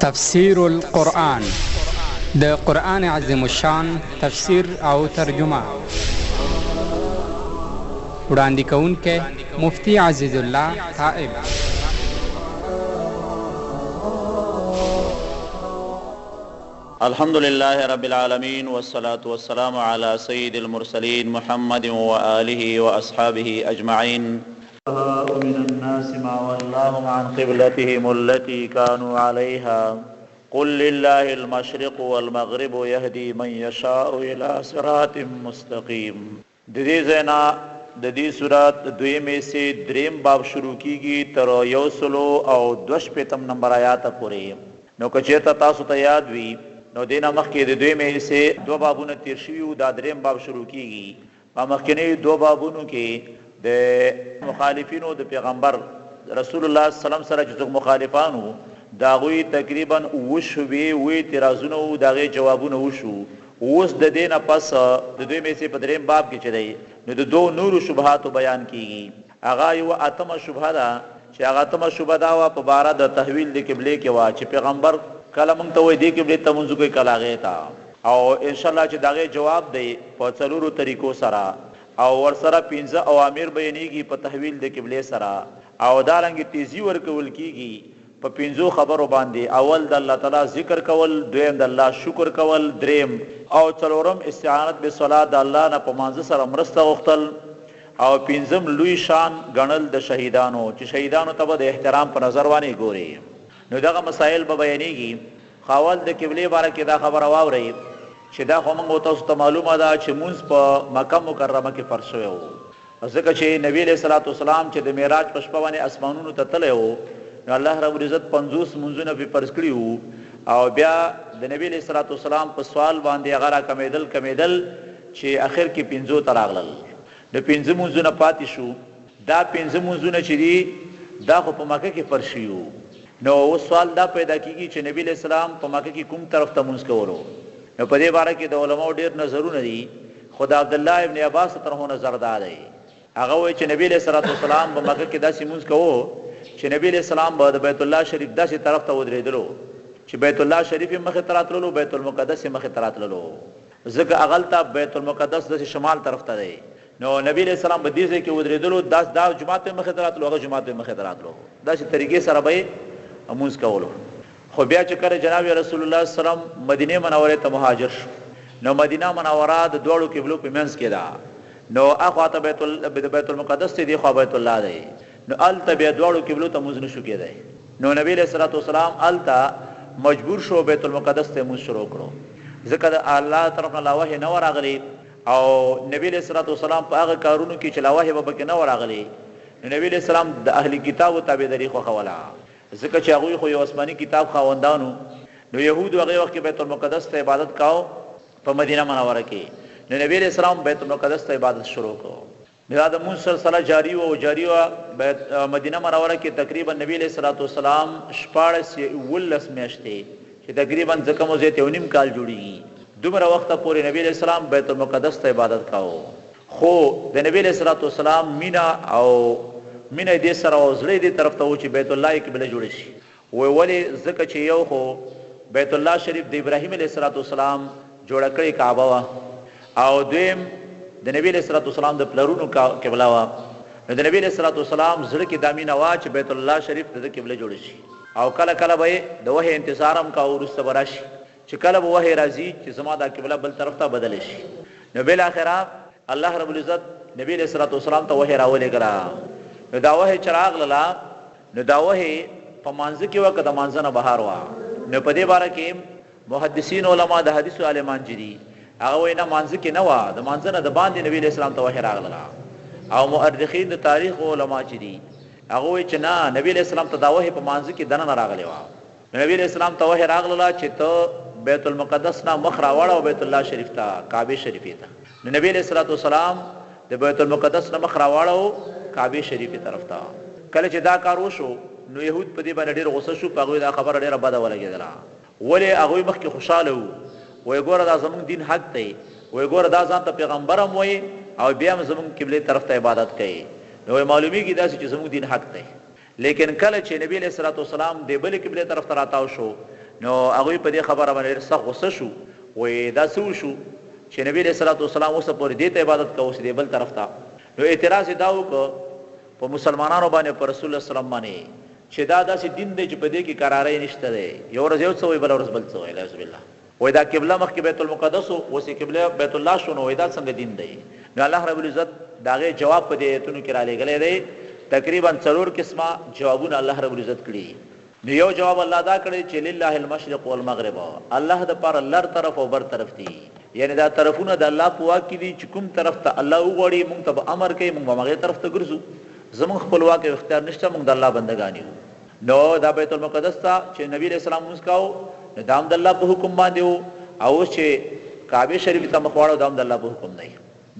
تفسیر القرآن د قرآن عظیم الشان تفسیر او ترجمه وړاندې کوونکی مفتی عزیز الله تائب. الحمد لله رب العالمين والصلاة والسلام على سيد المرسلين محمد وآله وأصحابه أجمعين. من الناس ما ولاهم عن قبلتهم التي كانوا عليها قل لله المشرق والمغرب يهدي من يشاء إلى صراط مستقيم. د دې ځای نه د دې سورت د دویمې حصې دریم باب شروع کیږي تر یو سلو او دوه شپېتم نمبر آیاته پورې. نو که چېرته تاسو ته یاد وي نو دې نه مخکې د دویمې حصې دوه بابونه تېر شوي وو، دا دریم باب شروع کیږي. په مخکنیو دوو بابونو کې د مخالفینو د پیغمبر رسول الله صلی الله علیه وسلم سره چې څوک مخالفان وو د هغوی تقریبا اووه شبهې اووه اعتراضونه وو، د هغې جوابونه وشو. اوس د دې نه پس د دویمې حصې په دریم باب کې چې دی نو د دوو نورو شبهاتو بیان کیږي. هغه یوه اتمه شبهه ده چې هغه اتمه شبهه دا وه په باره د تحویل د قبلې کې وه چې پیغمبر کله مونږ ته وایي دې قبلې ته لمونځ وکړئ کله هغې ته او ان شاء الله چې د هغې جواب دی په څلورو طریقو سره او ورسره پنځه اوامر بیانیږي په تحویل د قبلې سره او دارنګه تیزي ورکول کیږي په پنځو خبرو باندې، اول د الله تعالی ذکر کول، دویم د الله شکر کول، دریم او څلورم استعانت بالصلوة د الله نه په مانځه سره مرسته غوښتل او پنځم لوی شان ګڼل د شهیدانو چې شهیدانو ته به د احترام په نظر باندې ګورې. نو دغه مسایل به بیانیږي. خو اول د قبلې باره کې دا خبره واورئ چې دا خو موږ او تاسو ته معلومه ده چې مونځ په مکه مکرمه کې فرض شوی وو. ځکه چې نبی علیه الصلوة والسلام چې د معراج په شپه باندې اسمانونو ته تللی وو نو الله رب العزت 50 لمونځونه پرې فرض کړي وو او بیا د نبی علیه الصلوة والسلام په سوال باندې هغه را کمېدل کمېدل چې اخر کې پنځو ته راغلل نو پنځه لمونځونه پاتې شو. دا پنځه لمونځونه چې دي دا خو په مکه کې فرض شوي وو نو اوس سوال دا پیدا کیږي چې نبی علیه السلام په مکه کې کوم طرف ته لمونځ کولو؟ نو په دې باره کې د علماو ډېر نظرونه دي خو د عبدالله ابن عباس طرح نظر دا دی، هغه وایي چې نبی علیه الصلوة والسلام په مکه کې داسې لمونځ کاوه چې نبی علیه السلام به د بیت الله شریف داسې طرف ته ودرېدلو چې بیت الله شریف یې مخې ته راتللو، بیت المقدس یې مخې ته راتللو، ځکه هغلته بیت المقدس داسې شمال طرف ته دی، نو نبی علیه السلام به دې ځای کې ودرېدلو، داسې دا جومات به یې مخې ته راتلو، هغه جومات به یې مخې ته راتلو، داسې طریقې سره به یې لمونځ کولو. خو بیا چې کله جناب رسول الله صلی الله علیه وسلم مدینې منورې ته مهاجر شو نو مدینه منوره د دواړو قبلو په منځ کې ده نو اخوا ته بیت بیت المقدس دی خو بیت الله دی نو الته بیا دواړو قبلو ته مونږ نشو کېدای نو نبی علیہ الصلوۃ والسلام الته مجبور شو بیت المقدس ته مونږ شروع کړو ځکه د الله طرف نه لا وحی نه وراغلی او نبی علیہ الصلوۃ والسلام په هغه کارونو کې چې لا وحی به پکې نه وراغلی نو نبی علیہ السلام د اهل کتابو تابعداري خوښوله ځکه چې هغوی خو یو آسماني کتاب خاوندان وو، نو یهودو هغې وخت کې بیت المقدس ته عبادت کاوه په مدینه منوره کې، نو نبي علیه السلام بیت المقدس ته عبادت شروع کړ، نو دا د لمونځ سلسله جاري وه او جاري وه، بیت مدینه منوره کې تقریباً نبي علیه الصلوة والسلام 16 یا 17 میاشتې چې تقریباً څه کم او زیات یو نیم کال جوړیږي دومره وخته پورې نبي علیه السلام بیت المقدس ته عبادت کاوه. خو د نبی علیه الصلوة والسلام مینه او مینه یې دې سره وه او زړه یې دې طرف ته وو چې بیت الله یې قبله جوړه شي. وایي ولې؟ ځکه چې یو خو بیت الله شریف د ابراهیم علیه الصلوة والسلام جوړه کړې کعبه وه او دویم د نبی علیه الصلوة والسلام د پلرونو قبله وه. نو د نبی علیه الصلوة والسلام زړه کې دا مینه وه چې بیت الله شریف د ده قبله جوړه شي او کله کله به یې د وحې انتظار هم کاوه وروسته به راشي. چې کله به وحی راځي چې زما دا قبله بل طرف ته بدله شي نو بالاخره الله رب العزت نبی علیہ الصلوۃ والسلام ته وحی راولېږله نو دا وحی چې راغله نو دا وحی په مانځ کې وه که د مانځه نه بهر وه نو په دې باره کې محدثین علما د حدیث عالمان چې دي هغه وایي نه مانځ کې نه وه د مانځه نه د باندې نبی علیہ السلام ته وحی راغله او مؤرخین د تاریخ علما چې دي هغه وایي چې نه نبی علیہ السلام ته دا وحی په مانځ کې دننه راغلی وه. نو نبی علیه السلام ته وحی راغلله چې ته بیت المقدس نه مخ راواړوه بیت الله شریف ته، کعبې شریفې ته. نو نبی علیه الصلوة والسلام د بیت المقدس نه مخ راواړوه کعبې شریفې طرف ته. کله چې دا کار وشو نو یهود په دې باندې ډېر غوسه شو، په هغوی دا خبره ډېره بده ولګېدله. ولې هغوی مخکې خوشحاله وو، وایي ګوره دا زموږ دین حق دی، وایي ګوره دا ځان ته پیغمبر هم وایي او بیا هم زموږ قبلې طرف ته عبادت کوي، نو وایي معلومېږي داسې چې زموږ دین حق دی. لیکن کله چې نبی علیه الصلوة والسلام دې بلې قبلې طرف ته راتاو شو نو هغوی په دې خبره باندې ډېر سخت غوسه شو، وایي دا څه وشو چې نبي علیه الصلوة والسلام اوسه پورې دې ته عبادت کاوه اوس دې بل طرف ته، نو اعتراض یې دا وکړ په مسلمانانو باندې او په رسول الله صلی الله علیه وسلم باندې چې دا داسې دین دی چې په دې کې کرارۍ نشته دی، یوه ورځ یو څه وایي بله ورځ بل څه وایي، العیاذ بالله. وایي دا قبله مخکې بیت المقدس و اوس یې قبله بیت الله شو، نو وایي دا څنګه دین دی؟ نو الله رب العزت د هغې جواب په دې ایتونو کې رالیږلی دی، تقریبا څلور قسمه جوابونه الله رب العزت کړي. نو یو جواب الله دا کړی چې لله المشرق والمغرب، الله د پاره لر طرف او بر طرف دي، یعنی دا طرفونه د الله په واک کې دي چې کوم طرف ته الله وغواړي مونږ ته به امر کوي، مونږ به همغې طرف ته ګرځو، زمونږ خپل واک او اختیار نشته، مونږ د الله بندګان یو. نو دا بیت المقدس ته چې نبی علیه السلام لمونځ کاوه نو دا هم د الله په حکم باندې وو او اوس چې کعبې شریفې ته مخ واړو دا هم د الله په حکم دی.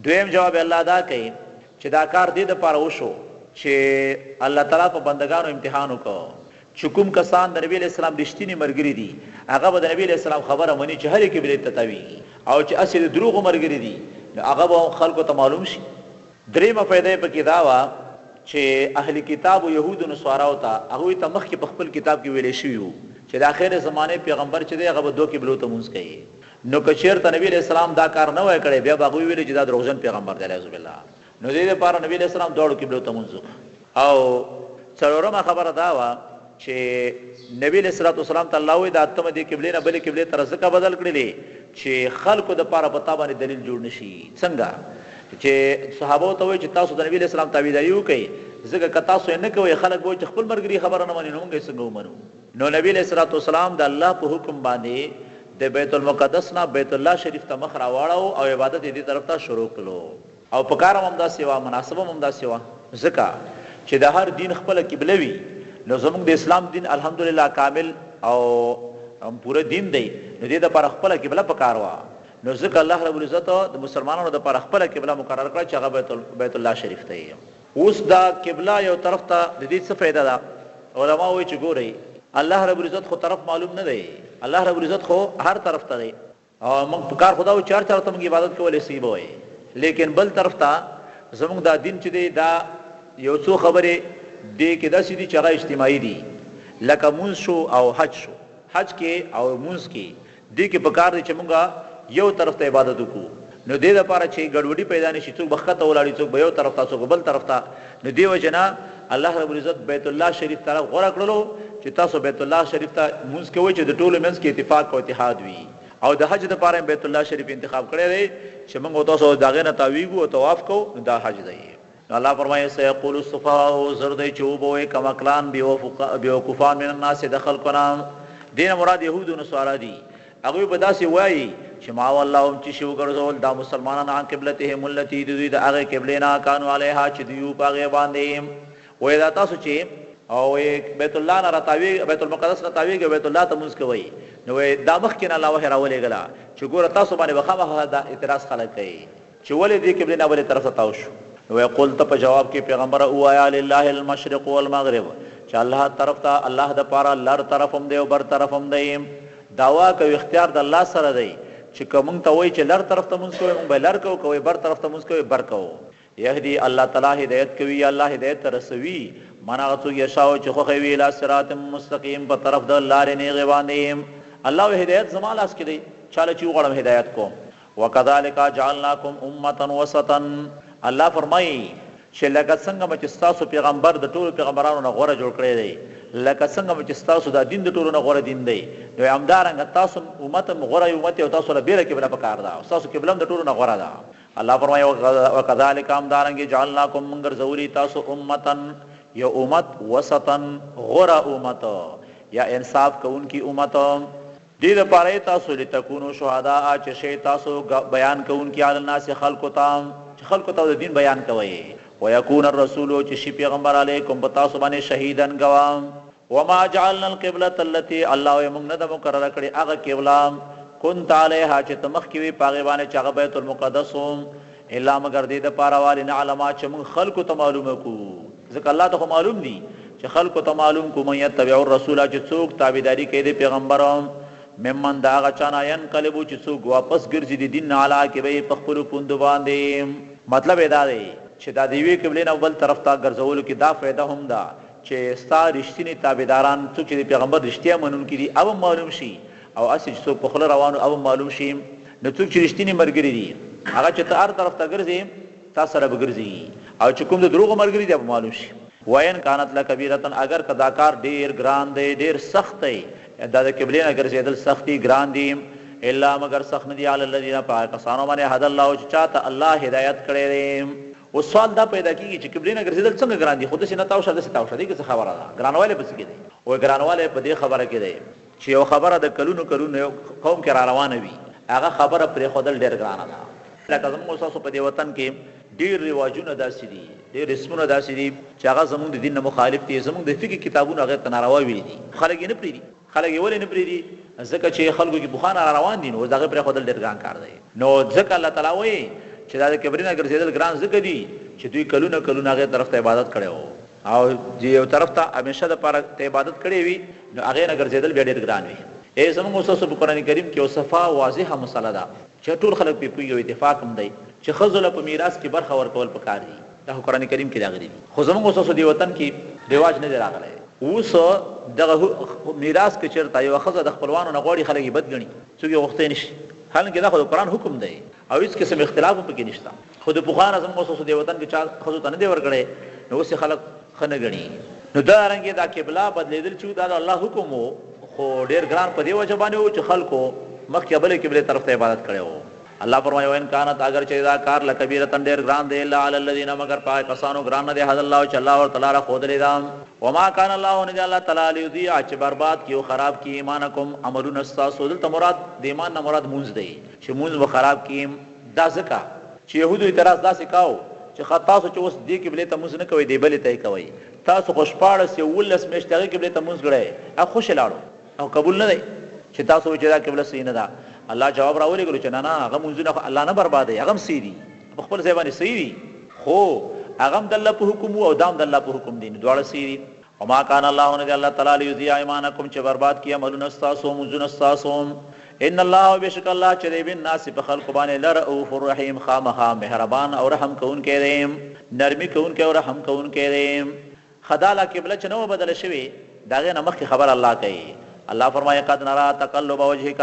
دویم جواب الله دا کوي چې دا کار دې لپاره وشو چې الله تعالی په بندګانو امتحان وکړ چې کوم کسان د نبی علیه السلام رښتیني ملګري دي هغه به د نبی علیه السلام خبره مني چې هرې قبلې ته تاویږي او چې هسې د دروغو ملګري دي نو هغه به هم خلکو ته معلوم شي. درېیمه فایده یې پکې دا وه چې اهل کتابو یهودو نصاراو ته هغوی ته مخکې په خپل کتاب کې ویل شوي وو چې د اخرې زمانې پیغمبر چې دی هغه به دوه قبلو ته لمونځ کوي نو که چیرته نبی علیه السلام دا کار نه وای کړی بیا به هغوی ویل چې دا دروغجن پیغمبر دی العیاذ بالله. نو دې لپاره نبی علیه السلام دواړو قبلو ته لمونځ وکړ. او څلورمه خبره دا وه چې نبی علیه الصلاة والسلام ته الله وایي دا ته دې قبلې نه بلې قبلې ته ځکه بدل کړلې چې خلکو د پاره په تا باندې دلیل جوړ نشي. څنګه چې صحابه ته وایي چې تاسو د نبی علیه السلام تابعداري وکړئ، ځکه که تاسو یې نه کوئ خلک به وایي چې خپل ملګري خبره نه مني نو موږ یې څنګه ومنو. نو نبی علیه الصلاة والسلام د الله په حکم باندې د بیت المقدس نه بیت الله شریف ته مخ راواړاوه او عبادت یې دې طرف ته شروع کړلو. او په کار هم همداسې وه، مناسبه هم همداسې وه، ځکه چې د هر دین خپله قبله وي، نو زموږ د اسلام دین الحمدلله کامل او پوره دین دی، نو دې لپاره خپله قبله په کار وه، نو ځکه الله رب العزت د مسلمانانو لپاره خپله قبله مقرر کړه چې هغه بیت الله شریف ته یې. اوس دا قبله یو طرف ته د دې څه فایده ده؟ علما وایي چې ګورئ الله رب العزت خو طرف معلوم نه دی، الله رب العزت خو هر طرف ته دی، او موږ په کار خدا و چې هر چا ته موږ عبادت کولای سي به وایي، لیکن بل طرف ته زموږ دا دین چې دی دا یو څو خبرې دې کې داسې دي چې هغه اجتماعي دي، لکه مونځ شو او حج شو، حج کې او مونځ کې دې کې په کار دی چې موږ یو طرف ته عبادت وکړو، نو دې لپاره چې ګډوډي پیدا نه شي، څوک به ښکته ولاړ وي، څوک به یو طرف ته، څوک به بل طرف ته، نو دې وجې نه الله رب العزت بیت الله شریف طرف غوره کړلو چې تاسو بیت الله شریف ته لمونځ کوئ چې د ټولو منځ کې اتفاق او اتحاد وي او د حج لپاره هم بیت الله شریف انتخاب کړی دی چې موږ او تاسو د هغې نه تاویږو او طواف کوو، نو دا حج دی. نو الله فرمایي سيقول السفهاء زر دی چې وبه وایي کمعقلان بېوقوفان من الناس د خلکو نه، دې نه مراد یهود او نصارا دي، هغوی به داسې وایي چې ما ولاهم چې شي وګرځول دا مسلمانان عن قبلتهم التي د دوی د هغې قبلې نه کانو علیها چې دوی وو په هغې باندې. وایي دا تاسو چې او بیت الله نه راتاویږئ، بیت المقدس نه تاویږئ او بیت الله ته لمونځ کوئ، نو وایي دا مخکې نه الله وحی راولېږله چې ګوره تاسو باندې به خامخا دا اعتراض خلک کوي. چې ولې دې قبلې نه بلې طرف ته تاو شو؟ نو وایي، قل ته په جواب کې پیغمبره ووایه، لله المشرق والمغرب، چې الله طرف ته، الله د پاره لر طرف هم دی او بر طرف هم دی. دا واک او اختیار د الله سره دی چې که مونږ ته وایي چې لر طرف ته لمونځ کوئ، مونږ به لر کوو، که وایي بر طرف ته لمونځ کوئ، بر کوو. یهدي، الله تعالی هدایت کوي یا الله هدایت ته رسوي، من هغه څوک یشاء چې خوښه یې وي، الی صراط مستقیم، په طرف د لارې نیغې باندې. الله وایي، هدایت زما لاس کې دی، چاله چې وغواړم هدایت کوم. وکذلک جعلناکم امة وسطا، الله فرمايي چې لکه څنګه مو چې ستاسو پيغمبر د ټولو پيغمبرانو نه غوره جوړ کړی دی، لکه څنګه مو چې ستاسو دا دين د ټولو نه غوره دين دی، نو همدارنګه تاسو هم امت هم غوره امت او تاسو له بېله قبله پکار ده او ستاسو قبله هم د ټولو نه غوره ده. الله فرمايي وکذلک همدارنګه جعلناکم مونږ ګرځولي تاسو امة يو امت وسطا غوره امت يا انصاف کوونکي امت. دې لپاره ای تاسو لتکونو شهداء چې شئ تاسو بیان کوونکي علی الناس خلکو ته چې خلکو ته د دین بیان کوئ ویکون الرسول چې شي پیغمبر علیکم په تاسو باندې شهیدا ګواه وما جعلنا القبلة التي الله وایي موږ نه ده مقرره کړې هغه قبله كنت عليها چې ته مخکې وې په هغې باندې چې هغه بیت المقدس و الا مګر دې دپاره وه لنعلم چې موږ خلکو ته معلومه کړو ځکه الله ته خو معلوم دي چې خلکو ته معلوم کړو من یتبع الرسول چې څوک تابعداري کوي د پیغمبر ممن د هغه چا نه ینقلبو چې څوک واپس ګرځي د دین نه علی عقبیه په خپلو پوندو باندې. مطلب یې دا دی چې دا د یوې قبلې نه بل طرف ته ګرځولو کې دا فایده هم ده. چې ستا رښتیني تابعداران څوک چې د پیغمبر رښتیا منونکي دي هغه هم معلوم شي او هسې چې څوک په خوله روان وو هغه هم معلوم شي. نو څوک چې رښتیني ملګري دي هغه چې ته هر طرف ته ګرځې تا سره به ګرځي او چې کوم د دروغو ملګري دي هغه به معلوم شي. وان کانت لکبیرة اګر که دا کار ډیر ګران دی ډیر سخت دی دا د قبلې نه ګرځیدل سخت دي ګران دي الا مګر سخت نه دي علی الذین په هغه کسانو باندې هدی الله چې چاته الله هدایت کړی دی. اوس سوال دا پیدا کیږي چې قبلې نه ګرځیدل څنګه ګران دي خو داسې نه تاو شه داسې تاو شه دې کې څه خبره ده ګرانوالی په څه کې دی؟ وایي ګرانوالی په دې خبره کې دی چې یوه خبره د کلونو کلونو یو قوم کې را روانه وي هغه خبره پرېښودل ډېر ګرانه ده. لکه زموږ او ستاسو په دې وطن کې ډېر رواجونه داسې دي، ډېر رسمونه داسې دي چې هغه زموږ د دین نه مخالف دي، زموږ د فقې کتابونو هغې ته ناروا ویلي دي، خو خلک یې نه پرېږدي. خلک یې ولې نه پرېږدي؟ ځکه چې خلکو کې پخوا نه را روان دي، نو اوس د هغې پرېښودل ډېر ګران کار دی. نو ځکه الله تعالی وایي چې دا د قبرې نه ګرځېدل ګران ځکه دي چې دوی کلونه کلونه هغې طرف ته عبادت کړی وو. او چې یو طرف ته همیشه د پاره ته عبادت کړی وي نو هغې نه ګرځیدل بیا ډیر ګران وي. ای زمونږ او ستاسو په قرآن کریم کې یو صفا واضحه مسله ده چې ټول خلک پرې پوهیږي او اتفاق هم دی چې ښځو له په میراث کې برخه ورکول پکار دي دا خو قرآن کریم کې راغلي دي خو زمونږ او ستاسو دې وطن کې رواج نه دی راغلی اوس دغه میراث که چېرته یوه ښځه د خپلوانو نه غواړي خلک یې بد ګڼي څوک یې غوښتی نشي حالانکه دا خو د قرآن حکم دی او هیڅ قسم اختلاف هم پکې نشته. خو د پخوا نه زموږ اوس دې وطن کې چا ښځو ته نه دی ورکړی نو اوس یې خلک ښه نه ګڼي. نو دا رنګې دا قبله بدلېدل چې دا د الله حکم وو خو ډېر ګران په دې وجه باندې وو چې خلکو مخکې بلې قبلې طرف ته عبادت کړی وو. الله فرمایي وان کانت اګر چې دا کار لکبیرة ډېر ګران دی الا علی الذین مګر په هغه کسانو ګران نه دی هدی الله چې الله ورته لاره ښودلې ده. وما کان الله نه دی الله تعالی لیضیع چې برباد کړي او خراب کړي ایمانکم عملونه ستاسو دلته مراد د ایمان نه مراد لمونځ دی چې لمونځ مو خراب کړي. دا ځکه چې یهودو اعتراض داسې کاو چې ښه تاسو چې اوس دې قبلې ته لمونځ نه کوئ دې بلې ته یې کوئ، تاسو خو 16 یا 17 میاشتې هغې قبلې ته لمونځ کړی هغه خوشې لاړو هغه قبول نه دی چې تاسو وایئ چې دا قبله صحیح نه ده. الله جواب راولېږلو چې نه نه هغه لمونځونه خو الله نه بربادوي هغه هم صحیح دي په خپل ځای باندې صحیح دي خو هغه هم د الله په حکم وو او دا هم د الله په حکم دي نو دواړه صحیح دي. وما کان الله نه دی الله تعالی لیضیع ایمانکم چې برباد کړي عملونه ستاسو لمونځونه ستاسو ان الله بېشکه الله چې دی بالناس په خلقو باندې لرؤف الرحیم خامخا مهربان او رحم کوونکی دی نرمي کوونکی او رحم کوونکی دی. ښه دا لا قبله چې نه وه بدله شوې د هغې نه مخکې خبره الله کوي الله فرمایي قد نرا تقلب وجهک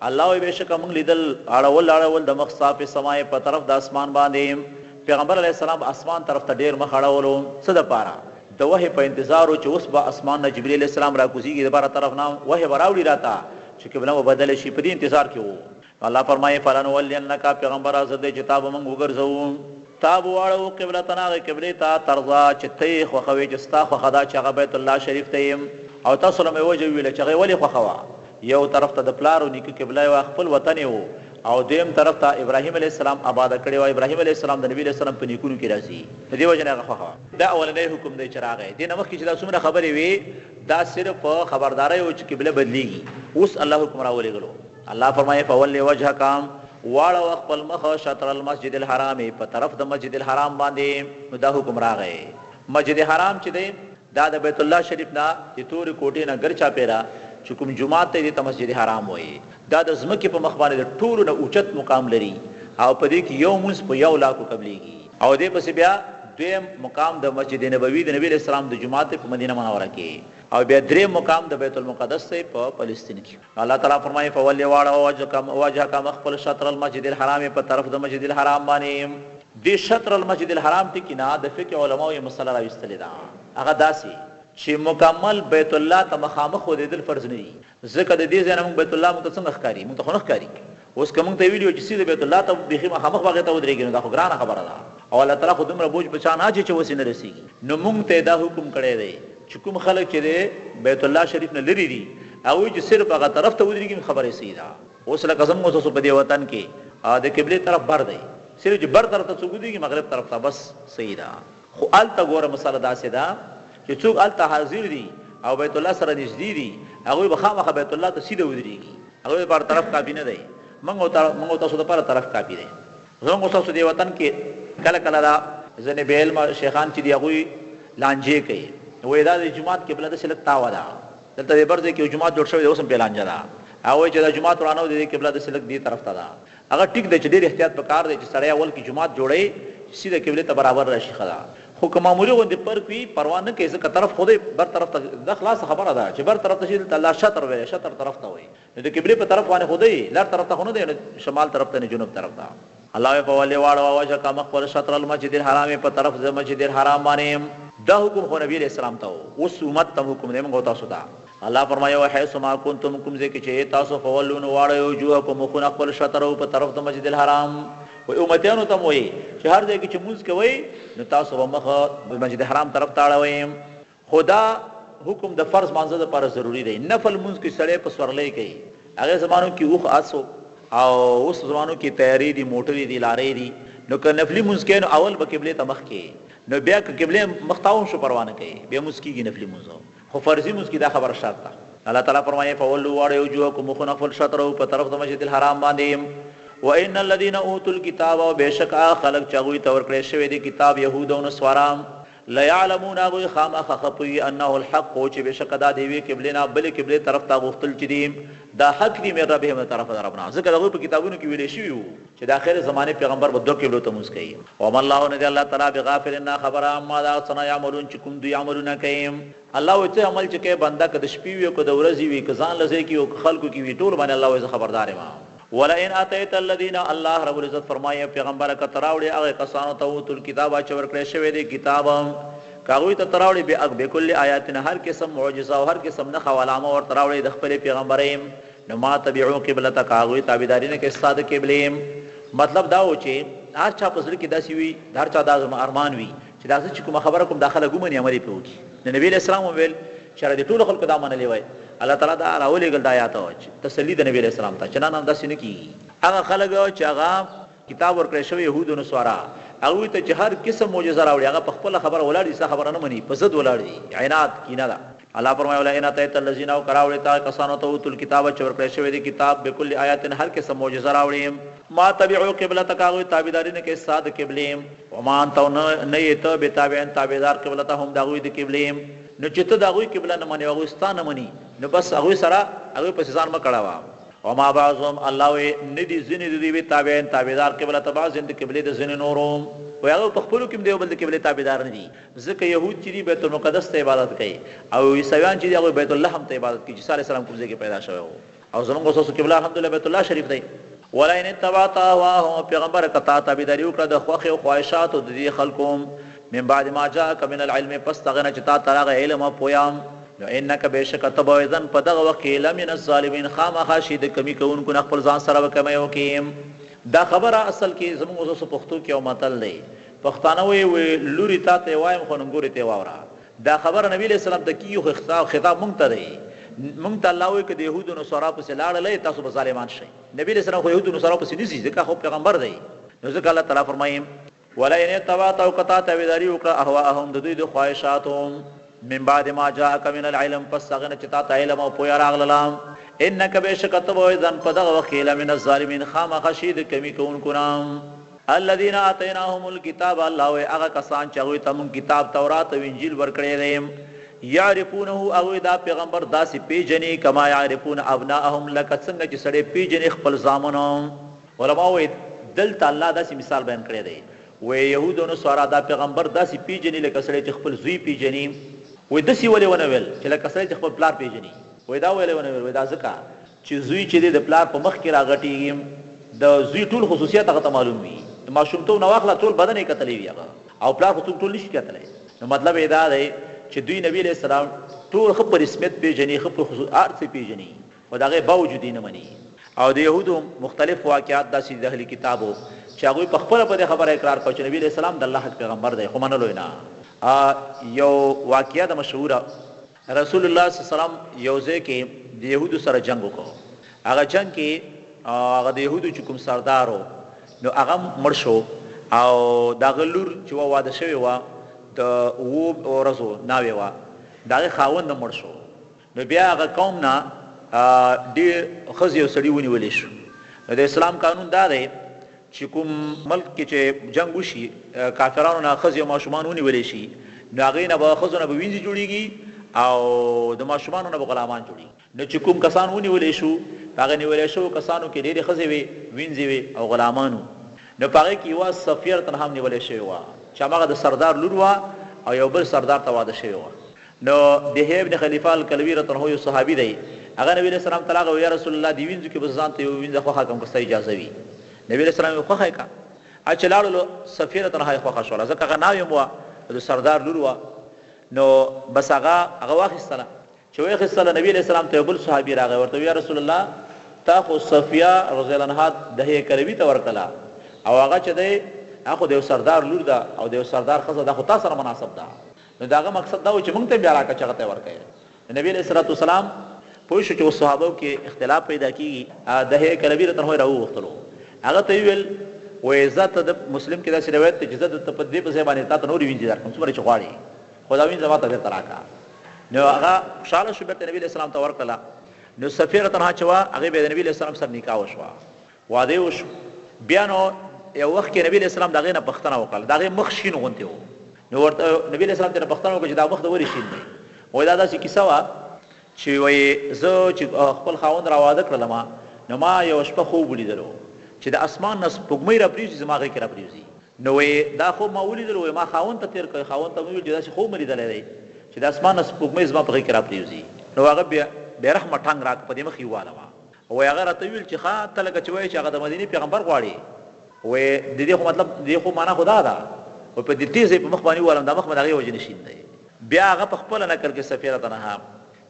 الله وایي بېشکه مونږ لیدل اړول اړول د مخ ستا فی السماء په طرف د اسمان باندې پیغمبر علیه السلام اسمان طرف ته ډېر مخ اړولو څه دپاره د وحی په انتظار وو چې اوس به اسمان نه جبرئیل علیه السلام راکوزیږي د بره طرف نه وحی به راوړي راته چې قبله به بدله شي په دې انتظار کې وو نو الله فرمایي فلنولینک پیغمبره زر دی چې تا به موږ وګرځوو تا به واړوو قبلتن هغې قبلې ته ترضا چې ته یې خوښوې چې ستا خوښه ده چې هغه بیت الله شریف ته یې او تاسو له مې وجه وویله چې هغه یې ولې خوښه وه یو طرف ته د پلار او نیکه قبله یې وه خپل وطن یې وو او دویم طرف ته ابراهیم علیه السلام اباده کړې وه ابراهیم علیه السلام د نبی علیه السلام په نیکونو کې راځي د دې وجه نه هغه خوښه وه. دا اولنی حکم دی چې راغی، دې نه مخکې چې دا څومره خبرې وې دا صرف خبرداری و چې قبله بدلیږي، اوس الله حکم راولېږلو، الله فرمایي، فول وجهک، واړوه خپل مخ، شطر المسجد الحرام، په طرف د مسجد الحرام باندې، نو دا حکم راغی، مسجد حرام چې دی دا د بیت الله شریف نه د تورې کوټې نه ګرچاپېره چې کوم جومات دی دې ته مسجد حرام وایي، دا د ځمکې په مخ باندې د ټولو نه اوچت مقام لري او په دې کې یو لمونځ په یو لاکو قبلیږي. او دې پسې بیا دویم مقام د مسجد نبوي د نبي علیه السلام د جومات دی په مدینه منوره کې او بیا دریم مقام د بیت المقدس دی په فلسطین کې. نو الله تعالی فرمایي، فول واړوه وجهک مخ خپل شطر المسجد الحرام په طرف د مسجد الحرام باندې. دې شطر المسجد الحرام ټکي نه د فقه علماوو یو مسله راویستلې ده هغه داسې چې مکمل بیت الله ته مخامخ ودرېدل فرض نه دي ځکه د دې ځای نه موږ بیت الله موږ ته څنګه ښکاري؟ موږ ته خو نه ښکاري. اوس که موږ ته ویلي وای چې سیده بیت الله ته بیخي مخامخ به هغې ته ودرېږې نو دا خو ګرانه خبره ده او الله تعالی خو دومره بوج په چا نه اچوي چې وس یې نه رسېږي. نو موږ ته یې دا حکم کړی دی چې کوم خلک چې د بیت الله شریف نه لرې دي هغوی چې صرف هغه طرف ته ودرېږي نو خبره یې صحیح ده. اوس لکه زموږ او ستاسو په دې وطن کې د قبلې طرف بر دی، صرف چې بر طرف ته څوک ودرېږي مغرب طرف ته بس صحیح ده. خو هلته ګوره مسئله داسې ده چې څوک هلته حاضر دي او بیت الله سره نږدې دي هغوی به خامخا بیت الله ته سیده ودریږي، هغوی لپاره طرف کافي نه دی، موږ او تاسو لپاره طرف کافي دی. زموږ او ستاسو دې وطن کې کله کله دا ځینې بې علمه شیخان چې دي هغوی لانجې کوي، وایي دا د جومات قبله داسې لږ تاوه ده، دلته دې بر ځای کې یو جومات جوړ شوی دی اوس هم پرې لانجه ده، هغه وایي چې دا جومات ورانوو د دې قبله داسې لږ دې طرف ته ده. هغه ټیک دی چې ډیر احتیاط په کار دی چې سړی اول کې جومات جوړوي چې سیده قبلې ته برابر راشي ښه ده. خو که معمولي غوندې فرق وي پروا نه کوي، ځکه طرف خو دی بر طرف ته، دا خلاصه خبره ده چې بر طرف ته شي، دلته الله شطر ویلی، شطر طرف ته وایي، نو د قبلې په طرف باندې خو دی، لر طرف ته خو نه دی، نو شمال طرف ته نه جنوب طرف ته. الله وایي، فولي واړوه وجهک مخ خپل شطر المسجد الحرام په طرف د مسجد الحرام باندې. دا حکم خو نبي علیه السلام ته وو، اوس امت ته هم حکم دی، موږ او تاسو ته. الله فرمایي، وحیث ما کنتم کوم ځای کې چې یئ تاسو، فولو نو واړوئ وجوهکم مخونه خپل شطره په طرف د مسجد الحرام. وایي امتیانو ته هم وایي چې هر ځای کې چې لمونځ کوئ نو تاسو به مخ د مسجد حرام طرف ته اړوئ. خو دا حکم د فرض لمانځه لپاره ضروري دی، نفل لمونځ که سړی په سورلۍ کوي، هغې زمانو کې اوښ اس و او اوس زمانو کې طیارې دي، موټرې دي، لارۍ دي، نو که نفلي لمونځ کوې نو اول به قبلې ته مخ کوې، نو بیا که قبلې مخ تاو هم شو پروا نه کوي، بیا لمونځ کېږي نفلي لمونځ. خو فرضي لمونځ کې دا خبره شرط ده. الله تعالی فرمایي، فولوا واړوئ وجوهکم مخونه خپل شطره په طرف د مسجد الحرام باندې، وان الذين اوتوا الكتاب او بېشکه هغه خلک چې هغوی ته ورکړی شوی دی کتاب، یهود او نصارا، ليعلمون هغوی خامخا ښه پوهېږي انه الحق چې بېشکه دا د یوې قبلې نه بلې قبلې طرف ته غوښتل چې دي دا حق دي من ربهم د طرفه د رب نه، ځکه د هغوی په کتابونو کې ویل شوي وو چې د اخر زمانې پیغمبر به دوه قبلو ته لمونځ کوي. وما الله نه دی الله تعالی بغافل ناخبره عما د هغه څه نه يعملون چې کوم دوی عملونه کوي. الله وایي څه عمل چې کوې بنده که د شپې وي او که د ورځې وي که ځان له ځای کې وي او که خلکو کې وي ټولو باندې الله وایي زه خبردار یم. ولئن اتیت الذین الله رب العزت فرمایي ای پیغمبره که ته راوړې هغه کسانو ته اوتو الکتاب چې ورکړی شوی دی کتاب که هغوی ته ته راوړې بکل آیات هر قسم معجزه او هر قسم نښه او علامه ورته راوړې د خپلې پیغمبرۍ نو ما تبعو قبلتک هغوی تابعداري نه کوي ستا د قبلې. مطلب دا و چې هر چا په زړه کې داسې وي، د هر چا دا ارمان وي چې دا زه چې کومه خبره کوم دا خلک ومني عمل یې پرې وکړي. نو نبي علیه السلام هم ویل چې یاره دې ټولو خلکو دا منلې وای، الله تعالی دا راولېږل دا آیات چې تسلي ده نبي علیه السلام ته چې نه نه داسې نه کېږي. هغه خلک چې هغه کتاب ورکړی شوی یهودو نصارا هغوی ته چې هر قسم معجزه راوړي هغه په خپله خبره ولاړ دي، ستا خبره نه مني، په ضد ولاړ دي، عناد، کینه ده. الله فرمایي، ولئن اتیت الذین او که راوړې ته هغه کسانو ته اوتو الکتاب چې ورکړی شوی دی کتاب بکل آیة هر قسم معجزه راوړې، ما تبعو قبلتک هغوی تابعداري نه کوي ستا د قبلې، وما انت او نه یې ته بتابع تابعدار قبلتهم د هغوی د قبلې، نو چې ته د هغوی قبله نه منې او هغوی ستا نه مني نو بس هغوی سره هغوی پسې ځان مه کړوه. وما بعضهم الله وایي نه دي ځینې د دوی بتابع تابعدار قبلة بعض د قبلې د ځینې نورو، وایي هغوی په خپلو کې هم د یو بل د قبلې تابعدار نه دي. ځکه یهود چې دي بیت المقدس ته عبادت کوي او عیسویان چې دي هغوی بیت اللحم ته عبادت کوي چې عیسی علیه السلام کوم ځای کې پیدا شوی وو او زمونږ او ستاسو قبله الحمدلله بیت الله شریف دی. ولئن اتبعت اهواهم پیغمبره که تا تابعداري وکړه د خوښې او خواهشاتو د دې خلکو من بعد ما جاءک من العلم پس د هغه نه چې تا ته راغی علم او پوهه نو انک بېشکه ته به اذا په دغه وخت کې لمن الظالمین خامخا شې د کمي کوونکو نه خپل ځان سره به کمی وکړې. دا خبره اصل کې زمونږ او ستاسو پښتو کې یو متل دی پښتانه وایي وې لوري تاته یې وایم خو ننګورې ته یې واوره. دا خبره نبي علیه السلام ته کیږي خو خطاب مونږ ته دی. مونږ ته الله وایي که د یهودو نصارا پسې لاړلئ تاسو به ظالمان شئ. نبي علیه السلام خو یهودو نصارا پسې نه ځي ځکه خو پیغمبر دی. نو ځکه الله تعالی فرمایي. ولئن اتبعت او که تا تابعداري وکړه اهواءهم د دوی د خواهشاتو من بعد ما جاءک من العلم پس هغه نه چې تا ته علم او پوهه راغلله انک بېشکه ته به اذا په دغه وخت کې لمن الظالمین خامخا شې د کمي کوونکو نه. الذین آتیناهم الکتاب الله وایي هغه کسان چې هغوی ته مونږ کتاب تورات او انجیل ورکړی دی یعرفونه هغوی دا پیغمبر داسې پیژني کما یعرفون ابناءهم لکه څنګه چې سړی پیژني خپل زامن. علماء وایي دلته الله داسې مثال بیان کړی دی وایي یهود او نصارا دا پیغمبر داسې پیژني لکه سړی چې خپل زوی پیژني وایي داسې ولې ونه ویل چې لکه سړی چې خپل پلار پیژني وایي دا ولې ونه ویل وایي دا ځکه چې زوی چې دی د پلار په مخ کې راغټېږي، د زوی ټول خصوصیات هغه ته معلوم وي، د ماشومتوب نه واخله ټول بدن یې کتلی وي هغه او پلار خو څوک ټول نشي کتلی، نو مطلب یې دا دی چې دوی نبي علیه السلام ټول ښه په رسمیت پېژني، ښه په خصوص هر څه پېژني، خو د هغې باوجود یې نه مني. او د یهودو مختلف واقعات داسې دي د اهل کتابو چې هغوی په خپله په دې خبره اقرار کاوه چې نبي علیه السلام د الله حق پیغمبر دی، خو منلو یې نه. یو واقعه ده مشهوره. رسول الله صلی الله علیه وسلم یو ځای کې د یهودو سره جنګ وکړ، هغه جنګ کې هغه د یهودو چې کوم سردار و نو هغه مړ شو او د هغه لور چې وه واده شوې وه د اوو ورځو ناوې وه، د هغې خاوند هم مړ شو، نو بیا هغه قوم نه ډېر ښځې او سړي ونیول شو. نو د اسلام قانون دا دی چې کوم ملک کې چې جنګ وشي کافرانو نه ښځې او ماشومان ونیول شي نو هغې نه به ښځو نه به وینځې جوړیږي او د ماشومانو نه به غلامان جوړیږي. نو چې کوم کسان ونیول شو په هغه نیول شوو کسانو کې ډېرې ښځې وې، وینځې وې او غلامان وو. نو په هغې کې یوه صفیه رض هم نیول شوې وه. چې هماغه د سردار لور وه او یو بل سردار ته واده شوې وه. نو دحیه ابن خلیفه الکلبی رضی الله عنه یو صحابي دی، هغه نبي علیه السلام ته راغی ویل، یا رسول الله دې وینځو کې به زه ځان ته یوه وینځه خوښه کړم که ستا اجازه وي. نبي علیه السلام ویل، خوښه یې کړه. هغه چې لاړلو صفیه رضی الله عنها یې خوښه شوله، ځکه هغه ناوې هم وه او د سردار لور وه، نو بس هغه هغه واخیستله. چې واخیستله نبي علیه السلام ته یو بل صحابي راغی ورته ویل، یا رسول الله تا خو صفیه رضی الله عنها دحیه کلبي ته ورکړله او هغه چې دی هغه خو د یو سردار لور ده او د یو سردار ښځه ده خو تا سره مناسب ده. نو د هغه مقصد دا و چې مونږ ته بیا راکړه چې هغه ته یې ورکړې. نو نبي علیه الصلوة والسلام پوه شو چې اوس صحابو کې اختلاف پیدا کیږي، دحیه کلبي رضی الله عنه یې راوغوښتلو، هغه ته یې وویل، وایې زه ته د مسلم کې داسې روایت دی چې زه د ته په دې په ځای باندې تا ته نورې وینځې درکړم څومره چې غواړې، خو دا وینځه ماته بیرته راکړه. نو هغه خوشحاله شو، بیرته نبي علیه السلام ته ورکړله. نو صفیه رضی الله عنها چې وه هغې بیا د نبي علیه السلام سره نکاح وشوه. واده یې وشو. بیا نو یو وخت کې نبي علیه السلام د هغې نه پوښتنه وکړه، د هغې مخ شین غوندې و، نو ورته نبي علیه السلام ترې پوښتنه وکړه چې دا مخ د ولې شین دی؟ وایي دا داسې کیسه وه چې وایي زه چې خپل خاوند را واده کړلم نو ما یوه شپه خوب ولیدلو چې د اسمان نه سپوږمۍ راپریوځي زما غېږ کې راپریوځي. نو وایي دا خوب ما ولیدلو، وایي ما خاوند ته تېر کړ، خاوند ته مې وویل چې داسې خوب مې لیدلی دی چې د اسمان نه سپوږمۍ زما په غېږ کې راپریوځي، نو هغه بې رحمه ټنګ راکړ په دې مخ یې ووهلم. وایي هغه راته وویل چې ښه ته لکه چې وایې چې هغه د مدینې پیغمبر غواړې، وایي د دې خو مطلب د دې خو معنی خو دا ده، وایي په دې تیزه یې په مخ باندې ووهلم دا مخ مې د هغې وجې نه شین دی. بیا هغه په خپله نقل کې صفیه راته نه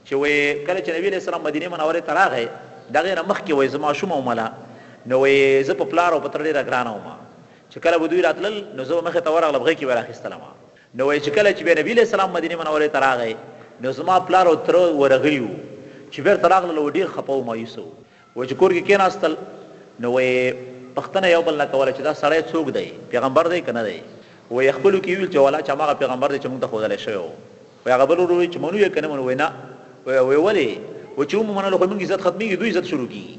چې وایي کله چې نبي علیه السلام مدینې منورې ته راغی د هغې نه مخکې وایي زه ماشومه وم لا، نو وایي زه په پلار او په تره ډېره ګرانه وم چې کله به دوی راتلل نو زه به مخې ته ورغلم غېږ کې به یې راخیستلم. نو وایي چې کله چې بیا نبي علیه السلام مدینې منورې ته راغی نو زما پلار او تره ورغلي وو، چې بېرته راغلل وایي ډېر خپه وو مایوسه وو، وایي چې کور کې کېناستل نو وایي پوښتنه یو بل نه کوله چې دا سړی څوک دی، پیغمبر دی که نه دی؟ وایي خپلو کې یې وویل چې ولا چې هماغه پیغمبر دی چې موږ ته ښودلی شوی وو. وایي هغه بل ورور وویل چې منو یې که نه منو؟ وایي نه. وایي ولې؟ وایي چې ومو منلو خو موږ عزت ختمېږي دوی عزت شروع کېږي.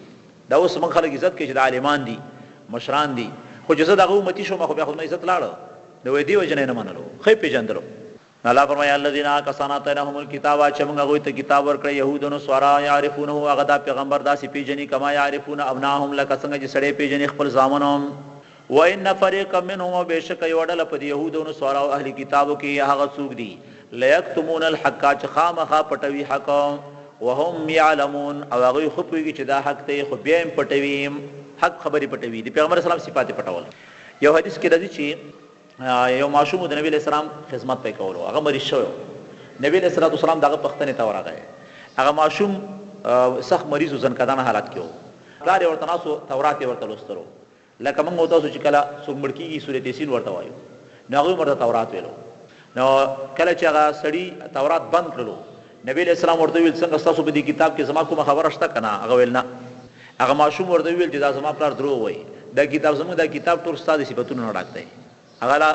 دا اوس زموږ خلک عزت کوي چې دا عالمان دي، مشران دي، خو چې زه د هغه امتي شوم خو بیا خو زما عزت لاړ. نو وایي دې وجې نه یې نه منلو، ښه یې پېژندلو. نو الله فرمایي، الذین هغه کسان آتیناهم الکتاب چې موږ هغوی ته کتاب ورکړی، یهود او نصارا، یعرفونه هغه دا پیغمبر داسې پېژني، کما یعرفون ابناهم لکه څنګه چې سړی پېژني خپل زامن. وان فریقا منهم او بېشکه یوه ډله په دې یهودو او نصارا او اهل کتابو کې هغه څوک دي، لیکتمون الحق چې خامخا پټوي حق، وهم یعلمون او هغوی ښه پوهېږي چې دا حق دی خو بیا هم پټوي، حق خبرې پټوي، د پیغمبر اسلام صفات یې پټول. یو حدیث کې راځي چې یو ماشوم د نبی علیه السلام خدمت پې کولو، هغه مریض شوی و، نبی علیه الصلوة والسلام د هغه پوښتنې ته ورغی، هغه ماشوم سخت مریض و، ځنکدنه حالت کې و، پلار یې ورته ناست و، تورات یې ورته لوستلو، لکه موږ او تاسو چې کله څوک مړ کیږي سورة یسین ورته وایو، نو هغوی هم ورته تورات ویلو، نو کله چې هغه سړي تورات بند کړلو، نبی علیه السلام ورته وویل، څنګه ستاسو په دې کتاب کې زما کومه خبره شته که نه؟ هغه ویل، نه. هغه ماشوم ورته وویل چې دا زما پلار دروغ وایي، دا کتاب زموږ دا کتاب ټول ستا د صفتونو نه ډک دی. هغه لا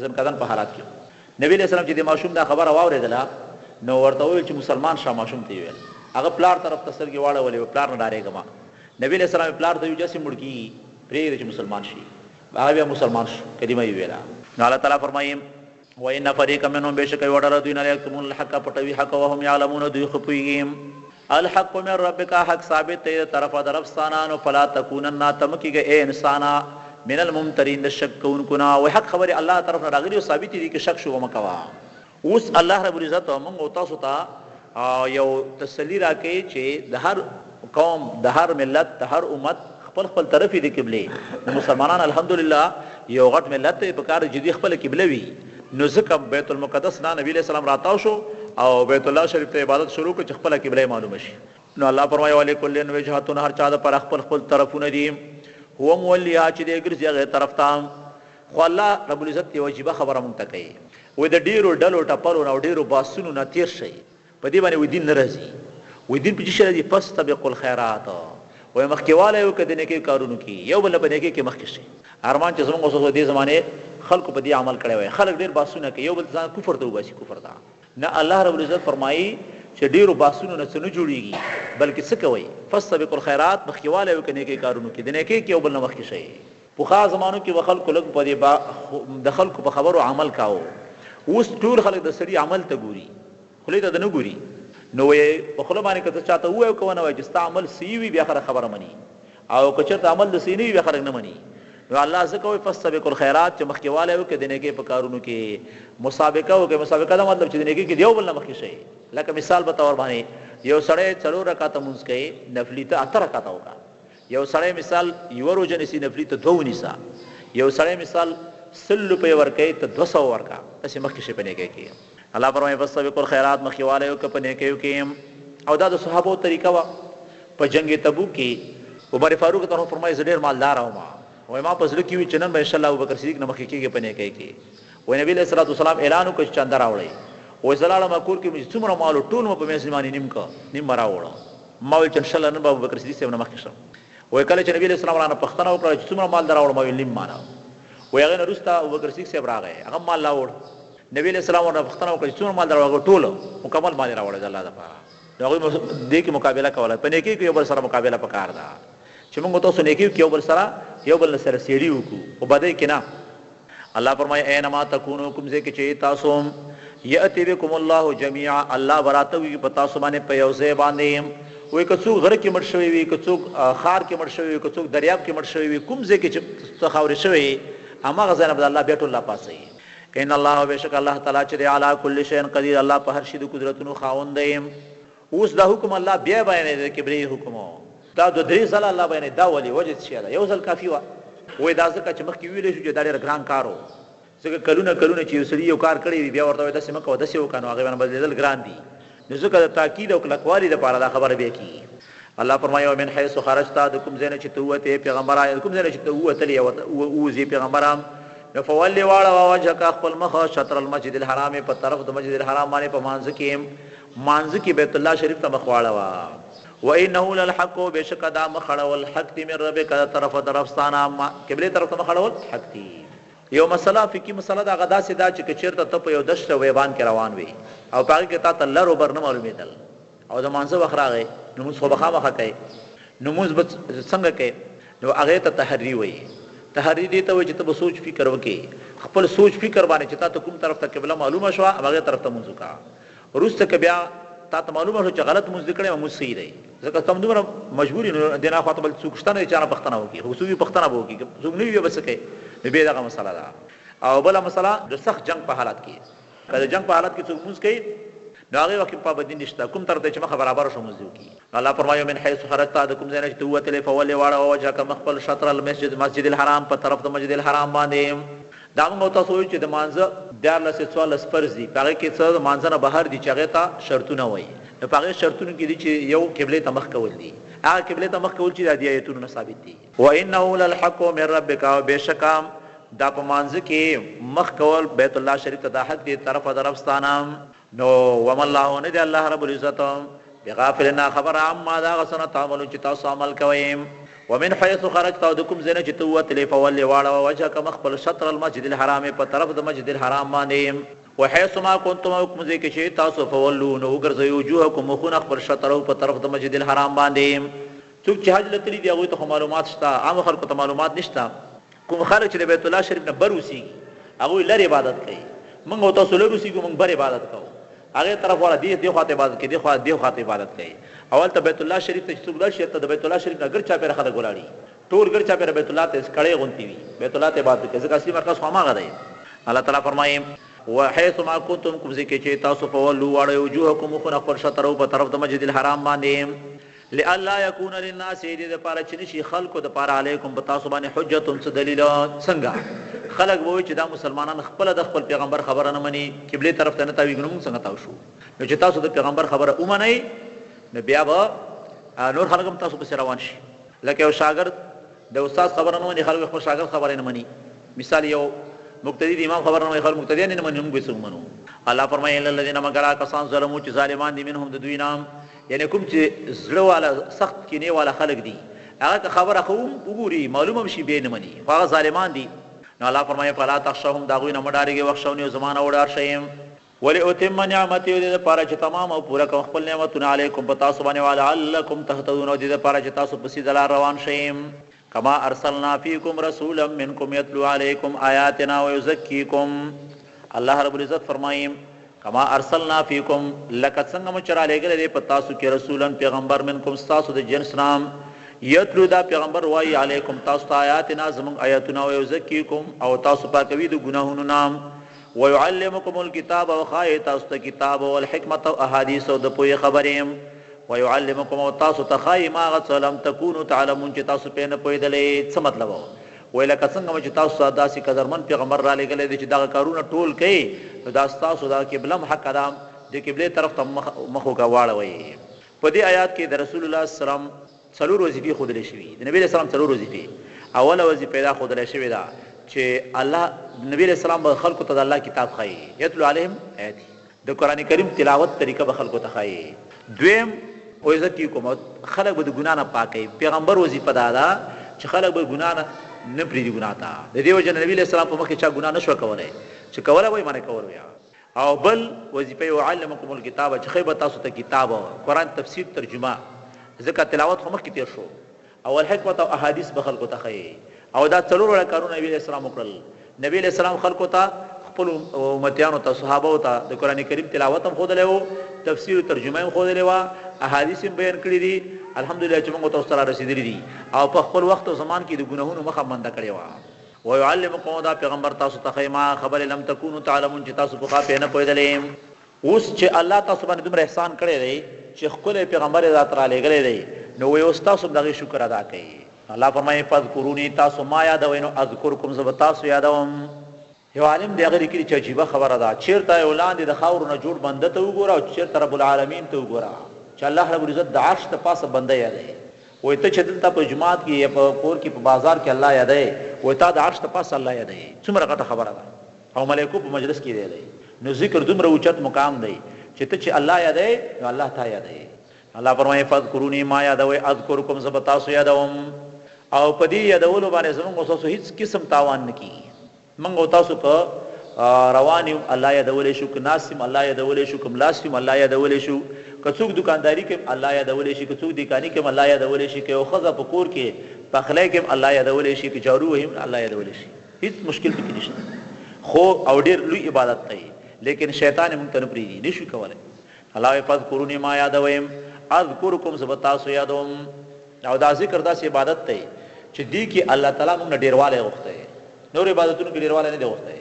ځنکدن په حالت کې و. نبی علیه السلام چې د ماشوم دا خبره واورېدله نو ورته وویل چې مسلمان شه، ماشوم ته یې وویل. هغه پلار طرف ته سترګې واړولې، ویل پلار نه ډارېږم. نبی علیه السلام یې پلار ته وویل چې هسې مړ کېږي، پرېږده چې مسلمان شي. هغه بیا مسلمان شو، کلمه یې وویله. نو الله تعالی فرمایي. وان فریقا منهم بېشکه یوه ډله دوی نه لیکتمون الحق پټوي حق وهم یعلمون دوی ښه پوهېږي. الحق من ربک حق ثابت دی د طرفه د رب ستا نه نو فلا تکونن ته مه کېږه ای انسانه من الممترین د شک کوونکو نه. وایي حق خبرې الله طرف نه راغلي او ثابتې دي که شک شبه مه کوه. اوس الله رب العزت مونږ او تاسو ته یو تسلي راکوي چې د هر قوم، د هر ملت، د هر امت خپل خپل طرف وي د قبلې، نو مسلمانان الحمدلله یو غټ ملت دی، پکار دی چې دوی خپله قبله وي، نو ځکه بیت المقدس نه نبي علیه السلام راتاو شو او بیت الله شریف ته عبادت شروع کړ چې خپله قبله یې معلومه شي. نو الله فرمایي، ولکل وجهة هر چا دپاره خپل خپل طرفونه دي، هو موليها چې دی ګرځي هغې طرف ته. خو الله رب العزت یوه عجیبه خبره مونږ ته کوي، وایي د ډېرو ډلو ټپلو نه او ډېرو بحثونو نه تېر شئ، په دې باندې وایي دین نه راځي، وایي دین په څه شي راځي؟ فاستبقوا الخیرات، وایي مخکېوالی وکړئ د نېکیو کارونو کې، یو بل نه په نېکۍ کې مخکې شئ. ارمان چې زمونږ اوس دې زمانې خلکو په دې عمل کړی وای، خلک ډېر بحثونه کوي، یو بل ځان کفر ته وباسي، کفر ته نه. الله رب العزت فرمایي چې ډېرو بحثونو نه څه نه جوړېږي، بلکې څه کوئ؟ فاستبقوا الخیرات، مخکېوالی وکړئ نېکۍ کارونو کې، د نېکۍ کې یو بل نه مخکې شئ. پخوا زمانو کې به خلکو لږ په دې د خلکو په خبرو عمل کاوه، اوس ټول خلک د سړي عمل ته ګوري، خولې ته د نه ګوري، نو وایي په خوله باندې که ته چاته ووایې او که ونه وایې چې ستا عمل صحیح وي بیا خلک خبره مني او که چېرته عمل د صحیح نه وي بیا خلک نه مني. نو الله ځکه وایي فاستبقوا الخیرات چې مخکېوالی وکړئ د نیکۍ په کارونو کې، مسابقه وکړئ، مسابقه دا مطلب چې د نیکۍ کې د یو بل نه مخکې شئ. لکه مثال په طور باندې یو سړی څلور رکعته لمونځ کوي نفلي، ته اته رکعته وکړه. یو سړی مثال یوه روژه نیسي نفلي، ته دوه ونیسه. یو سړی مثال 100 روپۍ ورکوي، ته 200 ورکړه. داسې مخکې شئ په نیکۍ کې. الله فرمایي فاستبقوا الخیرات، مخکېوالی وکړه په نیکیو کې. او دا د صحابو طریقه وه. په جنګ تبوک کې عمر فاروق رضی الله عنه فرمایي زه ډېر مالدار وم، وایي ما په زړه کې وي چې نن به ان شاء الله ابوبکر صدیق نه مخکې کېږي په نیکۍ کې. وایي نبي علیه الصلوة والسلام اعلان وکړ چې چنده راوړئ. وایي زه لاړم کور کې مې چې څومره مال و ټول مې په مېز باندې نیم کړ، نیم مې راوړ. ما ویل چې ان شاء الله نن به ابوبکر صدیق صاحب نه مخکې شم. وایي کله چې نبي علیه السلام رانه پوښتنه وکړه چې څومره مال دې راوړ، ما ویل نیم مال. وایي هغې نه وروسته ابوبکر صدیق صاحب راغی، هغه مال راوړ. نبي علیه السلام ورنه پوښتنه وکړه چې څومره مال دې راوړ، هغه ټول مکمل مال یې راوړی د الله لپاره. نو هغوی دې کې مقابله کوله. په نیکۍ کې یو بل سره مقابله پکار ده چې موږ تاسو نیکیو کې یو بل سره یو بل سره سیالي وکړو، خو بدۍ کې نه. الله فرمایي اینما تکونو، کوم ځای کې چې تاسو، یأتی بكم الله جميعا، الله به راتوي په تاسو باندې په یو ځای باندې. وایي که څوک غره کې مړ شوی وي، که څوک ښار کې مړ شوی وي، که څوک دریاب کې مړ شوی وي، کوم ځای کې چې ته خاورې شوی یې هماغه ځای نه به د الله بیا ټول راپاڅوي. ان الله، بېشکه الله تعالی چې دی، علی کل شیء قدیر، الله په هر شي د قدرتونو خاوند دی. اوس دا حکم الله بیا بیانوي، د قبلې حکم دا دوه درې ځله الله بیانوي، دا ولې؟ وجه څه شی ده؟ یو ځل کافي وه. وایي دا ځکه چې مخکې ویلی شو چې دا ډېر ګران کار و، ځکه کلونه کلونه چې یو سړي یو کار کړی وي بیا ورته وایي داسې مه کوه داسې وکړه، نو هغې باندې بدلېدل ګران دي، نو ځکه د تاکید او کلکوالي لپاره دا خبره بیا کېږي. الله فرمایي ومن حیث خرجت، د کوم ځای نه چې ته ووتې پیغمبره، د کوم ځای نه چې ته ووتلې یا ووځې پیغمبره، نو فولي واړوه وجهک خپل مخ شطر المسجد الحرام په طرف د مسجد الحرام باندې، په مانځه کې مانځه کې بیت الله شریف ته مخ واړوه. وانه للحق، بېشکه دا مخ اړول حق دي، من ربک د طرفه د رب ستا نه، قبلې طرف ته مخ اړول حق دي. یو مسله فقهي مسله ده، هغه داسې ده چې که چېرته ته په یو دشت او بیابان کې روان وې او په هغې کې تا ته لر او بر نه معلومېدل او د لمانځه وخت راغی، نو لمونځ خو به خامخا کوې، نو لمونځ به څنګه کوې؟ نو هغې ته تحري وایي. تحري دې ته وایي چې ته به سوچ فکر وکړې، خپل سوچ فکر باندې چې تا ته کوم طرف ته قبله معلومه شوه هماغې طرف ته لمونځ وکړه. وروسته که بیا تا ته معلومه شوه چې غلط لمونځ دې کړی، لمونځ صحیح دی، ځکه ته هم دومره مجبور یې، نو دې نه خوا ته بل څوک شته نه چې چا نه پوښتنه وکړي، خو څوک وي پوښتنه به وکړي، که څوک نه وي بیا به څه کوې؟ نو بیا دغه مسله ده. او بله مسله د سخت جنګ په حالت کې، که د جنګ په حالت کې څوک لمونځ کوي نو هغې وخت کې پابندي نشته، کوم طرف ته چې مخه برابره شوه لمونځ دې وکړي. نو الله فرمایي ومن حیث خرجت، د کوم ځای نه چې ته ووتلې، فولې واړوه وجهک مخ خپل شطر المسجد مسجد الحرام په طرف د مسجد الحرام باندې. دا موږ او تاسو وایو چې د مانځه 13 یا 14 فرض دي، په هغې کې څه د مانځه نه بهر دي چې هغې ته شرطونه وایي، نو په هغې شرطونو کې دي چې یو قبلې ته مخ کول دي، هغه قبلې ته مخ کول چې دا دې ایتونو نه ثابت دي. وانه للحق من ربک، او بېشکه دا په مانځه کې مخ کول بیت الله شریف ته دا حق دی طرفه د رب ستا نه. نو وما الله، نه دی الله رب العزت، بغافل ناخبره، عما د هغه څه نه، تعملون چې تاسو عمل کوئ. ومن حيث خرجت، او د کوم ځای نه چې ته ووتلې، فول واړوه وجهک مخ خپل شطر المسجد الحرام په طرف د مسجد الحرام باندې. وحيث ما کنتم، او کوم ځای کې چې تاسو، فولو نو وګرځوئ وجوهکم مخونه خپل شطره په طرف د مسجد الحرام باندې. څوک چې حج له تللي دي هغوی ته خو معلومات شته، عامو خلکو ته معلومات نشته. کوم خلک چې د بیت الله شریف نه بر اوسیږي هغوی لر عبادت کوي، موږ او تاسو لر اوسیږو، موږ بر عبادت کوو، هغه طرف والا دې دې خواته عبادت کوي، دې خوا دې خواته عبادت کوي. او هلته بیت الله شریف ته چې څوک لاړ شي هلته د بیت الله شریف نه ګرد چاپېره خلک ولاړ وي، ټول ګرد چاپېره بیت الله ته کړۍ غوندې وي، بیت الله ته عبادت کوي، ځکه اصلي مرکز خو هماغه دی. الله تعالی فرمایي وحيث ما کنتم، کوم ځای کې چې تاسو، فولو واړوئ وجوهکم مخونه خپل شطره په طرف د مسجد الحرام باندې، لئلا یکون للناس، دې لپاره چې نشي خلکو دپاره، علیکم په تاسو باندې، حجة څه دلیل. څنګه خلک به وایي چې دا مسلمانان خپله د خپل پیغمبر خبره نه مني، قبلې طرف ته نه تاویږي، نو موږ څنګه تاو شو؟ نو چې تاسو د پیغمبر خبره ومنئ نو بیا به نور خلک هم تاسو پسې روان شي. لکه یو شاګرد د استاد خبره نه مني، خلک خپل شاګرد خبره نه مني. مثال یو مقتدی د امام خبره نه مني، خلک مقتدیان نه مني، موږ به څه ومنو؟ الله فرمایي الا الذين، مګر هغه کسان، ظلمو چې ظالمان دي، منهم د دوی نه، یعنی کوم چې زړه والا سخت کینې والا خلک دي، هغه که خبره ښه وګوري معلومه هم شي بیا یې نه مني، خو هغه ظالمان دي. نو الله فرمایي فلا تخشوهم، د هغوی نه مه ډارېږئ، واخشوني، او زما نه وډار شئ. ولأتم نعمتي، او دې لپاره چې تمام او پوره کړم خپل نعمتونه، علیکم په تاسو باندې، ولعلکم تهتدون، او دې لپاره چې تاسو په سیده لار روان شئ. کما ارسلنا فیکم رسولا منکم یتلو علیکم آیاتنا ویزکیکم، الله رب العزت فرمایي کما ارسلنا فیکم، لکه څنګه مو چې رالیږلی دی په تاسو کې رسولا پیغمبر، منکم ستاسو د جنس نه، یتلو دا پیغمبر وایي علیکم تاسو ته آیاتنا زموږ آیاتونه او یزکیکم او تاسو پاکوي د ګناهونو نه ويعلمکم الکتاب او ښایي تاسو ته کتاب او الحکمت او احادیث او د پوهې خبرې ويعلمکم او تاسو ته ښایي ما هغه څه لم تکونو تعلمون چې تاسو پرې نه پوهېدلئ. څه مطلب؟ وایي لکه څنګه مو چې تاسو ته داسې قدرمن پیغمبر رالېږلی دی چې دغه کارونه ټول کوي نو دا ستاسو دا قبله هم حقه ده د قبلې طرف ته مخ مخ واړوئ. په دې آیات کې د رسول الله صلی الله علیه وسلم څلور وظیفې ښودل شوي، د نبي علیه السلام څلور وظیفې. اوله وظیفه یې دا ښودل شوې ده چې الله نبي علیه السلام به خلکو ته د الله کتاب ښایي، یتلو علیهم آیاته، د قرآن کریم تلاوت طریقه به خلکو ته ښایي. دویم، ویزکیکم، او خلک به د ګناه نه پاکوي. پیغمبر وظیفه دا ده چې خلک به ګناه نه نه پرېږدي ګناه ته. د دې وجې نه نبي علیه السلام په مخکې چا ګناه نه شوه کولی، چې کوله به یې منع کول به یې. او بل وظیفه یې وعلمکم الکتاب چې ښیي به تاسو ته کتاب، قرآن تفسیر ترجمه، ځکه تلاوت خو مخکې تېر شو، او الحکمت او احادیث به خلکو ته ښیي. او دا څلور واړه کارونه نبي علیه السلام وکړل. نبي علیه السلام خلکو ته، خپلو امتیانو ته، صحابه وو ته د قرآن کریم تلاوت هم ښودلی وو، تفسیر او ترجمه یې هم ښودلې وه، احادیث یې هم بیان کړي دي، الحمدلله چې موږ تاسو ته رارسېدلي دي، او په خپل وخت او زمان کې د ګناهونو مخه هم بنده کړې وه. ويعلمکم دا پیغمبر تاسو ته ښیي ما خبرې لم تکونو تعلمون چې تاسو پخوا پرې نه پوهېدلئ. اوس چې الله تاسو باندې دومره احسان کړی دی چې ښکلی پیغمبر یې راته رالېږلی دی نو وایي اوس تاسو هم د هغې شکر ادا کړئ. الله فرمایي فاذکروني تاسو ما یادوئ نو اذکرکم زه به تاسو یادوم. یو عالم دی هغه لیکلي چې عجیبه خبره ده چېرته یو لاندې د خاورو نه جوړ بنده ته وګوره او چېرته رب العالمین ته وګوره چې الله رب العزت د عرش د پاسه بنده یادوي. وایي ته چې دلته په جومات کې یا په کور کې په بازار کې الله یادوې، وایي تا د عرش د پاسه الله یادوي، څومره غټه خبره ده او ملایکو په مجلس کې دی نو ذکر دومره اوچت مقام دی چې ته چې الله یادوې نو الله تا یادوي. الله فرمایي فاذکروني ما یادوئ اذکرکم زه به تاسو یادوم او په دې یادولو باندې زموږ او ستاسو هیڅ قسم تاوان نه کیږي. موږ او تاسو که روان یو الله یادولی شو، که ناست یم الله یادولی شو، که ملاست یم الله یادولی شو، که څوک دوکانداري کوي الله یادولی شي، که څوک دیکاني کوي الله یادولی شي، که یو ښځه په کور کې پخلی کوي الله یادولی شي، که جارو وهي الله یادولی شي، هیڅ مشکل پکې نشته خو او ډیر لوی عبادت دی لیکن شیطان یې موږ ته نه پریږدي، نشو کولی. الله وایي فاذکروني ما یادوئ اذکرکم زه به تاسو یادوم. او دا ذکر داسې عبادت دی چې دې کې الله تعالی موږ نه ډیروالی غوښتی، نور عبادتونو کې ډیروالی نه دی غوښتی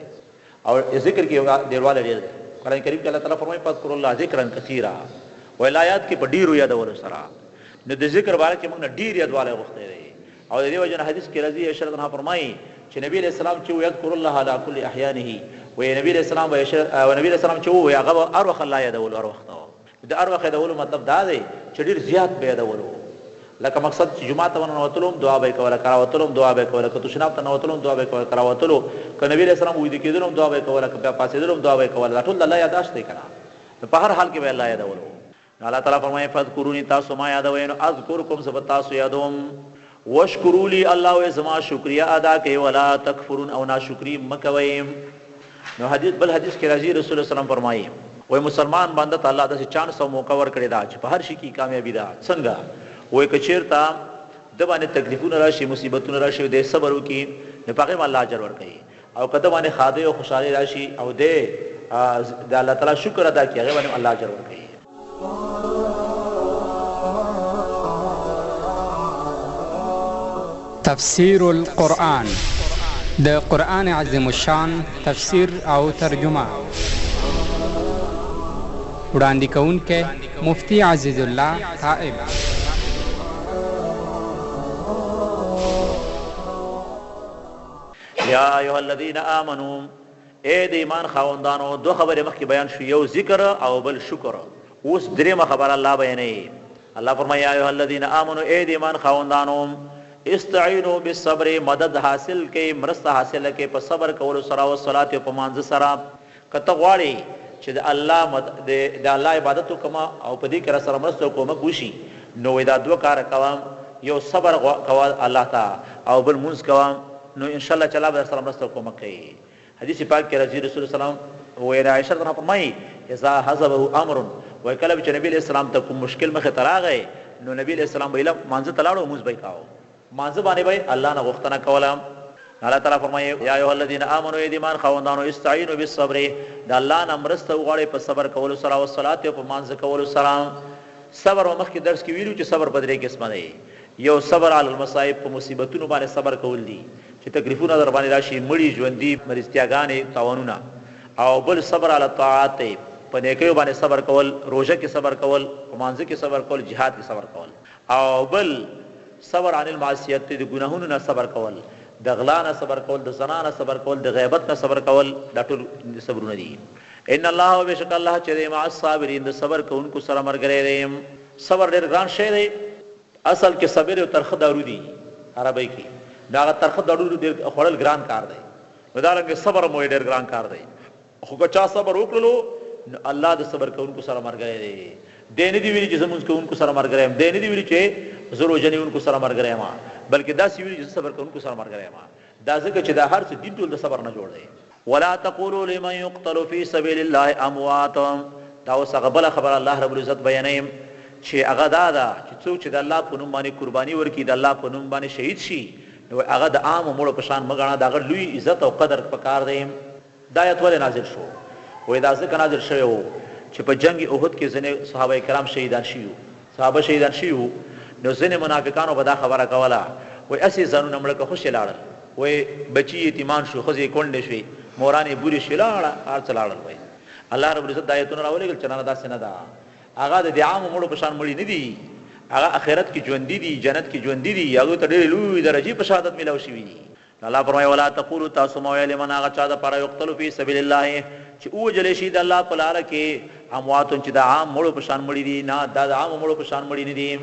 او ذکر کې ډیروالی ډیر دی. قرآن کریم کې الله تعالی فرمایي فاذکروا الله ذکرا کثیرا، وایي الله یاد کې په ډیرو یادولو سره. نو د ذکر باره کې موږ نه ډیر یادوالی غوښتی دی. او د دې وجه نه حدیث کې راځي عائشه رضی الله عنها فرمایي چې نبی علیه السلام چې یذکر الله علی کل احیانه، وایي نبی علیه السلام او نبی علیه السلام چې وایي هغه به هر وخت الله یادولو، هر وخت. د هر وخت یادولو مطلب دا دی چې ډیر زیات به یادولو، لکه مقصد چې جومات ته ورننوتلو هم دعا به یې کوله، که راوتلو هم دعا به یې کوله، که تشناب ته ننوتلو هم دعا به یې کوله، که راوتلو، که نبي علیه السلام ویده کېدلو هم دعا به یې کوله، که بیا پاڅېدلو هم دعا به یې کوله، دا ټول د الله یاداشت دی که نه، نو په هر حال کې به یې الله یادولو. نو الله تعالی فرمایي فاذکروني تاسو ما یادوئ نو اذکرکم زه به تاسو یادوم. واشکروا لي الله وایي زما شکریه ادا کړئ ولا تکفرون او ناشکري مه کوئ. نو حدیث بل حدیث کې راځي رسول الله سلام فرمایي وای مسلمان بنده ته الله داسې چانس او موقع ورکړې ده چې په هر شي کې کامیابی ده. څنګه؟ وای که چیرته د باندې تکلیفونه راشي، مصیبتونه راشي او دی صبر وکړي نو په هغې هم الله اجر ورکوي، او که د باندې ښادۍ او خوشحالۍ راشي او دی د الله تعالی شکر ادا کړي هغې باندې هم الله اجر ورکوي. تفسیر القرآن د قرآن عظیم الشان تفسیر او ترجمه وړاندې کوونکی مفتی عزیز الله تائب. یا ایها الذین آمنو اې د ایمان خاوندانو، دوه خبرې مخکې بیان شوې، یو ذکر او بل شکر، اوس دریمه خبره الله بیانوي، الله فرمایي، یا ایها الذین آمنو، اې د ایمان خاوندانو، استعینوا بالصبر، مدد حاصل کړئ، مرسته حاصله کړئ په صبر کولو سره، والصلوة او په لمانځه سره، که ته غواړې چې د الله د الله عبادت وکړم او په دې کې راسره مرسته او کومک وشي، نو وایي دا دوه کاره کوه، یو صبر کوه الله ته او بل لمونځ کوه، نو ان شاء الله چې الله به درسره مرسته او کومک کوي. حدیث پاک کې راځي رسول الله سلام وینا عائشه رضی الله فرمایي اذا حزبه امر، وای کله چې نبی علیہ السلام ته کوم مشکل مخه ته راغی نو نبی علیہ السلام به مانځه ته لاړو موږ به کاو مانځه باندې به الله نه غوښتنه کوله. الله تعالی فرمایي یا ایها الذین آمنو ای ایمان خاوندانو استعینوا بالصبر، د الله نه مرسته وغواړئ په صبر کولو سره او صلات او په مانځه کولو سره. صبر مخکې درس کې ویلو چې صبر په درې قسمه دی. یو صبر علی المصائب په مصیبتونو باندې صبر کول دي چې تکلیفونه در باندې راشي، مړي، ژوندي، مریضتیاګانې، تاوانونه. او بل صبر علی الطاعات دی، په نیکیو باندې صبر کول، روژه کې صبر کول، په لمانځه کې صبر کول، جهاد کې صبر کول. او بل صبر عن المعصیت دی، د ګناهونو نه صبر کول، د غلا نه صبر کول، د زنا نه صبر کول، د غیبت نه صبر کول، دا ټول صبرونه دي. ان الله او بېشکه الله چې دی مع الصابرین د صبر کوونکو سره ملګری دی. صبر ډېر ګران شی دی. اصل کې صبر یو ترخه دارو دي عربۍ کې، نو هغه ترخه دارو ډېر خوړل ګران کار دی، نو دا رنګ صبر هم ډېر ګران کار دی، خو که چا صبر وکړلو نو الله د صبر کوونکو سره ملګری دی. دی نه دي ویلي چې زه لمونځ کوونکو سره ملګری یم، دی نه دي ویلي چې زه روژه نیونکو سره ملګری یم، بلکې داسې ویلي چې زه صبر کوونکو سره ملګری یم. دا ځکه چې دا هر څه دین ټول د صبر نه جوړ دی. ولا تقولوا لمن يقتل في سبيل الله اموات، دا اوس هغه بله خبره الله رب العزت بیانوي چې هغه دا ده چې څوک چې د الله په نوم باندې قرباني ورکړي، د الله په نوم باندې شهید شي، نو هغه د عامو مړو په شان مه ګڼه، د هغه لوی عزت او قدر پکار دی. دا آیت ولې نازل شو؟ وایي دا ځکه نازل شوی وو چې په جنګ احد کې ځینې صحابه کرام شهیدان شوي وو، صحابه شهیدان شوي وو، نو ځینې منافقانو به دا خبره کوله، وایي هسې ځانونه مړه کړه خوشې لاړل، وایي بچي یې یتیمان شو، ښځې یې کونډې شوې، مورانې یې بورې شوې، لاړه هر څه لاړل. وایي الله رب العزت دا آیتونه راولېږل چې نه نه داسې نه ده، هغه د دې عامو مړو په شان مړي نه دي، هغه اخرت کې ژوندي دي، جنت کې ژوندي دي، هغوی ته ډېرې لویې درجې په شهادت میلاو شوي دي. نو الله فرمایي، ولا تقولوا تاسو مه وایئ لمن هغه چا دپاره یقتل فی سبیل الله چې ووژل شي د الله په لاره کې اموات چې د عام مړو په شان مړي دي، نه دا د عامو مړو په شان مړي نه دي،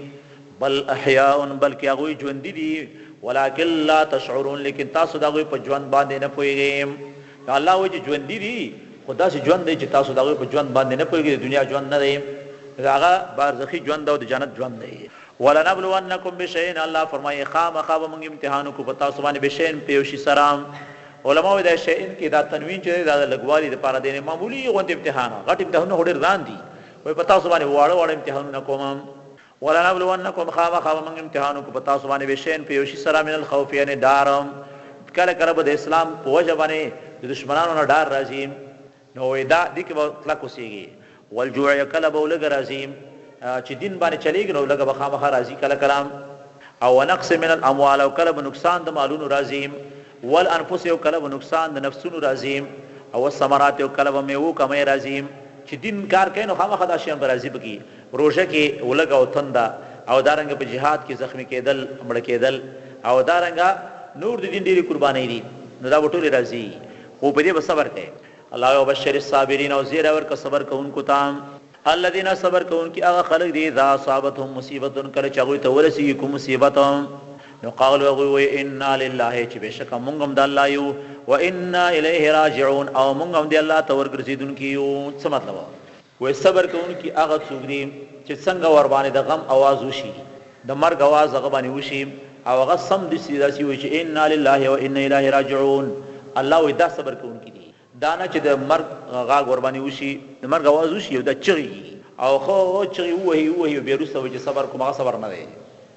بل احیاء بلکې هغوی ژوندي دي، ولکن لا تشعرون لیکن تاسو د هغوی په ژوند باندې نه پوهیږئ. نو الله وایي چې ژوندي دي خو داسې ژوند دی چې تاسو د هغوی په ژوند باندې نه پوهیږئ، د دنیا ژوند نه دی، دا هغه برزخي ژوند او د جنت ژوند دی. ولنبلونکم بشیء الله فرمایي خامخا به موږ امتحان وکړو په تاسو باندې بشیء په یو شي سره. علما وایي دا شیء کې دا تنوین چې دی دا د لږوالي لپاره دی، یعنې معمولي غوندې امتحان، غټ امتحانونه خو ډېر ګران دي، وایي په تاسو باندې واړه واړه امتحانونه کوم. ولنبلونکم خامخا به موږ امتحان وکړو په تاسو باندې بشیء په یو شي سره من الخوف یعنې ډار، کله کله به د اسلام په وجه باندې د دښمنانو نه ډار راځي، نو وایي دا دې کې به کلک اوسېږي. والجوع کله به ولږه راځي چې دین باندې چلېږي نو لږه به خامخا راځي کله کله، او ونقص من الاموال او کله به نقصان د مالونو راځي، والانفس او کله به نقصان د نفسونو راځي، او والثمرات او کله به میوو کمی راځي. چې دین کار کوي نو خامخا دا شیان به راځي پکې، روژه کې ولږه او تنده، او دارنګه په جهاد کې زخمي کېدل، مړه کېدل، او دارنګه نور د دین ډېرې قربانۍ دي، نو دا به ټولې راځي، خو په دې به صبر کوي. الله وبشر الصابرین او زیری ورکړه صبر کوونکو ته. الذین صبر کوونکي هغه خلک دي اذا اصابتهم مصیبت کله چې هغوی ته ورسیږي کوم مصیبت نو قالو هغوی وایي انا لله چې بېشکه مونږ هم د الله یو و انا الیه راجعون او مونږ هم د الله ته ورګرځېدونکي یو. څه مطلب؟ وایي صبر کوونکي هغه څوک دي چې څنګه ورباندې د غم اواز وشي، د مرګ اواز هغه باندې وشي او هغه سمدستي داسې ووایي چې انا لله و انا الیه راجعون. الله وایي دا صبر کوونکي دي. دا نه چې د مرګ غږ ورباندې وشي، د مرګ اواز وشي او دا چغې کړي او ښه چغې ووهي ووهي او بیا وروسته وایي چې صبر کوم، هغه صبر نه دی،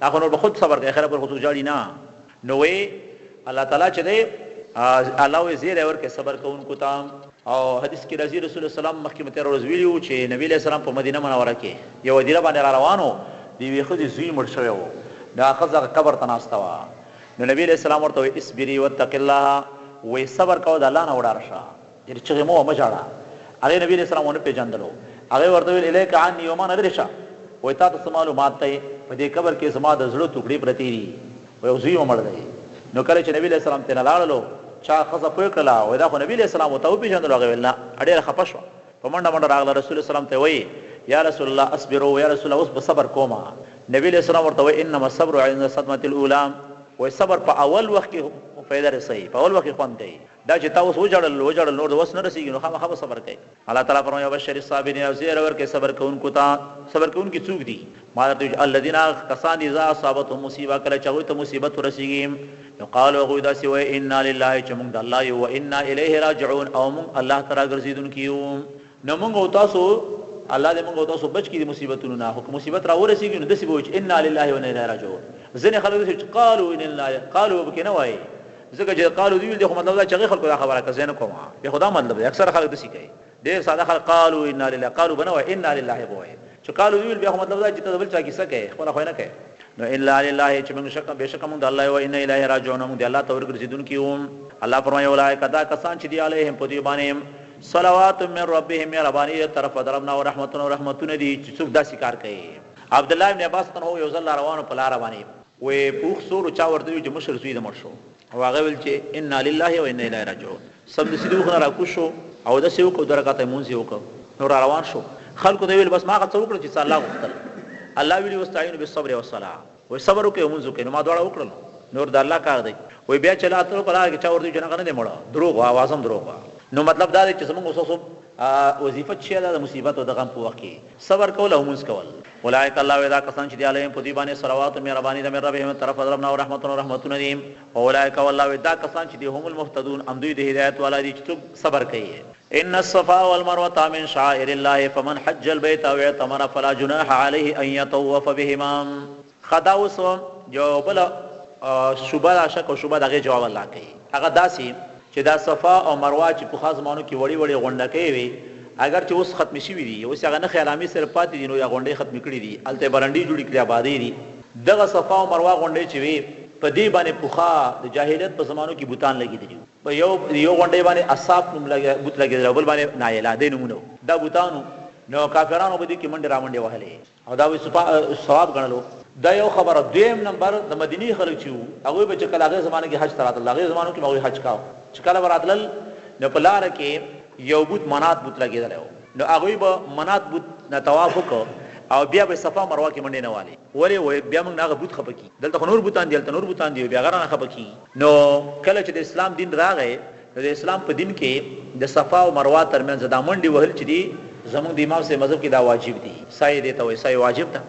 دا خو نور به خود صبر کوي، اخره پر خو څوک ژاړي نه. نو وایي الله تعالی چې دی الله وایي زیری ورکړي صبر کوونکو ته. او حدیث کې راځي رسول الله سلام مخکې مې تېره ورځ ویلي وو چې نبي علیه السلام په مدینه منوره کې یوه هدیره باندې را روان و، د یوې ښځې زوی مړ شوی و، نو هغه ښځه هغه قبر ته ناسته وه، نو نبي علیه السلام ورته وایي اصبري واتقي الله، وایي صبر کوه د الله نه وډار شه، یعنې چغې مه وه مه ژاړه. هغې نبي علیه السلام ونه پېژندلو، هغې ورته وویل الیک عني او ما نه لرې شه، وایي تاته څه معلومات دی، په دې قبر کې زما د زړه ټوکړې پرتې دي، وایي او زوی مې مړ دی. نو کله چې نبي علیه السلام ترېنه لاړلو، چا ښځه پوه کړله، وایي دا خو نبي علیه السلام و، تا وپېژندلو؟ هغې ویل نه، ډېره خپه شوه، په منډه منډه راغله رسول الله سلام ته وایي یا رسول الله اصبرو، یا رسول الله اوس به صبر کوم. نبي علیه السلام ورته وایي انما الصبر عند الصدمة الاولى، وایي صبر په اول وخت کې فایده رسوي، په اول وخت کې خوند کوي، دا چې تا اوس وژړل وژړل نور د وس نه رسیږي نو خامخا به صبر کوې. الله تعالی فرمایي وبشر الصابرین او زیری ورکړئ صبر کوونکو ته. صبر کوونکي څوک دي؟ ما درته ویل چې الذین هغه کسان دي اذا اصابتهم مصیبه کله چې هغوی ته مصیبت ورسیږي نو قالو هغوی داسې وایي انا لله چې موږ د الله یو و انا الیه راجعون او موږ الله ته راګرځېدونکي یو. نو موږ او تاسو الله دې موږ او تاسو بچ کړي د مصیبتونو نه، خو که مصیبت را ورسیږي نو داسې به وایو چې انا لله و انا الیه راجعون. ځینې خلک داسې چې قالو انا لله قالو به پکې نه وایي ځکه چې قالو دی ویل دي خو مطلب دا چې هغې خلکو دا خبره کړه زه یې نه کوم، بیا خو دا مطلب دی. اکثره خلک داسې کوي، ډېر ساده خلک قالو انا لله قالو به نه وایي انا لله به وایي. چې قالو دی ویل بیا خو مطلب دا چې ته د بل چا کیسه کوې خپله خو یې نه کوې. نو انا لله چې موږ شک بېشکه موږ د الله یو انا الیه راجعون، موږ د الله ته ورګرځېدونکي یو. الله فرمایي اولئک دا کسان چې دي علیهم په دوی باندې صلوات من ربهم مهرباني د طرفه د رب نه او رحمتونه او رحمتونه دي چې څوک داسې کار کوي. عبدالله ابن عباس عنه یو ځل روانو په لاره باندې وې په اوښ سور و، چا ورته وویل چې مشر زوی د مړ شو او هغه ویل چې انا لله و انا الیه راجعون. سمدستي د اوښ نه راکوز شو او اودس یې وکړ، دوه رکعته لمونځ یې وکړ، نو راروان شو. خلکو ته یې وویل بس ما هغه څه وکړل چې څه الله غوښتل. الله ویلي واستعینوا بالصبر والصلوة، وایي صبر وکړئ او لمونځ وکړئ، نو ما دواړه وکړل، نور د الله کار دی. وایي بیا چې لا تلو په لاره کې چا ورته وویل چې نه هغه نه دی مړ، دروغ وه، آواز هم دروغ وه. نو مطلب دا دی چې زموږ اوس اوس وظیفه څه شی ده؟ د مصیبت او د غم په وخت کې صبر کول او لمونځ کول. اولئک الله وایي دا کسان چې دي علیهم په دوی باندې صلوات مهرباني ده من ربهم د طرفه د رب نه او رحمتون او رحمتونه دي. اولئک والله وایي دا کسان چې دي هم المهتدون همدوی د هدایت والا دي چې څوک صبر کوي. ان الصفا والمروة من شعائر الله فمن حج البيت او اعتمر فلا جناح عليه ان يطوف بهما. ښه دا اوس یو بله شبهه ده، شک او شبهه د هغې جواب الله کوي، هغه داسې چې دا صفا او مروه چې پخوا زمانو کې وړې وړې غونډکۍ وې، اګر چې اوس ختمې شوې دي، اوس هغه نښې علامې صرف پاتې دي، نور یې غونډۍ ختمې کړې دي، هلته یې برنډې جوړې کړې، ابادۍ دي. دغه صفا او مروه غونډۍ چې وې، په دې باندې پخوا د جاهلیت په زمانو کې بتان لګېدلي وو. په یو یو غونډۍ باندې اساف نوم بت لګېدلی او بل باندې نایله، دې نومونه وو. دا بتان وو، نو کافرانو به دې کې منډې رامنډې وهلې. او دا به ثواب ګڼلو. دا یو خبره. دویم نمبر د مدینې خلک چې وو هغوی به چې کله هغې زمانه کې حج ته راتلل، هغې زمانو کې به هغوی حج کاوه، چې کله به راتلل نو په لاره کې یو بت منات بت لګېدلی و، نو هغوی به منات بت نه طواف وکړ او بیا به صفا مروه کې منډې نه والې. ولې؟ وایي بیا موږ نه هغه بت خفه کېږي، دلته خو نور بتان دي، هلته نور بتان دي، بیا هغه رانه خفه کېږي. نو کله چې د اسلام دین راغی نو د اسلام په دین کې د صفا او مروه ترمنځ دا منډې وهل چې دي زموږ د امام صاحب مذهب کې دا واجب دي، سعی دې ته وایي، سعی واجب ده.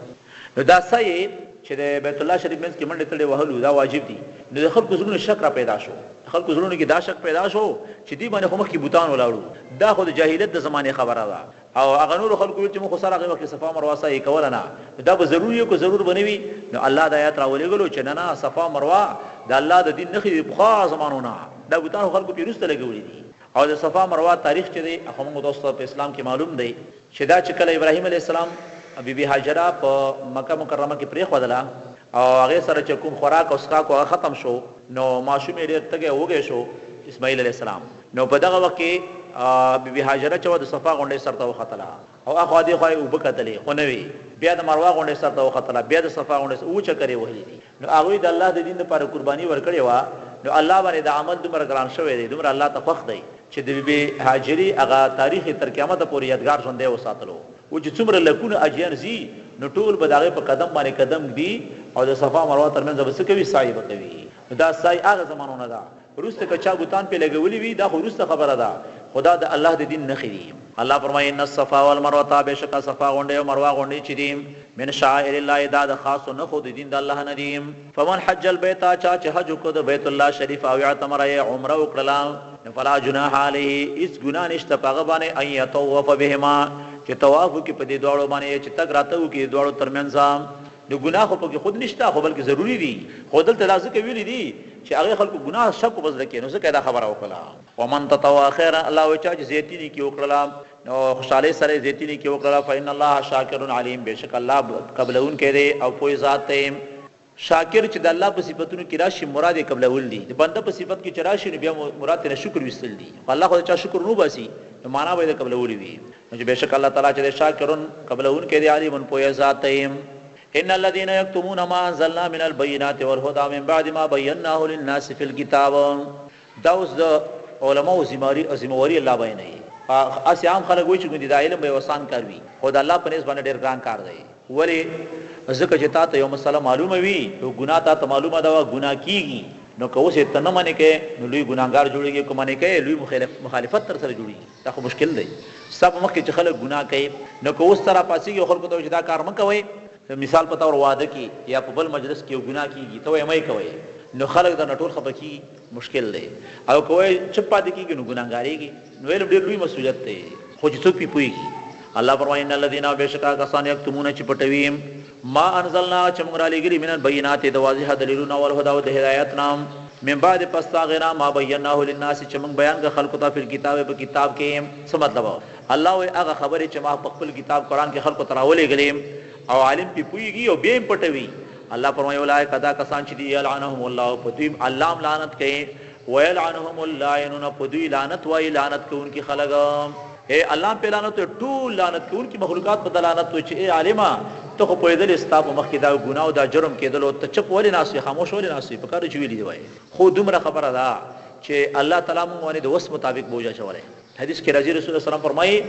نو دا سعی چې د بیت الله شریف منځ کې منډې تړې وهلو دا واجب دي. نو د خلکو زړونو شک را پیدا شو، د خلکو زړونو کې دا شک پیدا شو چې دې باندې خو مخکې بوتان ولاړو، دا خو د جاهلیت د زمانې خبره ده. او هغه نورو خلکو ویل چې موږ خو سره هغې وخت کې صفا مروه سعی کوله نه، نو دا به ضرور وي که ضرور به نه وي؟ نو الله دا آیت راولېږلو چې نه نه، صفا مروه د الله د دین نښې دي پخوا زمانو نه، دا بتان خو خلکو پرې وروسته لګولي دي. او د صفا مروه تاریخ چې دی هغه موږ تاسو ته په اسلام کې معلوم دی چې دا چې کله ابراهیم علیه السلام بي بي هاجره په مکه مکرمه کې پرېښودله او هغې سره چې کوم خوراک او څښاک و هغه ختم شو، نو ماشوم یې ډېر تږی او وږی شو اسماعیل علیه السلام، نو په دغه وخت کې بي بي هاجره چې وه د صفا غونډۍ سر ته وختله او اخوا دې خوا یې اوبه کتلې خو نه وې، بیا د مروه غونډۍ سر ته وختله، بیا د صفا غونډۍ سر، اووه چکرې یې وهلي دي. نو هغوی د الله د دین لپاره قرباني ورکړې وه، نو الله باندې دا عمل دومره ګران شوی دی، دومره الله ته خوښ دی چې د بي بي هاجرې هغه تاریخ یې تر قیامته پورې یادګار ژوندی وساتلو. اوس چې څومره لکونه حاجیان ځي نو ټول به د هغې په قدم باندې قدم ږدي او د صفا مروه ترمنځ به څه کوي؟ سعی به کوي. نو دا سعی هغه زمانو نه ده. وروسته که چا بتان پرې لګولي وي دا خو وروسته خبره ده، خو دا د الله د دین نښې دي. الله فرمایي، ان الصفا والمروة بېشکه صفا غونډۍ او مروه غونډۍ چې دي، من شعائر الله دا د خاصو نښو د دین د الله نه دي. فمن حج البیت چا چې حج وکړ د بیت الله شریف او اعتمر یې عمره وکړله نو فلا جناح علیه هیڅ ګناه نشته په هغه باندې ان یطوف بهما چې طواف وکړي په دې دواړو باندې چې تګ راتګ وکړي د دواړو ترمنځ. نو ګناه خو پکې خود نشته خو بلکې ضروري دي، خو دلته دا ځکه ویلي دي چې هغې خلکو ګناه شک و په زړه کې نو ځکه یې دا خبره وکړله. ومن تطوع خیرا الله وایي چا چې زیاتي نیکي وکړله نو خوشحالۍ سره یې زیاتي نیکي وکړله فان الله شاکر علیم بېشکه الله قبلوونکی دی او پوه ذات دی. شاکر چې د الله په صفتونو کې راشي مراد یې قبلول دي، د بنده په صفت کې چې راشي نو بیا مراد ترې شکر ویستل دي، خو الله خو د چا شکر نه وباسي نو معنا به یې د قبلولو وي. نو چې بېشکه الله تعالی چې دی شاکر قبلوونکی دی علیم پوه ذات دی. ان الذين يكتمون ما انزلنا من البينات والهدى من بعد ما بيناه للناس في الكتاب. دا اوس د علماو ذمه واري الله بیانوي. هسې عام خلک وایي چې ګوندې دا علم به یو اسان کار وي، خو د الله په نزد باندې ډېر ګران کار دی. ولې؟ ځکه چې تاته یو مسله معلومه وي، یو ګناه تاته معلومه ده، ګناه کېږي، نو که اوس یې ته نه منې کوې نو لوی ګناهګار جوړېږې، که منې کوې لوی مخالفت درسره جوړېږي. دا خو مشکل دی. ستا په مخ کې چې خلک ګناه کوي، نو که اوس ته راپاڅېږې او خلکو ته وایې چې دا کار مه کوئ، د مثال په طور واده کې یا په بل مجلس کې یو ګناه کیږي ته وایې مه یې کوئ نو خلک درنه ټول خفه کیږي مشکل دی او که وایې چپ پاتې کیږي نو ګناهګاریږي نو علم ډیر لوی مسولیت دی خو چې څوک پرې پوهیږي. الله فرمایي ان الذین بېشکه هغه کسان یکتمون چې پټوي ما انزلنا چې موږ رالیږلي من البینات د واضح دلیلونو والهدی او د هدایت نه من بعد پس د هغې نه ما بیناه للناس چې موږ بیان کړ خلکو ته فی الکتاب په کتاب کې. څه مطلب؟ الله وایي هغه خبرې چې ما په خپل کتاب قرآن کې خلکو ته راولېږلې او عالم پرې پوهېږي او بیا یې هم پټوي الله فرمایي اولئک دا کسان چې دي یلعنهم الله په دوی الله هم لعنت کوي ویلعنهم اللاعنون په دوی لعنت وایي لعنت کوونکي خلک. اې الله هم په لعنت وایي ټول لعنت کوونکي مخلوقات په ده لعنت وایي چې اې عالمه ته خو پوهېدلې ستا په مخ کې دا ګناه او دا جرم کېدلو ته چپ ولې ناست وې خاموش ولې ناست وې پکار چې ویلي دې وای خو دومره خبره ده چې الله تعالی مونږ باندې د وس مطابق بوج اچولی. حدیث کې راځي رسول الله سلام فرمایي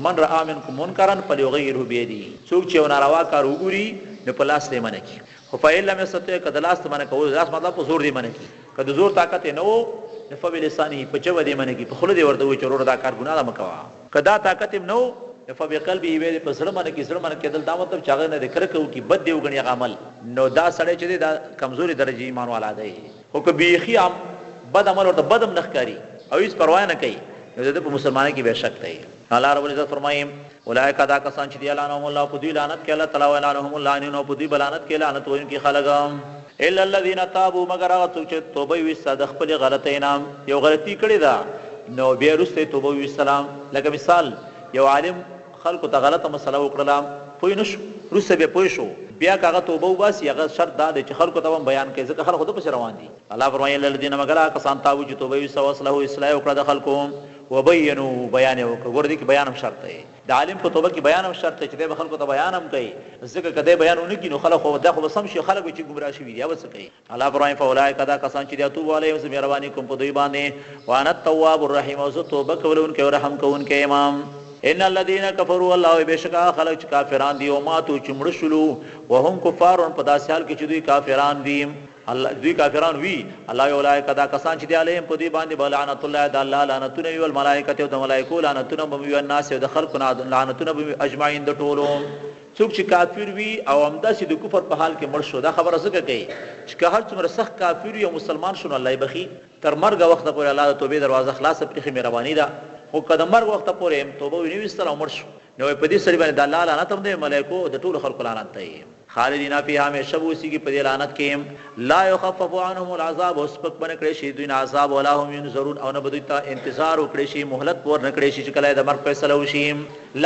من رآ منکم منکرا فلیغیره بیده څوک چې یو ناروا کار وګوري نو په لاس دې منع کړي خو فإن لم یستطع که د لاس منع کول لاس مطلب په زور دې منع کړي که د زور طاقت یې نه وو نو فبلسانه په ژبه دې منع کړي په خوله دې ورته ووایي چې وروره دا کار ګناه ده مه کوه که دا طاقت یې هم نه وو نو فبقلبه بیا دې په زړه منع کړي زړه منع کېدل دا مطلب چې هغه نه دې کرکه وکړي بد دې وګڼي هغه عمل نو دا سړی چې دی دا کمزورې درجې ایمان والا دی. خو که بیخي عام بد عمل ورته بد هم نه ښکاري او هیڅ پروا نه کوي نو د ده په مسلمانۍ کې بیا شک دی. الله رب العزت فرمایي، اولئک دا کسان چې دي لعنهم الله په دوی لعنت کوي الله تعالی ولعنهم اللاعنون او په دوی به لعنت کوي لعنت ویونکي خلک. الا الذین تابوا مګر هغه څوک چې توبه یې ویسته د خپلې غلطۍ نه، یو غلطي کړې ده نو بیا وروسته یې توبه وویستله، لکه مثال یو عالم خلکو ته غلطه مسله وکړله پوه نه شو وروسته بیا پوه شو بیا که هغه توبه وباسي هغه شرط دا دی چې خلکو ته به هم بیان کوي ځکه خلک خو ده پسې روان دي. الله فرمایي الا الذین مګر هغه کسان تابو چې توبه یې ویسته واصلحو اصلاح یې وکړه د خلکو وبینو بیان یې وکړ ګوره دې کې بیان هم شرط دی د عالم په توبه کې بیان هم شرط دی چې دی به خلکو ته بیان هم کوي ځکه که دی بیان ونه کړي نو خلک خو دا خو به سم شي خلک به چې ګمراه شوي دي هغه به څه کوي. الله فرمایي فاولئک دا کسان چې دي اتوب علیهم زه مهرباني کوم په دوی باندې وانا التواب الرحیم او زه توبه قبلونکی او رحم کوونکی یم. ان الذين كفروا الله بېشکه هغه خلک چې کافران دي او ماتو چې مړه شولو وهم کفار په داسې حال کې چې دوی کافران دي الله دوی کافران وي الله اولئک دا کسان چې دي علیهم په دوی باندې به لعنت الله د الله لعنتونه وي والملائکه او د ملائکو لعنتونه به وي والناس او د خلکو لعنتونه به وي اجمعین د ټولو. څوک چې کافر وي او همداسې د کفر په حال کې مړ شو، دا خبره ځکه کوي چې که هر څومره سخت کافر وي او مسلمان شو نو الله یې بخښي، تر مرګه وخته پورې الله د توبې دروازه خلاصه پرېښې مهرباني ده، خو که د مرګ وخته پورې هم توبه ونه ویستله او مړ شو نو په دې سړي باندې د الله لعنت هم دی، ملائکو او د ټولو خلکو لعنت دی. خالدین فیها همیشه به اوسیږي په دې لعنت کې، لا یخفف عنهم العذاب او سپک به نه کړی شي دوی نه عذاب ولا هم ینظرون او نه به دوی ته انتظار وکړی شي، مهلت به ورنه کړی شي چې کله یې د مرګ فیصله وشي.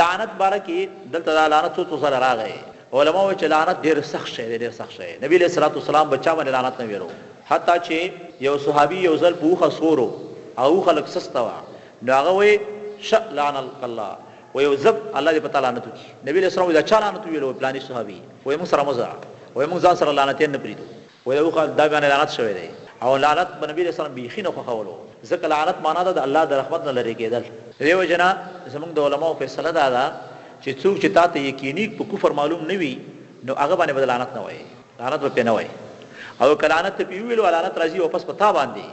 لعنت باره کې دلته دا لعنت څو څو ځله راغی، علماء وایي چې لعنت ډېر سخت شی دی، ډېر سخت شی، نبي علیه الصلوة والسلام به چا باندې لعنت نه ویلو، حتی چې یو صحابي یو ځل په اوښه سور و او اوښه لږ سسته وه، نو هغه وایي شه لعنک الله، وایي ځه الله دې په تا لعنت وکړي، نبي علیه السلام وایي دا چا لعنت وویلو، وایي پلاني صحابي، وایي موږ سره مه ځه، وایي موږ ځان سره لعنتیان نه پرېږدو. وایي اوښه دا باندې لعنت شوی دی او لعنت به نبی علیه السلام بیخي نه خوښولو ځکه لعنت معنا ده د الله د رحمت نه لرې کېدل. د دې وجې نه زموږ د علماوو فیصله دا ده چې څوک چې تاته یقیني په کفر معلوم نه وي نو هغه باندې به د لعنت نه وایې لعنت به پرې نه وایې او که لعنت ته پرې وویلو لعنت راځي واپس په تا باندې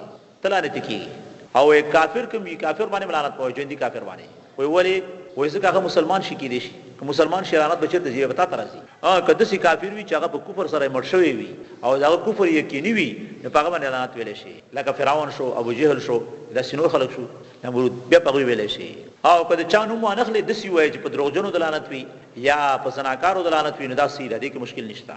ته لعنتي کیږي او وایي کافر کوم وي کافر باندې هم لعنت مه وایه ژوندي کافر باندې وایي ولې وایي ځکه هغه مسلمان شي کیدای شي که مسلمان شي لعنت به چیرته ځي به تاته راځي ها که داسې کافر وي چې هغه په کفر سره مړ شوی وي او د هغه کفر یقیني وي نو په هغه باندې لعنت ویلی شي لکه فرعون شو ابو جهل شو داسې نور خلک شو نمرود بیا په هغوی ویلی شي او که د چا نوم وانخلې داسې ووایه چې په دروغجنو د لعنت وي یا په زناکارو د لعنت وي نو دا صحیح ده دې کې مشکل نشته.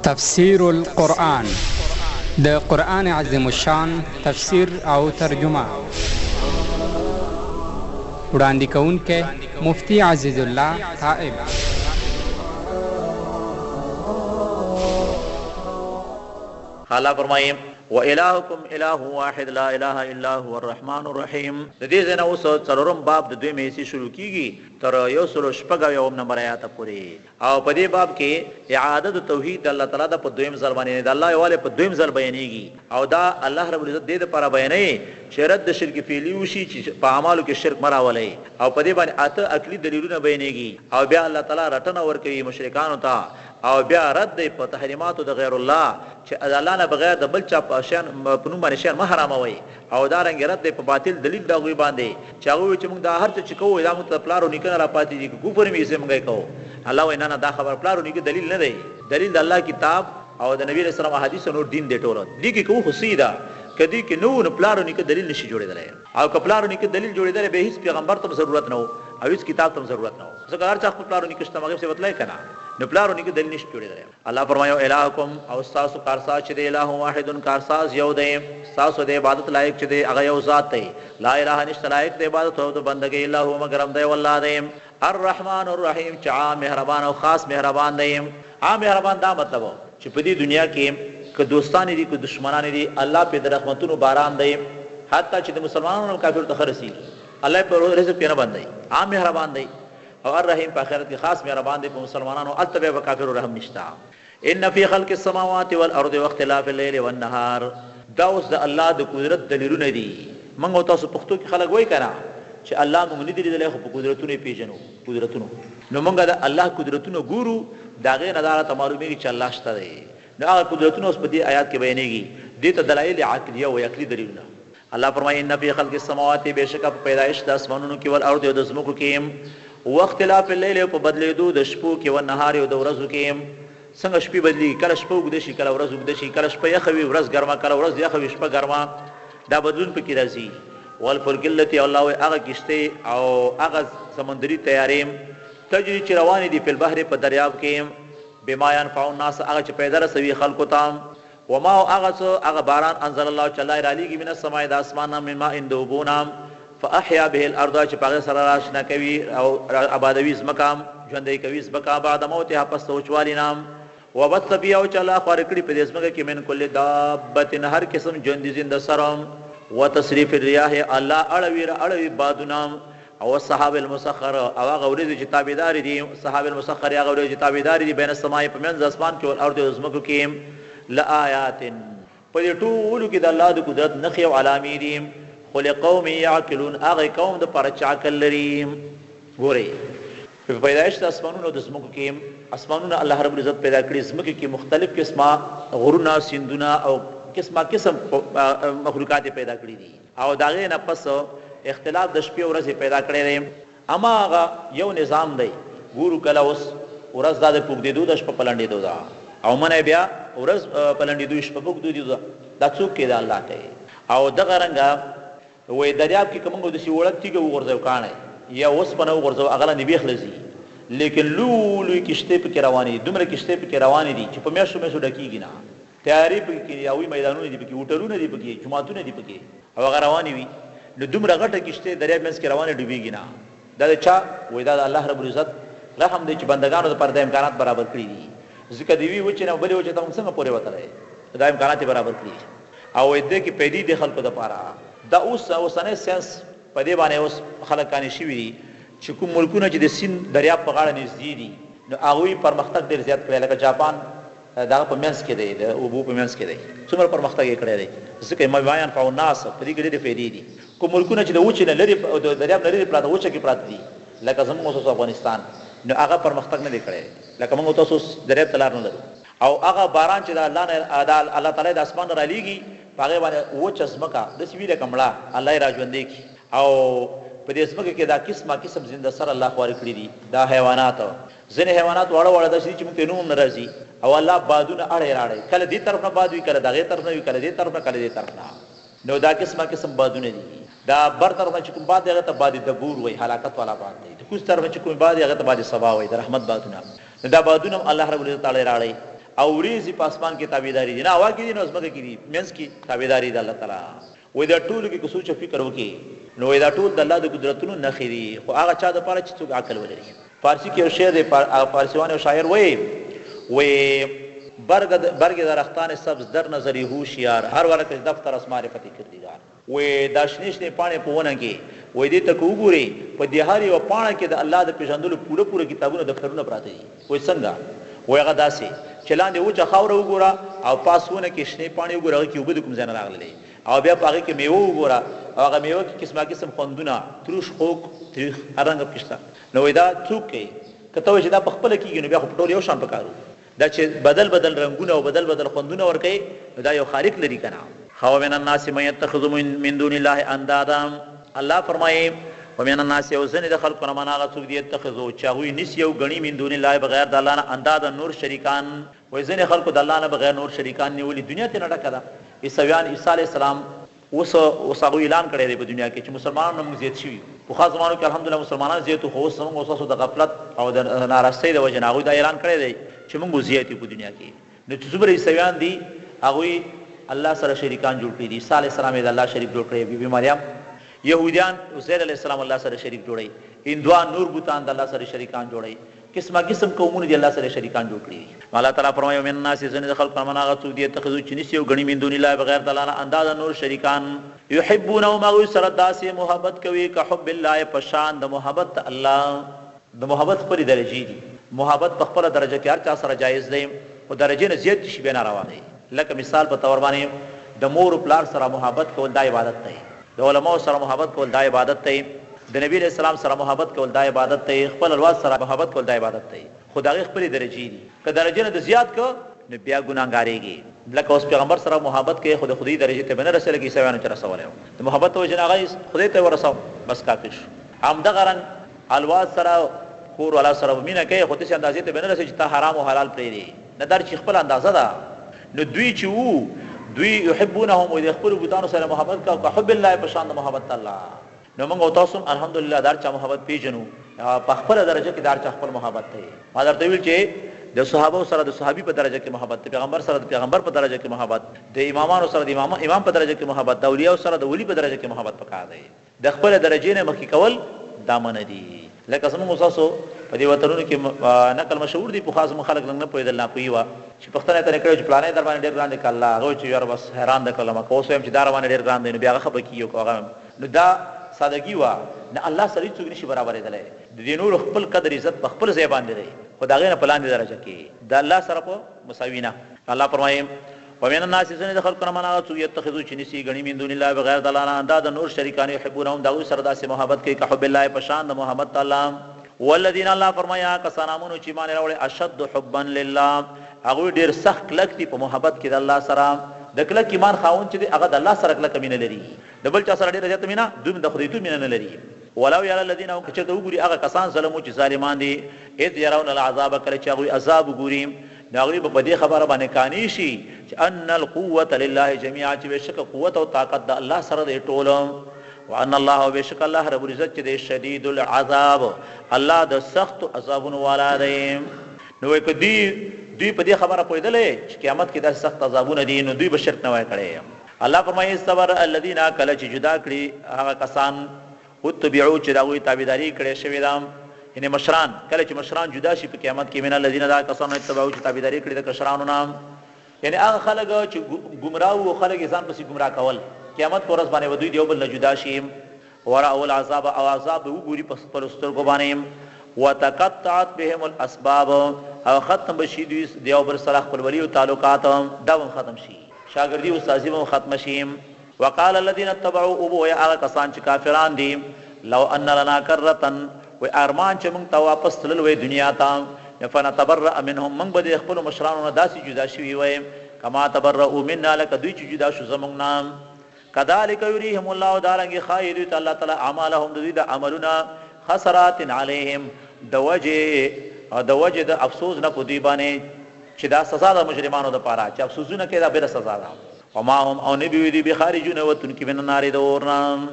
تفسیر القرآن د قرآن عظیم الشان تفسیر او ترجمه وړاندې کوونکی مفتی عزیز الله تائب. الله فرمایي والهکم اله واحد لا اله الا هو الرحمن الرحیم. د دې ځای نه اوس څلورم باب د دویمې حصې شروع کیږي تر یو سل او 76 نمبر آیات پورې او په دې باب کې اعاده د توحید د الله تعالی ده په دویم ځل باندې د الله یووالی په دویم ځل بیانیږي او دا الله رب العزت دې لپاره بیانوي چې رد د شرک فعلي وشي چې په اعمالو کې شرک مه راولئ او په دې باندې اته عقلي دلیلونه بیانیږي او بیا الله تعالی رټنه ورکوي مشرکانو ته او بیا رد دی په تحریماتو د غیر الله چې د الله نه بغیر د بل چا په شیان په نوم باندې شیان مه حراموئ او دا رنګ رد دی په باطل دلیل د هغوی باندې چې هغوی وایي چې موږ دا هر څه چې کوو دا موږ ته د پلار او نیکه نه راپاتې دي که کفر هم وي موږ یې کوو. الله وایي نه نه دا خبره پلار او نیکه دلیل نه دی، دلیل د الله کتاب او د نبی علیه السلام احادیث او نور دین دی ټول دې کې کوو خو صحیح ده که دې کې نه وو نو پلار او نیکه دلیل نشي جوړېدلی او که پلار او نیکه دلیل جوړېدلی بیا هیڅ پیغمبر ته هم ضرورت نه وو. او هیڅ کتاب ته هم ضرورت نه وو ځکه هر چا خپل پلار او نیکه شته هغې پسې به تلای که نه نو پلار او نیکه دلیل نشي جوړېدلی. الله فرمایي، او الهکم او ستاسو کارساز چې دی اله واحد کارساز یو دی، ستاسو د عبادت لایق چې دی هغه یو ذات دی، لا اله نشته لایق د عبادت او د بندګۍ الا هو مګر همدی الله دی، الرحمن الرحیم چې عام مهربان او خاص مهربان دی. عام مهربان دا مطلب چې په دې دنیا کې که دوستان دي که دښمنان دي الله پرې د رحمتونو باران دی، حتی چې د مسلمانانو نه هم کافرو ته ښه رسیږي، الله یې په رزق پرې نه بندوي، عام مهربان دی. او الرحیم په آخرت کې خاص مهربان دی په مسلمانانو هلته بیا په کافرو رحم نشته. ان فی خلق السماوات والارض واختلاف اللیل والنهار دا اوس د الله د قدرت دلیلونه دي. موږ او تاسو پښتو کې خلک وایي کنه چې الله موږ نه دی لیدلی خو په قدرتونو یې پیژنو، قدرتونو. نو موږ د الله قدرتونه ګورو د هغې نه دا راته معلومیږي چې الله شته دی. نو هغه قدرتونه اوس په دې آیات کې بیانیږي. دې ته دلایل عقلیه وایي، عقلي دلیلونه. الله فرمایي، ان فی خلق السماوات بېشکه په پیدایش د اسمانونو کې والارض او د ځمکو کې واختلاف اللیل او په بدلېدو د شپو کې والنهار او د ورځو کې. څنګه شپې بدلېږي، کله شپه اوږده شي، کله ورځ اوږده شي، کله شپه یخه وي ورځ ګرمه، کله ورځ یخه وي شپه ګرمه، دا بدلون پکې راځي. والفلک التي الله وایي هغه کښتۍ او هغه سمندري طیارې تجري چې روانې دي فی البحر په دریاب کې بما ینفع الناس هغه چې فایده رسوي خلکو ته. وما او هغه څه، هغه باران، انزل الله چې الله یې رالېږي من السماء د اسمان نه من ماء د اوبو نه، فاحیا به الارض چې په هغې سره را شنه کوي او را ابادوي ځمکه، ژوندۍ کوي ځمکه، بعد موتها پس د وچوالي نه، وبث فیها او چې الله خواره کړي په دې ځمکه کې من کل دابة هر قسم ژوندي زنده سر، وتصریف الریاح الله اړوي را اړوي بادونه، او السحاب المسخر او هغه ورېځې چې تابعدارې دي، السحاب المسخر هغه ورېځې چې تابعدارې دي بین السماء په منځ د اسمان کې والارض او د ځمکو کې، لآیات په دې ټولو کې د الله د قدرت نښې او علامې دي، خو لقوم یعقلون هغه قوم دپاره چې عقل لري. ګورئ! په پیدایش د اسمانونو او د ځمکو کې، اسمانونه الله رب العزت پیدا کړي، ځمکې کې مختلف قسمه غرونه، سیندونه او قسمه قسم مخلوقات یې پیدا کړي دي. او د هغې نه پس اختلاف د شپې او ورځې پیدا کړی دی، هماغه یو نظام دی، ګورو کله اوس ورځ دا د په اوږدېدو ده شپه په لنډېدو ده او منی بیا ورځ په لنډېدو وي شپه په اوږدېدو ده، دا څوک کوي؟ دا الله کوي. او دغه رنګه وایي دریاب کې که موږ داسې وړه تیږه وغورځوو کاڼی یا اوسپنه وغورځوو هغه لاندې بیخ له ځي، لیکن لوی لوی کښتۍ پکې روانې دي، دومره کښتۍ پکې روانې دي چې په میاشتو میاشتو ډکېږي نه. تیارې پکې کېږي، هغوی میدانونه دي پکې، هوټلونه دي پکې، جوماتونه دي پکې او هغه روانې وي، نو دومره غټه کښتۍ دریاب منځ کې روانه ډوبېږي نه، دا د چا؟ وایي دا د الله رب العزت رحم دی چې بندګانو لپاره دا امکانات برابر کړي دي، ځکه د یوې وچې نه بلې وچې ته موږ څنګه پورې وتلی، نو دا امکانات یې برابر کړي دي او وایي دې کې پیدې دي خلکو لپاره، دا اوس اوسنی ساینس په دې باندې اوس خلک قانع شوي دي چې کوم ملکونه چې د سیند دریاب په غاړه نږدې دي نو هغوی پرمختګ ډېر زیات کړی لکه جاپان د هغه په منځ کې دی، د اوبو په منځ کې دی، څومره پرمختګ یې کړی دی، ځکه ما ینفع الناس، په دې کې ډېرې فایدې دي. کوم ملکونه چې د وچې نه لرې، د دریاب نه لرې پراته، وچه کې پراته دي، لکه زموږ اوس افغانستان، نو هغه پرمختګ نه دی کړی، لکه موږ او تاسو اوس دریاب ته لار نه لرو او هغه باران چې د الله نه، د الله تعالی د اسمان نه رالیږي، په هغې باندې وچه ځمکه داسې وي لکه مړه، الله یې راژوندۍ کړي او په دې ځمکه کې دا قسمه قسم زنده سر الله خواره کړي دي، دا حیوانات. ځینې حیوانات واړه واړه داسې دي چې موږ ته یې نوم هم نه راځي او الله بادونه اړی راړی، کله دې طرف نه باد وي، کله دغې طرف نه وي، کله دې طرف نه، کله دې طرف نه. نو دا قسمه قسم بادونه دي. دا بر طرف نه چې کوم باد دی هغه ته باد دبور وایي، هلاکت والا باد دی. د کوز طرف نه چې کوم باد دی هغه ته باد صبا وایي، د رحمت بادونه. نو دا بادونه هم الله رب العزت اړی راړی او ورېځې په اسمان کې تابعدارې دي، نه هوا کې دي نه ځمکه کې دي، منځ کې تابعدارې دي د الله تعالی. وایي دا ټولو کې که سوچ او فکر وکړې نو وایي دا ټول د الله د قدرتونو نښې دي، خو هغه چا دپاره چې څوک عقل ولري. فارسي کې یو شعر دی، هغه فارسیوان یو شاعر وایي، وایي، برګ برګ درختان سبز در نظر هوشیار هر ورق دفتر است معرفت کردګار. وایي دا شنې شنې پاڼې په ونه کې، وایي دې ته که وګورې په دې هر یوه پاڼه کې د الله د پېژندلو پوره پوره کتابونه دفترونه پراته دي. وایي څنګه؟ وایي هغه داسې چې لاندې وچه خاوره وګوره او پاس ونه کې شنې پاڼې وګوره هغه کې اوبه د کوم ځای نه راغللې او بیا په هغه کې میوه وګوره او هغه میوه کې قسما قسم خوندونه تروش خوږ تریخ هر رنګ پکې شته. نو وایي دا څوک کوي؟ که ته وایې چې دا په خپله کیږي نو بیا خو په ټول یو شان پکار وو. دا چې بدل بدل رنګونه او بدل بدل خوندونه ورکوي نو دا یو خالق لري که نه؟ ښه ومن الناس من یتخذ من دون الله اندادا الله فرمایي ومن الناس او ځینې د خلکو نه من هغه څوک دي یتخذو چې هغوی نیسي او ګڼي من دون الله بغیر د الله نه اندادا نور شریکان. وایي ځینې خلکو د الله نه بغیر نور شریکان نیولي، دنیا ترې نه ډکه ده. عیسویان عیسی علیه السلام اوس اوس هغوی اعلان کړی دی په دنیا کې چې مسلمانانو نه موږ زیات شوي یو. پخوا زمانو کې الحمدلله مسلمانان زیات وو، خو اوس زموږ او ستاسو د غفلت او د ناراستۍ د وجې نه هغوی دا اعلان کړی دی چې موږ زیات یو په دنیا کې. نو چې څومره عیسویان دي هغوی الله سره شریکان جوړ کړي دي، عیسی علیه السلام یې د الله شریک جوړ کړی، بي بي مریم، یهودیان عزیر علیه السلام الله سره شریک جوړوي، هندوان نور بتان د الله سره شریکان جوړوي، قسمه قسم قومونه دي الله سره شریکان جوړ کړي دي. نو الله تعالی فرمایي، ومن الناس ځینې د خلکو نه من هغه څوک دي یتخذو چې نیسي او ګڼي من دون الله بغیر د الله نه اندادا نور شریکان، یحبونهم هغوی سره داسې محبت کوي کحب الله په شان د محبت د الله. د محبت خپلې درجې دي، محبت په خپله درجه کې هر چا سره جایز دی، خو درجې نه زیات چې شي بیا ناروا دی، لکه مثال په طور باندې د مور و پلار سره محبت کول دا عبادت دی، د علماوو سره محبت کول دا عبادت دی، د نبي علیه السلام سره محبت کول دا عبادت دی، خپل الواد سره محبت کول دا عبادت دی، خو د هغې خپلې درجې دي، که درجې نه د زیات کړ نو بیا ګناهګارېږې، لکه اوس پیغمبر سره محبت کوې خو د خدای درجې ته به نه رسې لکه عیسویانو چې رسولی وو، د محبت د وجې نه هغه خدای ته یې ورساوه بس کافر شو، همدغه رنګ الواد سره کور والا سره به مینه کوې خو داسې اندازې ته به نه رسې چې تا حرام او حلال پرېږدې، نه دا چې خپله اندازه ده، نو دوی چې وو دوی یحبونهم وایي د خپلو بتانو سره محبت کوه کحب الله په شان د محبت د الله. نو موږ او تاسو هم الحمدلله د هر چا محبت پېژنو، په خپله درجه کې د هر چا خپل محبت دی. ما درته وویل چې د صحابو سره د صحابي په درجه کې محبت، د پیغمبر سره د پیغمبر په درجه کې محبت، د امامانو سره د امام په درجه کې محبت، د اولیاو سره د ولي په درجه کې محبت پکار دی. د خپله درجې نه مخکې کول دا منع دي. لکه زموږ او ستاسو په دې وطنونو کې نقل مشهور دی، پخوا زموږ خلک لږ نه پوهېدل، ناپوهي وه، چې پوښتنه یې ترې کړې وه چې پلانی درباندې ډېر ګران دی که الله؟ هغه ویل چې یاره بس حیران د کړلم، که اوس وایم چې دا راباندې ډېر ګران دی نو بیا هغه خپه کېږي او که هغه، نو دا سادګي وه، نه الله سره هېڅوک نه شي برابرېدلی، د دې نورو خپل قدر عزت په خپل ځای باندې دی، خو د هغې نه په لاندې درجه کې، د الله سره په مساوي نه. الله فرمایي. ومن الناس ځینې د خلکو نه من هغه څوک یتخذو چې نیسي ګڼي من دون الله بغیر د الله نه اندادا نور شریکان یحبونهم د هغوی سره داسې محبت کوي کحب الله په شان د محبت د الله والذین الله فرمایي هغه کسان امنو چې ایمان یې راوړی اشد حبا لله هغوی ډېر سخت کلک دي په محبت کې د الله سره د کلک ایمان خاوند چې دی هغه د الله سره کلکه مینه لري د بل چا سره ډېره زیاته مینه دوی د خدای تو مینه نه لري ولو یرا الذین او که چېرته وګوري هغه کسان ظلمو چې ظالمان دي اذ يرون العذاب کله چې هغوی عذاب وګوري نو هغوی به په دې خبره باندې قانع شي چې ان القوة لله جميعا چې بېشکه قوت او طاقت د الله سره دی ټول، وان الله او بېشکه الله رب العزت چې دی شدید العذاب الله د سختو عذابونو والا دی. نو وایي که دوی دوی په دې خبره پوهېدلی چې قیامت کې داسې سخت عذابونه دي نو دوی به شرک نه وای کړی. الله فرمایي اذ تبرأ الذین کله چې جدا کړي هغه کسان اتبعو چې د هغوی تابعداري کړې شوې ده، یعنې مشران، کله چې مشران جدا شي په قیامت کې، من الذین د هغه کسانو نه اتبعو چې تابعداري کړې د کشرانو نه، یعنې هغه خلک چې ګمراه وو او خلک یې ځان پسې ګمراه کول، قیامت په ورځ باندې به دوی د یو بل نه جدا شي، ورأوا العذاب او عذاب به وګوري په خپلو سترګو باندې، وتقطعت بهم الاسباب او ختم به شي دوی د یو بل سره خپلولي او تعلقات، دا به هم ختم شي، شاګردي او استاذي به هم ختمه شي. وقال الذين اتبعوا او به وایي هغه کسان چې کافران دي، لو ان لنا کرة وایي ارمان چې مونږ ته واپس تلل وای دنیا ته، فنتبرأ منهم مونږ به د خپلو مشرانو نه داسې جدا شوي وای، کما تبرؤ منا لکه دوی چې جدا شو زمونږ نه. کذلک یریهم الله دارنګې ښایي دوی ته الله تعالی اعمالهم د دوی د عملونه حسرات علیهم د وجې د وجې د افسوس نه په دوی باندې چې دا سزا ده مجرمانو لپاره چې افسوسونه کوي دا بله سزا ده. وما هم او نه به وي دوی بخارجون وتونکي من النار د اور نه.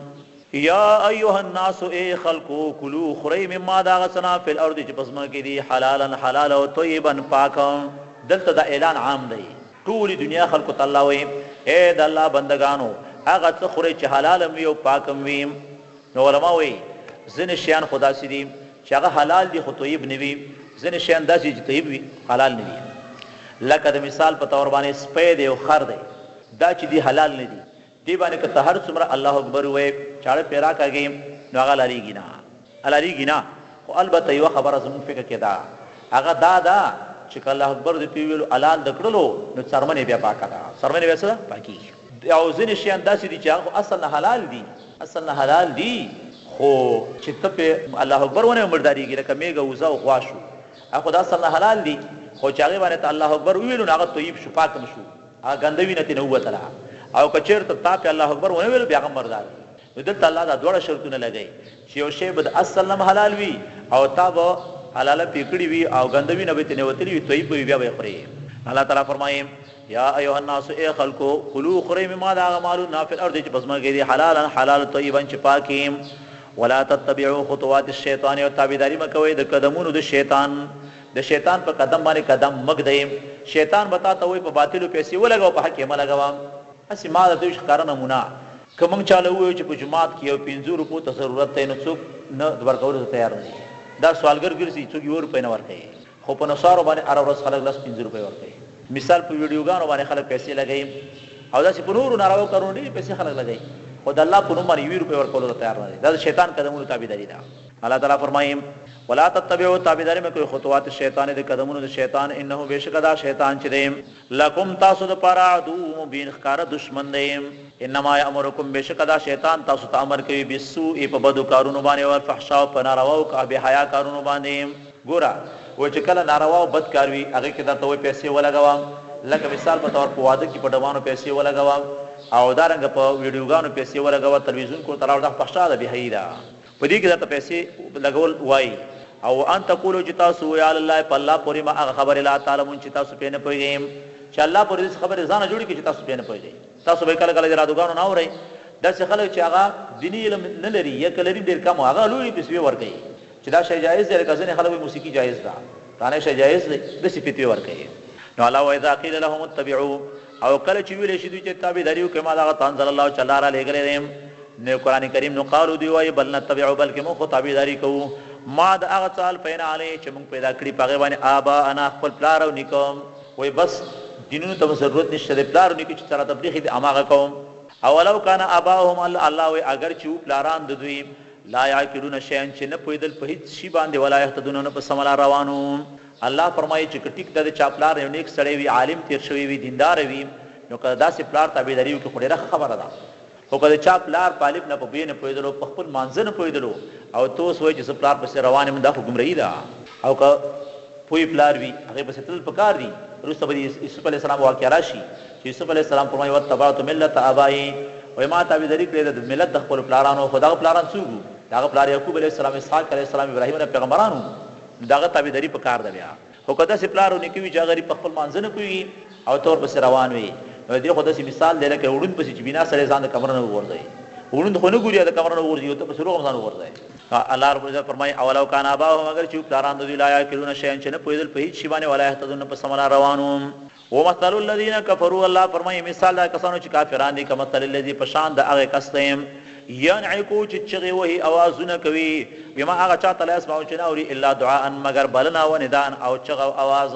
یا ایها الناس ای خلکو کلو خورئ مما د هغه څه نه فی الارض چې په ځمکه کې دي حلالا حلال او طیبا پاک. دلته دا اعلان عام دی ټولې دنیا خلکو ته الله وایي ای د الله بندګانو هغه څه خورئ چې حلال هم وي او پاک هم وي. نو علما وایي ځینې شیان خو داسې دي چې هغه حلال دي خو طیب نه وي، ځینې شیان داسې دي چې طیب وي خو حلال نه وي. لکه د مثال په طور باندې سپی دی او خر دی، دا چې دي حلال نه دي، دې باندې که ته هر څومره الله اکبر ووایې، چاړه پرې راکاږې نو هغه حلالېږي نه، حلالېږي نه. خو البته یوه خبره زموږ فقه کې ده، هغه دا ده چې که الله اکبر دې پرې وویلو حلال دې کړلو نو څرمن یې بیا پاکه ده، څرمن یې بیا څه ده؟ پاکېږي. او ځینې شیان داسې دي چې هغه خو اصل نه حلال دي، اصل نه حلال دي خو چې ته پرې الله اکبر ونه وایې مردارېږي، لکه مېږه، وزه او غوا شو، هغه خو د اصل نه حلال دي خو چې هغې باندې ته الله اکبر وویلو نو هغه طیب شو، پاک هم شو، هغه ګنده وینه ترې نه ووتله او که چېرته تا پرې الله اکبر ونه ویلو بیا هغه مردار وي. نو دلته الله دا دواړه شرطونه لګوي چې یو شی به د اصل نه هم حلال وي او تا به حلاله پرې کړي وي او ګنده وینه به ترې وتلې وي، طیب به وي، بیا به یې خورې. الله تعالی فرمایي، یا ایها الناس ای خلکو، کلو خورئ مما د هغه مالونو نه فی الارض چې په ځمکه کې دي حلالا حلال طیبا چې پاک وي. ولا تتبعوا خطوات الشیطان او تابعداري مه کوئ د قدمونو د شیطان، د شیطان په قدم باندې قدم مه ږدئ، شیطان به تاته وایي په باطلو پیسې ولګوه په حق یې مه لګوه. هسې ما درته ویل چې ښکاره نمونه، که موږ چاله ووایو چې په جومات کې یو پنځو روپو ته ضرورت دی نو څوک نه د ورکولو ته تیار نه دي، دا سوالګر ګرځي څوک یوه روپۍ نه ورکوي. خو په نصارو باندې هره ورځ خلک لس پنځه روپۍ ورکوي. مثال په ویډیوګانو باندې خلک پیسې لګوي او داسې په نورو ناروا کارونو ډېرې پیسې خلک لګوي خو د الله په نوم باندې یوې روپۍ ورکولو ته تیار نه دي. دا د شیطان قدمونو تابعداري ده. الله تعالی فرمایي، ولا تتبعوا تابعداري مه کوئ خطوات الشیطان د قدمونو د شیطان انه بېشکه دا شیطان چې دی لکم تاسو دپاره عدو مبین ښکاره دښمن دی. انما یامرکم بېشکه دا شیطان تاسو ته امر کوي بالسوء په بدو کارونو باندې والفحشاء په نارواو او بې حیا کارونو باندې. ګوره وایي چې کله ناروا او بد کار وي هغه کې درته وایي پیسې ولګوه لکه مثال په طور په واده کې په ډبانو پیسې ولګوه او دارنګه په ویډیوګانو پیسې ولګوه تلویزیون کور ته راوړه دا فحشا ده بې حیايي ده په دې کې درته پیسې لګول وایي او ان تقولو چې تاسو وایي علی الله په الله پورې ما هغه خبرې لا تعلمون چې تاسو پرې نه پوهېږئ چې الله پورې داسې خبرې ځانه جوړې کړي چې تاسو پرې نه پوهېږئ تاسو به کله کله د رادوګانو نه اورئ داسې خلک چې هغه دیني علم نه لري یا که لري ډېر کم هغه لوی پیسې ورکوي چې دا شی جایز دی لکه ځینې خلک وایي موسیقي جایز ده فلانی شی جایز دی داسې فتوی ورکوي نو الله وایي اذا قیل لهم اتبعوا او کله چې ویل شي دوی چې تابعداري وکړئ ما دغه انزل الله چې الله را لېږلی دی نو قرآن کریم نو قالو دوی وایي بل نتبع بلکې موږ خو تابعداري کوو ما د هغه څه الفینا علیه چې موږ پیدا کړي په هغې باندې آبا انا خپل پلار او نیکه وایي بس دینونو ته ضرورت نشته دی پلار او نیکه چې څه راته پرېښي دي هماغه کوم اولو کان آباهم الله وایي اګر چې وو پلاران د دوی لا يعقلون شيئا چې نه پوهېدل په هیڅ شي باندې ولا يهتدون او نه په سمه لار روان وو. الله فرمايي چې که ټیک ده د چا پلار یو نیک سړی وي، عالم تېر شوی وي، دیندار وي، نو که د داسې پلار تابعداري وکړي خو ډېره ښه خبره ده، خو که د چا پلار په الف نه په بې نه پوهېدلو، په خپل لمانځه نه پوهېدلو او ته اوس وایې چې زه پلار پسې روان یم، دا خو ګمراهي ده. او که پوه پلار وي هغې پسې تلل پکار دي. وروسته به د یوسف علیه السلام واقعه راشي چې یوسف علیه السلام فرمایي، واتبعت ملة آبائي، وایي ما تابعداري کړې ده د ملت د خپلو پلارانو، خو د هغه پلاران څوک وو؟ د هغه پلار یعقوب علیه السلام، اسحاق علیه السلام، ابراهیم علیه پیغمبران وو، نو د هغه تابعداري پکار ده بیا. خو که داسې پلار او نیکه وي چې هغه غریب په خپل لمانځه نه پوهېږي او ته ورپسې روان وې، نو د دې خو داسې مثال دی لکه یو ړوند پسې چې بینا سړی ځان د کمره نه وغورځوي، ړوند خو نه ګوري او د کمره نه وغورځي، ته پسې روغ هم ځان وغورځوې. الله رب العزت فرمایي، اولو کان آباؤهم اګر چې وو پلاران د دوی لا یعقلون شیئا چې نه پوهېدل په هیڅ شي باندې ولا یهتدون نه په سمه لار روان وو. ومثل الذین کفروا الله فرمایي مثال د کسانو چې کافران دي کمثل الذی په شان د هغه کس دی ینعقو چې چغې وهي اوازونه کوي بما هغه چاته لا یسمعو چې نه اوري الا دعاء مګر بلنه و نداء او چغه او اواز.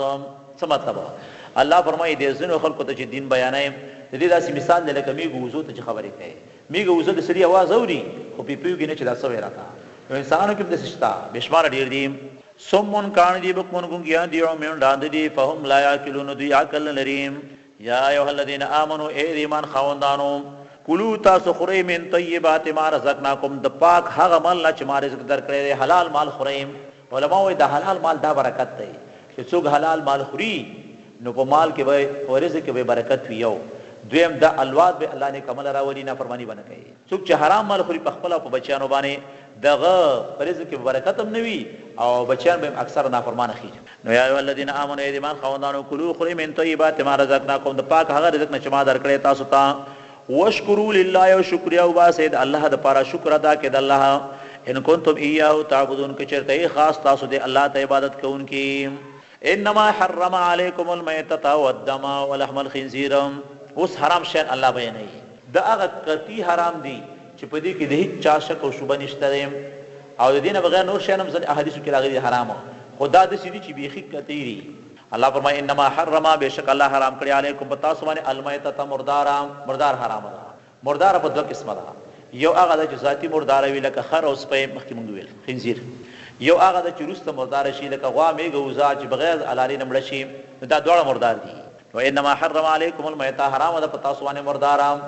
څه مطلب؟ الله فرمایي د ځینو خلکو ته چې دین بیانوي د دې داسې مثال دی لکه میږو وزو ته چې خبرې کوي. میږه وزه د سړي اواز اوري خو پرې پوهیږي نه چې دا څه وایي راته. نو انسانانو کې هم داسې شته بې شماره ډېر دي. صم کاڼه دي بکم ګونګیان دي عمی ړانده دي فهم لا یعقلون دوی عقل نه لري. یا ایها الذین آمنو ای د ایمان خاوندانو کلو تاسو خورئ من طیبات ما رزقناکم د پاک هغه مال نه چې ما رزق درکړی دی حلال مال خورئ. علماء وایي د حلال مال دا برکت دی چې څوک حلال مال خوري نو په مال کې به په رزق کې به برکت وي یو دویم د الواد به الله نیک عمل راولي نافرمانی به نه کوي. څوک چې حرام مال خوري په خپله او په بچیانو باندې دغه په رزق کې به برکت هم نه وي او بچیان به هم اکثره نافرمانه خیژي. نو یا ایها الذین آمنو ای د ایمان خاوندانو کلو خورئ من طیبات ما رزقناکم د پاک هغه رزق نه چې ما درکړی تاسو ته واشکروا لله او شکریه وباسئ د الله دپاره شکر ادا کړئ د الله ان کنتم ایاه تعبدون که چېرته یې خاص تاسو د الله ته عبادت کوونکي. انما حرم علیکم المیتة والدم ولحم الخنزیر اوس حرام شیان الله بیانوي دا هغه قطعي حرام دي چې په دې کې د هیڅ چا شک او شبه نشته دی او د دې نه بغیر نور شیان هم ځینې احادیثو کې راغلي دي حرام خو دا داسې دي چې بیخي قطعي دي. الله فرمایي انما حرم بېشکه الله حرام کړي علیکم په تاسو باندې المیتة مرداره مردار حرامه ده مرداره په دوه قسمه ده، یو هغه ده چې ذاتي مرداره وي لکه خر او سپی مخکې مونږ وویل، خنزیر، یو هغه ده چې وروسته مرداره شي لکه غوا، میږه، وزه چې بغیر د حلالې نه مړه شي نو دا دواړه مردار دي. نو انما حرم علیکم المیتة حرامه ده په تاسو باندې مرداره،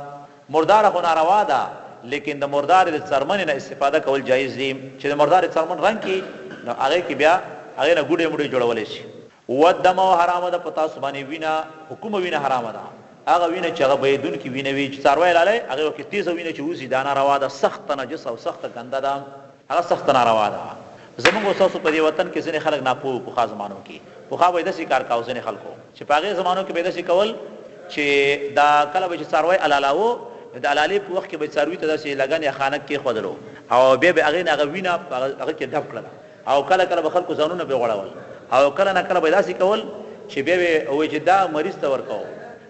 مرداره خو ناروا ده لیکن د مردارې د څرمنې نه استفاده کول جایز دي چې د مردارې څرمن رنګ کړي نو هغې کې بیا هغې نه ګوډې موډې جوړولی شي. والدم او حرامه ده په تاسو باندې وینه، خو کومه وینه حرامه ده؟ هغه وینه چې هغه بهیدونکې وینه وي، چې څاروی لالی هغې وخت کې تیزه وینه چې وځي دا ناروا ده، سخته نجسه او سخته ګنده ده، هغه سخته ناروا ده. زموږ او ستاسو په دې وطن کې ځینې خلک ناپوه وو پخوا زمانو کې، پخوا به یې داسې کار کاوه ځینې خلکو چې په هغې زمانو کې به یې داسې کول چې دا کله به چې څاروی حلالاوه نو د حلالې په وخت کې به یې څاروي ته داسې لګن یا خانک کېښودلو او بیا به هغې نه هغه وینه په هغه کې ډب کړله او کله کله به خلکو ځانونه پرې غوړول او کله نا کله به داسې کول چې بیا به وایي چې دا مریض ته ورکوو،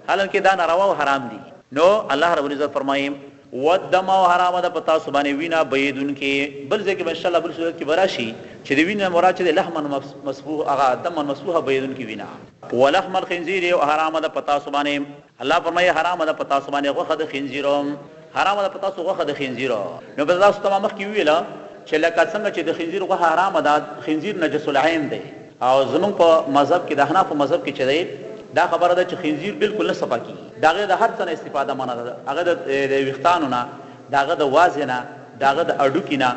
حالانکه دا ناروا او حرام دي. نو الله رب العزت فرمایي، والدم او حرامه ده په تاسو باندې وینه بهیدونکې. بل ځای کې به ان شاء الله بل صورت کې به راشي چې د وینې نه مراد چې دی لحما مسفوح هغه دما مسفوحه بهیدونکې وینه. ولحم الخنزیر او حرامه ده په تاسو باندې، الله فرمایي حرامه ده په تاسو باندې غوښه د خنزیر، حرامه ده په تاسو غوښه د خنزیر. نو په تاسو ته ما مخکې وویل چې لکه څنګه چې د خنزیر غوښه حرامه ده، خنزیر نجس العین دی او زمونږ په مذهب کې د احنافو مذهب کې چې دی دا خبره ده چې خنزیر بالکل نه صفا کیږي، د هغه د هر څه نه استفاده منع ده، هغه د ویښتانو نه، د هغه د وازې نه، د هغه د هډوکي نه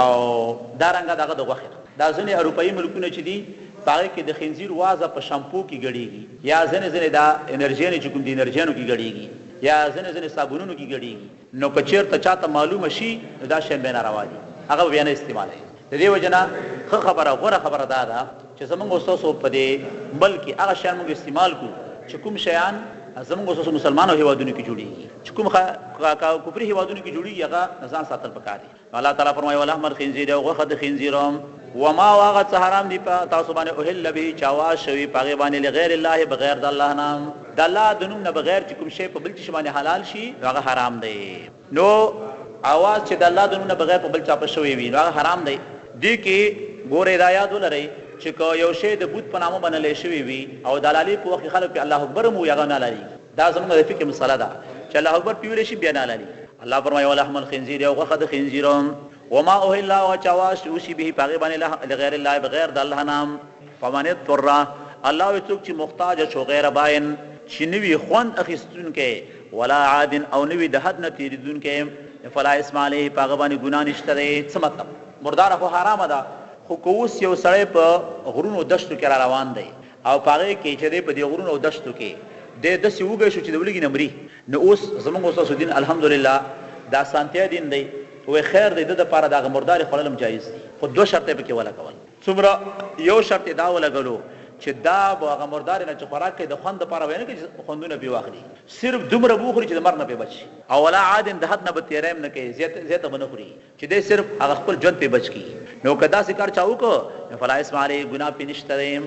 او دا رنګه د هغه د غوښې نه. دا ځینې اروپایي ملکونه چې دي په هغې کې د خنزیر وازه په شامپو کې ګډیږي یا ځینې ځینې دا انرژیانې چې کوم دي انرژیانو کې ګډیږي یا ځینې ځینې صابونونو کې ګډیږي، نو که چیرته چاته معلومه شي نو دا شیان بیا ناروا دي، هغه به بیا نه استعمالوي. د دې وجې نه ښه خبره غوره خبره دا ده چې زمونږ او ستاسو په دې ملک کې هغه شیان مونږ استعمال کړو چې کوم شیان زمونږ او ستاسو مسلمانو هیوادونو کې جوړیږي، چې کوم کفري هیوادونو کې جوړیږي هغه ځان ساتل پکار دي. نو الله تعالی فرمایي ولحم الخنزیر او غوښه د خنزیر وما او هغه څه حرام دي په تاسو باندې اهل به چې اواز شوي په هغې باندې لغیر الله بغیر د الله نه، د الله د نوم نه بغیر چې کوم شی په بل څه باندې حلال شي نو هغه حرام دی. نو اواز چې د الله د نوم نه بغیر په بل چا په شوی وي نو هغه حرام دی. دې کې ګورئ دا یاد ولرئ چې که یو شی د بت په نامه منل شوی وي او د حلالې په وخت کې خلک پرې الله اکبر هم ووایي هغه نه حلالېږي. دا زموږ د فقې مسله ده چې الله اکبر پرې ویلی شي بیا نه حلالېږي. الله فرمایي ولحم الخنزیر او غوښه د خنزیر وما اهل او چې اواز وشي به په هغې باندې لغیر الله بغیر د الله نه. فمن اضطر الله وایي څوک چې محتاج شو غیر باین چې نه وي خوند اخیستونکی ولا عاد او نه وي د حد نه تېرېدونکی فلا اثم علیه په هغه باندې ګناه نشته دی. څه مطلب؟ مرداره خو حرامه ده خو که اوس یو سړی په غرونو دشتو کې را روان دی او په هغې کې چې دی په دې غرونو او دشتو کې دی داسې وږی شو چې د ولږې نه مري، نو اوس زمونږ او ستاسو دین الحمدلله د اسانتیا دین دی، وایي خیر دی دده لپاره د هغه مردارې خوړل هم جایز دي، خو دوه شرطه یې پکې ولګول. څومره؟ یو شرط یې دا ولګولو چې دا به هغه مردارې نه چې خوراک کوي د خوند لپاره به یې نه کوي چې خوندونه پرې واخلي، صرف دومره به وخوري چې د مرګ نه پرې بچ شي او ولا عاد د حد نه به تېری هم نه کوي، زیاته به نه خوري. چې دی صرف هغه خپل ژوند پرې بچ کړي، نو که داسې کار چا وکړ نو فلا اثم علیه ګناه پرې نشته دی،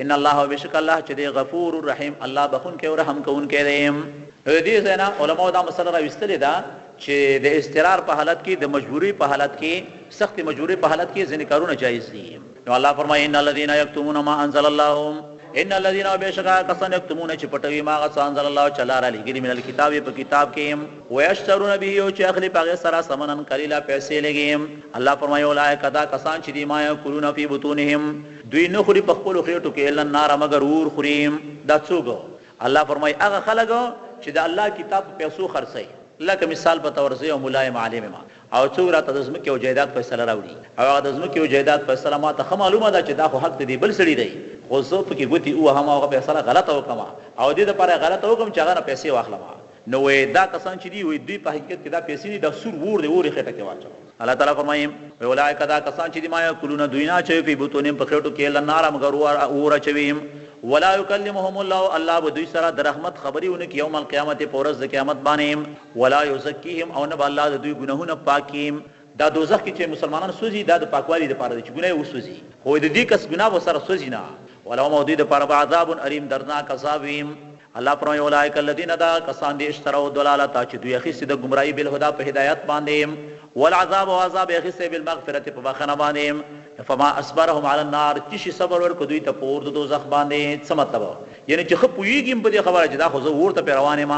ان الله بېشکه الله چې دی غفور رحیم الله بخښونکی او رحم کوونکی دی. نو د دې ځای نه علماوو دا مسله راویستلې ده چې د اضطرار په حالت کې، د مجبورۍ په حالت کې، سختې مجبورۍ په حالت کې ځینې کارونه جایز دي. نو الله فرمایي ان الذين يكتمون ما انزل الله ان الذين او بېشکه هغه کسان یکتمون چې پټوي ما هغه څه انزل الله چې الله رالیږلي من الکتاب په کتاب کې ویشترون به او چې اخلي په هغې سره ثمنا قلیلا پیسې لږې. الله فرمایي اولئک دا کسان چې دي ما یاکلون فی بطونهم دوی نه خوري په خپلو خېټو کې الا النار مګر اور خوري. دا څوک؟ الله فرمایي هغه خلک چې د الله کتاب په پیسو خرڅوي، لکه مثال په طور زه یو ملا یم عالم یم او څوک راته د ځمکې او جایداد فیصله راوړي او هغه د ځمکې او جایداد فیصله ماته ښه معلومه ده چې دا خو حق د دې بل سړي دی خو زه پکې ګوتې ووهم او هغه فیصله غلطه وکړم او دې لپاره یې غلطه وکړم چې هغه نه پیسې واخلم نو وایي دا کسان چې دي وایي دوی په حقیقت کې دا پیسې نه دي دا سور اور دی اور یې خېټه کې واچوه. الله تعالی فرمایي اولئک دا کسان چې دي ما یاکلون دوی نه اچوي فی بطونهم په خېټو کې الا النار مګر اور اچوي ولا یکلمهم الله الله به دوی سره د رحمت خبرې ونه کړي یوم القیامت په ورځ د قیامت باندې ولا یزکیهم او نه به الله د دوی ګناهونه پاک کړي. دا دوزخ کې چې مسلمانان سوځي دا د پاکوالي لپاره دی چې ګناه یې وسوځي خو د دې کس ګناه به سره سوځي نه ولهم او دوی لپاره به عذاب الیم دردناک عذاب وي. الله فرمایي اولئک الذین دا کسان دي اشتروا الضلالة چې دوی اخیستې د ګمراهي بالهدی په هدایت باندې والعذاب او عذاب یې اخیستی بالمغفرة په بخښنه باندې فما اصبرهم علی النار څه شي صبر ورکړ دوی ته په اور د دوزخ باندې. څه مطلب؟ یعنې چې ښه پوهېږي هم په دې خبره چې دا خو زه اور ته پرې روان یم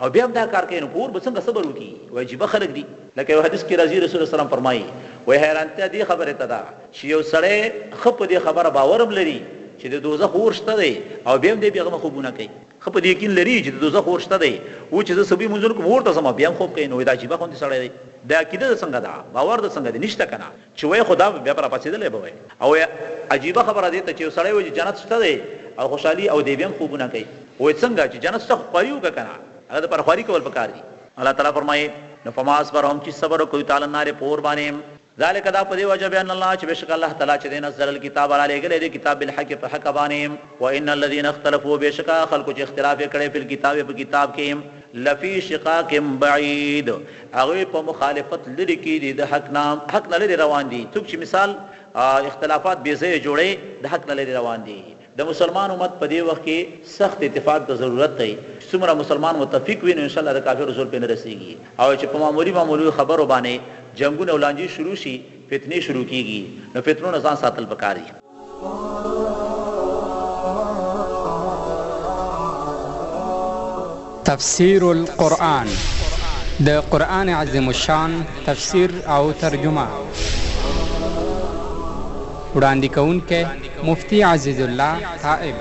او بیا هم دا کار کوي نو په اور به څنګه صبر وکړي؟ وایي عجیبه خلک دي. لکه یو حدیث کې راځي رسول الله سلام فرمایي وایي حیرانتیا دې خبرې ته ده چې یو سړی ښه په دې خبره باور هم لري چې د دوزخ اور شته دی او بیا هم دی بېغمه خوبونه کوي، ښه په دې یقین لري چې د دوزخ اور شته دی او چې زه سبي لمونځ ونه کړم اور ته ځم بیا هم خوب کوي نو وایي دا عجیبه غوندې سړی دی، دا عقیده د څنګه ده، باور د څنګه دی، نشته که نه چې وایي خو دا بیا به راپاڅېدلی به وای. او عجیبه خبره دې ته چې یو سړی وایي چې جنت شته دی او خوشحالي او دی بیا هم خوبونه کوي، وایي څنګه چې جنت شته خو خواري وکړه که نه، هغه دپاره خواري کول پکار دي. الله تعالی فرمایي نو فما اصبرهم چې صبر وکړي تعالی النار په اور باندې. ذلک دا په دې وجه بأن الله چې بېشکه الله تعالی چې دی نزل الکتاب رالېږلی دی کتاب بالحق په حق باندې وان الذين اختلفوا بېشکه هغه خلکو چې اختلاف یې کړی فی الکتاب په کتاب کې لفی شقاق بعید، هغوی په مخالفت لرې کې دي د حق نه، حق نه لرې روان دي، څوک چې مثال اختلافات بې ځایه جوړوي د حق نه لرې روان دي. د مسلمان امت په دې وخت کې سخت اتفاق ته ضرورت دی، چې څومره مسلمان متفق وي نو ان شاء الله د کافرو زور پرې نه رسیږي او چې په معمولي معمولي خبرو باندې جنګونه او لانجې شروع شي فتنې شروع کیږي نو فتنو نه ځان ساتل پکار دي. تفسیر القرآن د قرآن عظیم الشان تفسیر او ترجمه وړاندې کوونکی مفتي عزیز الله تائب.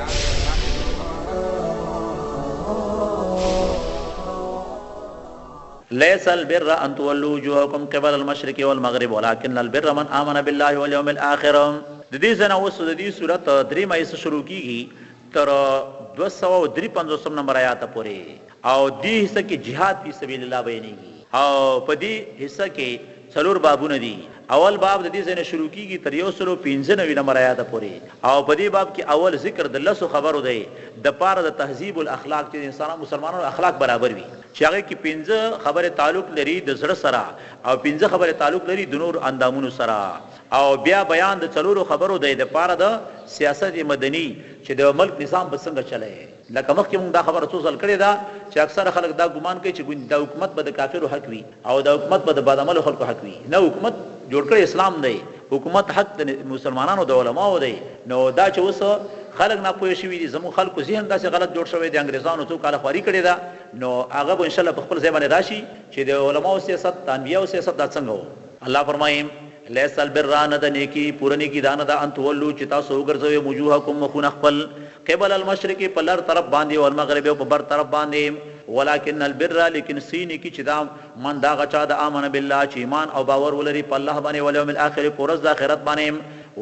ليس البر ان تولوا وجوهكم قبل المشرق والمغرب ولكن البر من آمن بالله واليوم الاخر. د دې ځای نه اوس د دې سورت درېیمه حصه شروع کیږي تر 253 نمبر آیات پورې او دې حصه کې جهاد فی سبیل الله بیانیږي او په دې حصه کې څلور بابونه دي. اول باب د دې ځای نه شروع کیږي تر 195 نمبر آیات پورې او په دې باب کې اول ذکر د لسو خبرو دی د پاره د تهذیب الاخلاق چې د انسانانو مسلمانانو اخلاق برابر وي چې هغه کې پنځه خبرې تعلق لري د زړه سره او پنځه خبرې تعلق لري د نور اندامونو سره او بیا بیان د څلورو خبرو دی د پاره د سیاست مدني چې د ملک نظام به څنګه چلی. لکه مخکې مونږ دا خبره څو ځل کړې ده چې اکثره خلک دا ګمان کوي چې ګوندې دا حکومت به د کافرو حق وي او دا حکومت به د بدعملو خلکو حق وي. نه، حکومت جوړ کړی اسلام دی، حکومت حق د مسلمانانو د علماوو دی. نو دا چې اوس خلک ناپوهه شوي دي، زموږ خلکو ذهن داسې غلط جوړ شوی دی، انګرېزانو څو کاله خواري کړې ده، نو هغه به انشاالله په خپل ځای باندې راشي چې د علماوو سیاست، د انبیاوو سیاست دا څنګه وو. الله فرمایي، لیس البر، نه ده نیکي، پوره نیکي دا نه ده، ان تولو، چې تاسو وګرځوئ، وجوهکم، مخونه خپل، قبل المشرق، په لر طرف باندې، والمغرب، او په بر طرف باندې، ولکن البر، لیکن صحیح نیکي چې ده، من، د هغه چا ده، آمن بالله، چې ایمان او باور ولري په الله باندې، والیوم الاخر، په ورځ د آخرت باندې،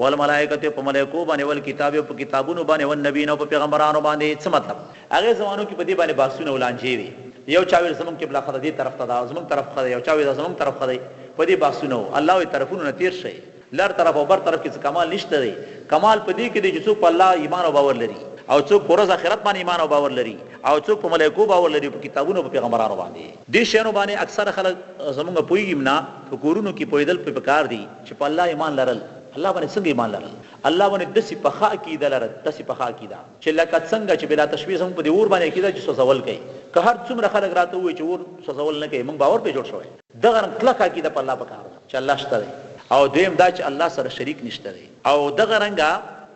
والملائکة، په ملائکو باندې، والکتاب، او په کتابونو باندې، والنبیین، او په پیغمبرانو باندې. څه مطلب؟ هغې زمانو کې په دې باندې بحثونه او لانجې وې. یو چا ویل زموږ قبله ښه ده، دې طرف ته ده، زموږ طرف ښه دی، یو چا ویل دا زموږ طرف ښه دی. په دې بحثونه وو. الله وایي طرفونو نه تېر شئ. لر طرف او بر طرف کې څه کمال نشته دی. کمال په دې کې دی چې څوک په الله ایمان او باور لري او څوک په ورځ اخرت باندې ایمان او باور لري او څوک په ملایکو باور لري او په کتابونو او په پیغمبرانو باندې. دې شیانو باندې اکثره خلک زموږ پوهېږي هم نه. په کورونو کې پوهېدل پرې پکار دي چې په الله ایمان لرل، الله باندې څنګه ایمان لرل؟ الله باندې داسې پخه عقیده لرل، داسې پخه عقیده. چې لکه څنګه چې بلا تشبیه زموږ په دې اور باندې عقیده چې سوځول کوي، که هر څومره خلک راته ووایي چې اور سوځول نه کوي، موږ باور پرې جوړ شوی. دغه رنګ کلکه عقیده په الله پکار ده چې الله شته دی او دویم دا چې الله سره شریک نشته دی او دغه رنګ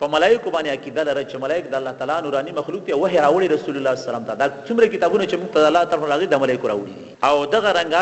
په ملایکو باندې عقیده لرل چې ملایک د الله تعالی نوراني مخلوق دی، وحی راوړي رسول الله صلی الله علیه وسلم ته، دا څومره کتابونه چې موږ ته د الله طرف نه راغلي دا ملایکو راوړي دي او دغه رنګ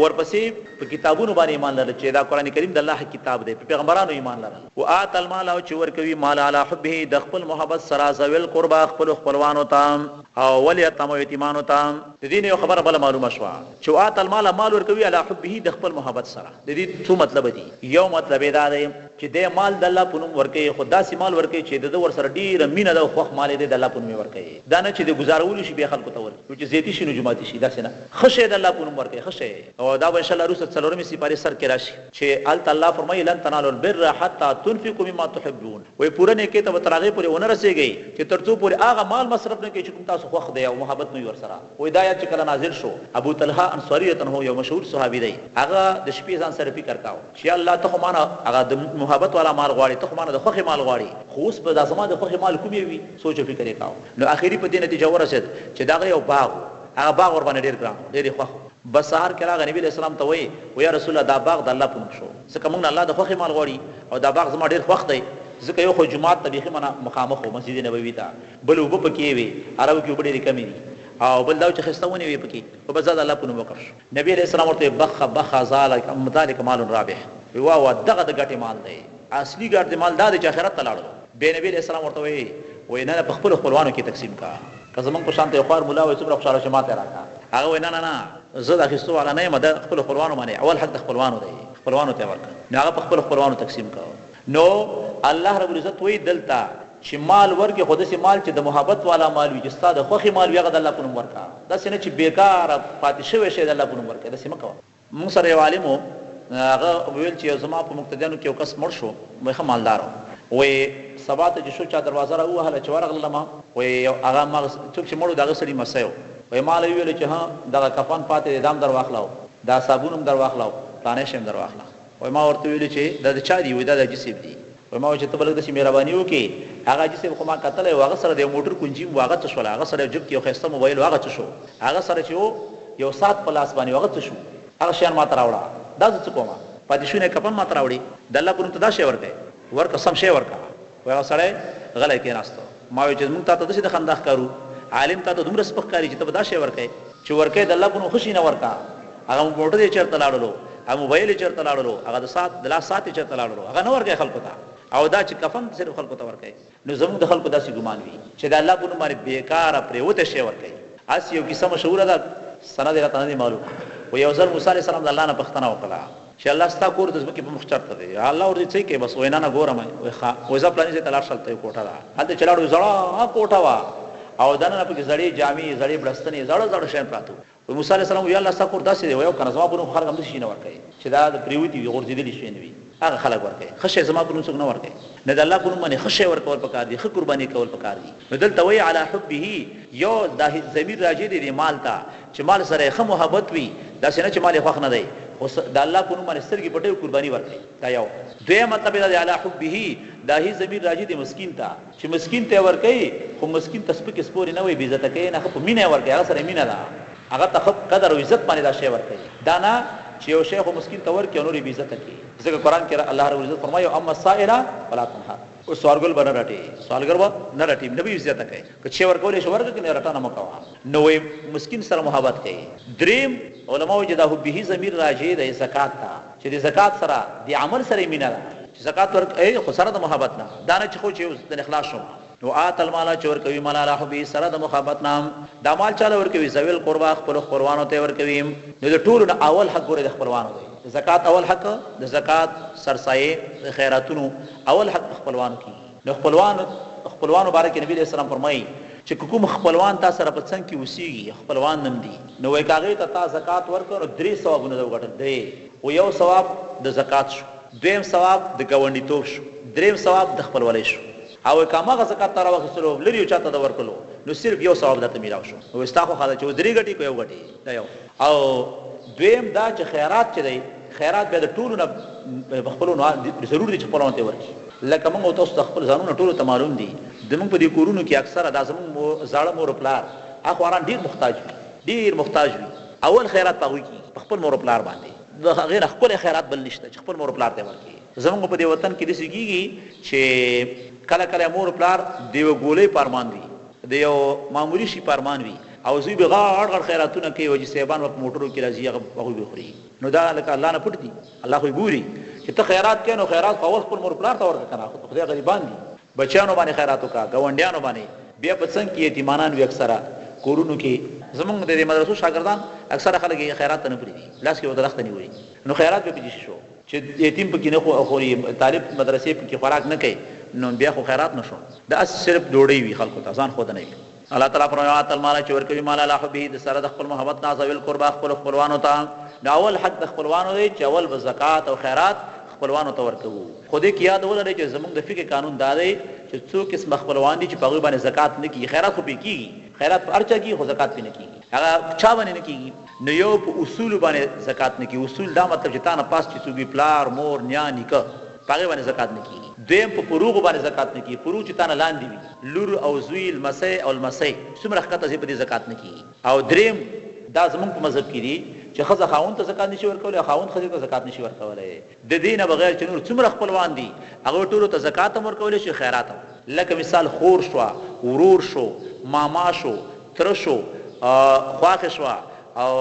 ورپسې په کتابونو باندې ایمان لرل چې دا قرآن کریم د الله کتاب دی، په پیغمبرانو ایمان لرل. وآتی المال او چې ورکوي مال علی حبه د خپل محبت سره ذوی القربی خپلو خپلوانو ته او والیتامی او یتیمانو ته. د دې نه یوه خبره بله معلومه شوه چې وآتی المال مال ورکوي علی حبه د خپل محبت سره د دې څو مطلبه دي یو مطلب یې دا دی چې دی مال د الله په نوم ورکوي خو داسې مال ورکوي چې د ده ورسره ډېره مینه ده او خوښ مال یې دی د الله په نوم یې ورکوي دا نه چې د ګزارولو شي بیا خلکو ته ورکړي نو چې زیاتي شي نو جوماتي شي داسې نه ښه شی د الله په نوم ورکوي ښه شی او دا به ان شاء الله وروسته څلورمې سپارې سر کې راشي. چې هلته الله فرمايي، لن تنالوا البر حتی تنفقوا مما تحبون، وایي پوره نېکۍ ته به تر هغې پورې ونه رسېږئ چې تر څو پورې هغه مال مصرف نه کړئ چې کوم تاسو خوښ دی او محبت مو وي ورسره. وایي دا آیت چې کله نازل شو، ابو طلحه انصاري رضی الله عنه یو مشهور صحابي دی، هغه د شپې ځان سره فکر کاوه چې یا الله ته خو مانه هغه د محبت والا مال غواړې، ته خو مانه د خوښې مال غواړې، خو اوس به دا زما د خوښې مال کوم یو وي؟ سوچ او فکر یې کاوه، نو اخري په دې نتیجه ورسېد چې د هغه یو باغ و، هغه باغ ورباندې ډېر ګران و، ډېر یې خوښ و. بس سهار کې راغی نبی علیه السلام ته وایي، وایي یا رسول الله دا باغ د الله په نوم شو، ځکه موږ نه الله د خوښې مال غواړي او دا باغ زما ډېر خوښ دی، ځکه یو خو جومات ته بیخي مخامخ و مسجد نبوي ته، بل اوبه پکې وې، عربو کې اوبه ډېرې کمې دي او بل دا و چې ښایسته ونې وې پکې، خو بس دا د الله په نوم وقف شو. نبی علیه السلام ورته وایي، بخ بخ ذلک مال رابح، وایي واه واه دغه د ګټې مال دی، اصلي ګټې مال دا دی چې آخرت ته لاړلو. بیا نبی علیه السلام ورته وایي، وایي نه نه په خپلو خپلوانو کې تقسیم کړه. که زمونږ په شان ته یو خوار ملا وای څومره خوشحاله شو ماته راکړه. هغه وای نه نه نه زه د اخیستو والا نه یم د خپلو خپلوانو باندې اول حق د خپلوانو دی خپلوانو ته یې ورکړه نو هغه په خپلو خپلوانو تقسیم کړ. نو الله رب العزت وایي دلته چې مال ورکړې خو داسې مال چې د محبت والا مال وي چې ستا د خوښې مال وي هغه د الله په نوم ورکړه داسې نه چې بیکاره پاتې شوی شی د الله په نوم ورکړې داسې مه کوه. موږ سره یو عالم و، هغه ویل چې زما په مقتدیانو کې یو کس مړ شو، وایي ښه مالدار و، وایي سبا ته چې شو چا دروازه را ووهله چې ورغلم، وایي یو هغه هماغه څوک چې مړ و د هغه سړي لمسی و، وایي ما له وویل چې ها دغه کفن پاتې دی دا هم در واخله او دا صابون هم در واخله او فلانی شی هم در واخله. وایي ما ورته وویل چې دا د چا دي؟ وایي دا د حاجي صاحب دي. وایي ما وویل چې ته به لږ داسې مهرباني وکړې هغه حاجي صاحب خو ما کتلی و هغه سره د یو موټر کنجي هم وه هغه څه شوله؟ هغه سره یو جب کې یو ښایسته موبایل و هغه څه شو؟ هغه سره چې و یو ساعت په لاس باندې و هغه څه شو؟ هغه شیان ماته راوړه دا زه څه کوم؟ پاتې شونی کفن ماته راوړې د الله په نوم ته دا شی ورکړې ورکړه سم شی ورکړه. وایي هغه سړی غلی کېناست. ما وویل چې موږ تاته داسې د خندا ښکارو؟ عالم تاته دومره سپک ښکاري چې ته به دا شی ورکوې؟ چې ورکوې د الله په نوم ښه شي نه ورکړه. هغه موټر یې چېرته لاړلو؟ هغه موبایل یې چېرته لاړلو؟ هغه د ساعت د لاس ساعت یې چېرته لاړلو؟ هغه نه ورکوې خلکو ته او دا چې کفن صرف خلکو ته ورکوې. نو زموږ د خلکو داسې ګمان وي چې د الله په نوم باندې بېکاره پرېوتی شی ورکوي. هسې یو کیسه مشهوره ده، سند یې راته نه دی معلوم، خو یو ځل موسی علیه السلام د الله نه پوښتنه وکړه. چې الله ستا کور د ځمکې په مخ چرته دی؟ الله ورته څه کوي بس وای نه نه ګورم وای ښه وای ځه پلاني ځای ته لاړ شه هلته یو کوټه ده هلته چې لاړ وای زړه کوټه وه او دننه پکې زړې جامې زړې بړستنې زړه زړه شیان پراته وو. وای موسی علیه السلام وای یا الله ستا کور داسې دی وای او کنه زما په نوم خو خلک همداسې شي نه ورکوي چې دا د پریوتي وي غورځېدلي شیان وي هغه خلک ورکوي ښه شی زما په نوم څوک نه ورکوي نو د الله په نوم باندې ښه شی ورکول پکار دي ښه قرباني کول پکار دي نو دلته وایي علی حبه یو دا ضمیر راجع دی دې مال ته چې مال سره یې ښه محبت وي، داسې نه چې مال یې خوښ نه دی، خو د الله په نوم باندې سترګې پټوي او قرباني ورکوي، دا یو. دویم مطلب یې دا دی، علی حبه، دا هي ضمیر راجع دی مسکین ته، چې مسکین ته یې ورکوي، خو مسکین ته سپکې سپورې نه وایي، بې عزته کوي یې نه، ښه په مینه یې ورکوي، هغه سره یې مینه ده، هغه ته ښه قدر او عزت باندې دا شی ورکوي، دا نه چې یو شی خو مسکین ته ورکړي او نور یې بې عزته کړي، ځکه قرآن کې الله رب العزت فرمایي، اما السائل فلا تنهر. اوس سوالګر به نه رټې، سوالګر به نه رټې، نه به یې عزته کوې، که څه ورکولی شې ورکړه، که نه رټنه مه کوه. نو وایي مسکین سره محبت کوي. دریم، علماء وایي چې دا حبه ضمیر راجع دی زکات ته، چې د زکات سره د عمل سره یې مینه ده، چې زکات ورکوي خو سره د محبت نه، دا نه چې خو چې اوس ځنې خلاص شوم. نو آتی المال چې ورکوي مال علی حبه سره د محبت نه، دا مال چاله ورکوي؟ ذوی القربی خپلو خپلوانو ته یې ورکوي. نو د ټولو نه اول حق ګورئ د خپلوانو دی، د زکات اول حق د زکات سرسایې د خیراتونو اول حق په خپلوانو کیږي. نو خپلوانو خپلوانو باره کې نبی علیه السلام فرمایي چې که کوم خپلوان تا سره په څنګ کې اوسیږي خپلوان نم دي نو وایي که هغې ته تا زکات ورکړ نو درې ثوابونه د وګټل درې و یو ثواب د زکات شو دویم ثواب د ګاونډیتوب شو دریم ثواب د خپلولۍ شو او وایي که هماغه زکات تا راواخیستلو لرې یو چاته د ورکړلو نو صرف یو ثواب درته میلاو شو نو وایي ستا خوښه ده چې اوس درې ګټې که یو ګټې دا یو او دویم دا چې خیرات چې دی خیرات بیا د ټولو نه په خپلو ضرور دی چې خپلوانو ته یې ورکړي. لکه موږ او تاسو ته خپل ځانونه ټولو ته معلوم دي زموږ په دې کورونو کې اکثره دا زموږ زاړه مور او پلار اخواران ډېر محتاج وي ډېر محتاج وي اول خیرات په هغوی کېږي په خپل مور او پلار باندې د هغې نه ښکلی خیرات بل نشته چې خپل مور او پلار ته یې ورکړي. زموږ په دې وطن کې داسې کېږي چې کله کله مور او پلار د یوه ګولۍ په ارمان وي د یو معمولي شي په ارمان وي او زوی به غاړ غاړ خیراتونه کوي او حاجي صاحبان به په موټرو کې راځي هغه هغوی به خوري نو دا لکه الله نه پټ دي الله خو یې ګوري چې ته خیرات کوې نو خیرات خو اول خپل مور پلار ته ورکړه کنه خدای غریبان دي بچیانو باندې خیرات وکړه ګاونډیانو باندې بیا په څنګ کې یتیمانان وي اکثره کورونو کې زمونږ د دې مدرسو شاګردان اکثره خلک یې خیرات ته نه پرېږدي لاس کې ورته لښته نیولي نو خیرات به پکې شو چې یتیم پکې نه خوري طالب مدرسې پکې خوراک نه کوي نو بیا خو خیرات نه شو د اس صرف ډوډۍ وي خلکو ته ځان ښودنه وي. الله تعالی فرمایي، وآتی المال چې ورکوي مال علی حبه د سره د خپل محبت نه ذوي القربی خپلو خپلوانو ته، نو اول حق د خپلوانو دی چې اول به زکات او خیرات خپلوانو ته ورکوو، خو دې کې یاد ولرئ چې زموږ د فقې قانون دا دی چې څو قسمه خپلوان دي چې په هغوی باندې زکات نه کیږي، خیرات خو پرې کیږي، خیرات په هر چا کیږي خو زکات پرې نه کیږي، هغه چا باندې نه کیږي؟ نو یو په اصولو باندې زکات نه کیږي، اصول دا مطلب چې تا نه پاس چې څوک وي پلار، مور، نیا، نیکه. په هغې باندې زکات نه کیږي. دویم په فروغو باندې زکات نه کیږي، فروغ چې تا نه لاندې وي، لور او زوی، لمسی او لمسۍ، څومره ښکته ځي په دې زکات نه کیږي. او دریم دا زمونږ په مذهب کې دي چې ښځه خاوند ته زکات نشي ورکولی او خاوند ښځې ته زکات نشي ورکولی. ددې نه بغیر چې نور څومره خپلوان دي هغوی ټولو ته زکات هم ورکولی شي خیرات هم. لکه مثال خور شوه، ورور شو، ماما شو، تره شو، خواښې شوه او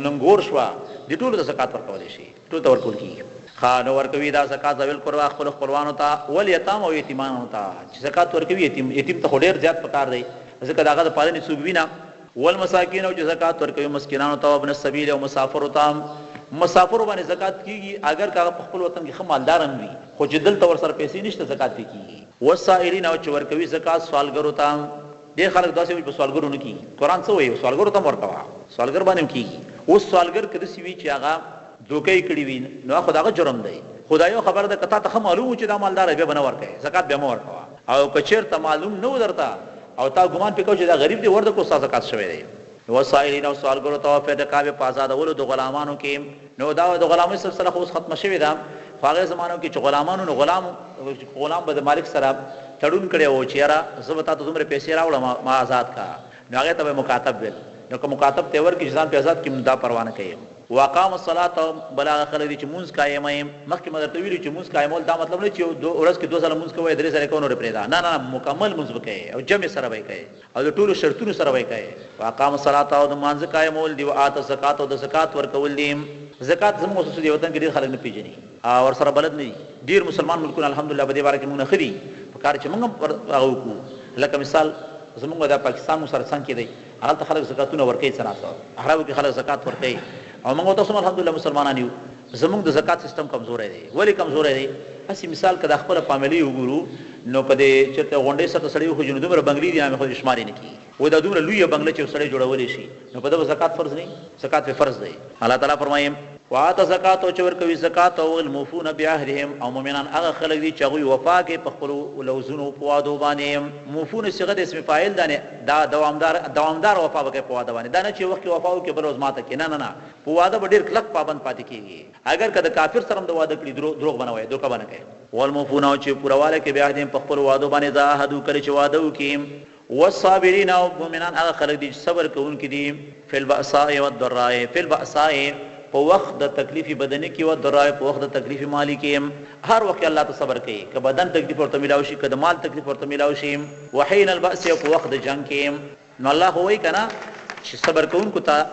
ننګور شوه، دې ټولو ته زکات ورکولی شي. ټول ته ورکول کیږي. ښه نو ورکوي دا زکات ذوی القربی خپلو خپلوانو ته والیتامی او یتیمانو ته چې زکات ورکوي یتیم یتیم ته خو ډیر زیات پکار دی ځکه د هغه د پالنې څوک وي نه والمساکین او چې زکات ورکوي مسکینانو ته وابن السبیل او مسافرو ته مسافرو باندې زکات کیږي اګر که هغه په خپل وطن کې ښه مالدار هم وي خو چې دلته ورسره پیسې نشته زکات پرې کیږي والسائلین او چې ورکوي زکات سوالګرو ته ډېر خلک داسې وایي چې په سوالګرو نه کېږي. قرآن څه وایي؟ سوالګرو ته هم ورکوه. سوالګر باندې هم کېږي. اوس سوالګر که داسې وي چې هغه دوکه یې کړې وي نو هغه خو د هغه جرم دی. خو دا یو خبره ده که تاته ښه معلوم وو چې دا مالدار دی بیا به نه ورکوې، زکات بیا مه ورکوه. او که چېرته معلوم نه وو درته او تا ګمان پرې کاوه چې دا غریب دی ور دې کړو ستا زکات شوی دی. والسائلین او سوالګرو ته، وفي الرقاب په ازادولو د غلامانو کې. نو دا د غلامۍ سلسله خو اوس ختمه شوې ده، خو هغې زمانو کې چې غلامان وو نو غلام غلام به د مالک سره تړون کړی وو چې یاره زه به تاته دومره پیسې راوړم ما ازاد کړه، نو هغې ته به یې مکاتب ویل، نو که مکاتب ته یې ورکړي چې ځان پرې ازاد کړي نو دا پروا نه کوي. واقاموا الصلاة او بل هغه خلک دي چې لمونځ قایموي. مخکې مې درته ویلي چې لمونځ قایمول دا مطلب نه چې ورځ کې دوه ځله لمونځ کوئ درې ځله کوئ نور یې پرېږده، نه نه مکمل لمونځ به کوې او جمع سره به یې کوې. او د ټولو شرطونو سره به یې کوې. واقاموا الصلاة او د لمانځه قایمول دي، وآتوا الزکاة او د زکات ورکول دي. زکات زموږ اوس دې وطن کې ډېر خلک نه پېژني او ورسره بلد نه دي. ډېر مسلمان ملکونه الحمدلله په دې باره کې موږ نه ښه دي، په کار چې موږ هم هغه وکړو. لکه مثال زموږ دا پاکستان موږ سره څنګ کې دی، هلته خلک زکاتونه ورکوي څه ناڅه، عربو کې خلک زکات ورکوي او موږ او تاسو هم الحمدلله مسلمانان یو. زموږ د زکات سیستم کمزوری دی. ولې کمزوری دی؟ هسې مثال که دا خپله فامیلۍ وګورو نو په دې چېرته غونډۍ سر ته سړی وخېژي نو دومره بنګلې دي نامې خو شمار یې نه کېږي. وایي دا دومره لویه بنګله چې یو سړی جوړولی شي نو په ده به زکات فرض نه وي؟ زکات پرې فرض دی. الله تعالی فرمایي، وآت الزکات او چې ورکوي زکات او والموفون بعهدهم او مؤمنان هغه خلک دي چې هغوی وفا کوي په خپلو لوظونو په وعدو باندې. موفون صیغه د اسم فاعل ده دا دوامدار دوامداره وفا به کوي په وعده باندې دا نه چې یو وخت کې وفا وکړي بله ورځ ماته کړي نه نه نه په وعده به ډېر کلک پابند پاتې کېږي، اګر که د کافر سره هم د وعده کړي دروغ به نه وايي، دوکه به نه کوي. والموفون او چې پوره والی کوي بعهدهم په خپلو وعدو باندې اذا عاهدو کله چې وعده وکړي. والصابرین او مؤمنان هغه خلک دي چې صبر کوونکي دي، فی البأساء والضراء، فی البأساء په وخت د تکلیف بدني کې، والضراء په وخت د تکلیف مالي کې، هر وخت کې الله ته صبر کوي، که بدن تکلیف ورته ملاو شي، که د مال تکلیف ورته ملاو شي، وحین البأس او په وخت د جنګ کې. نو الله خو وایي کنه چې صبر کوونکو ته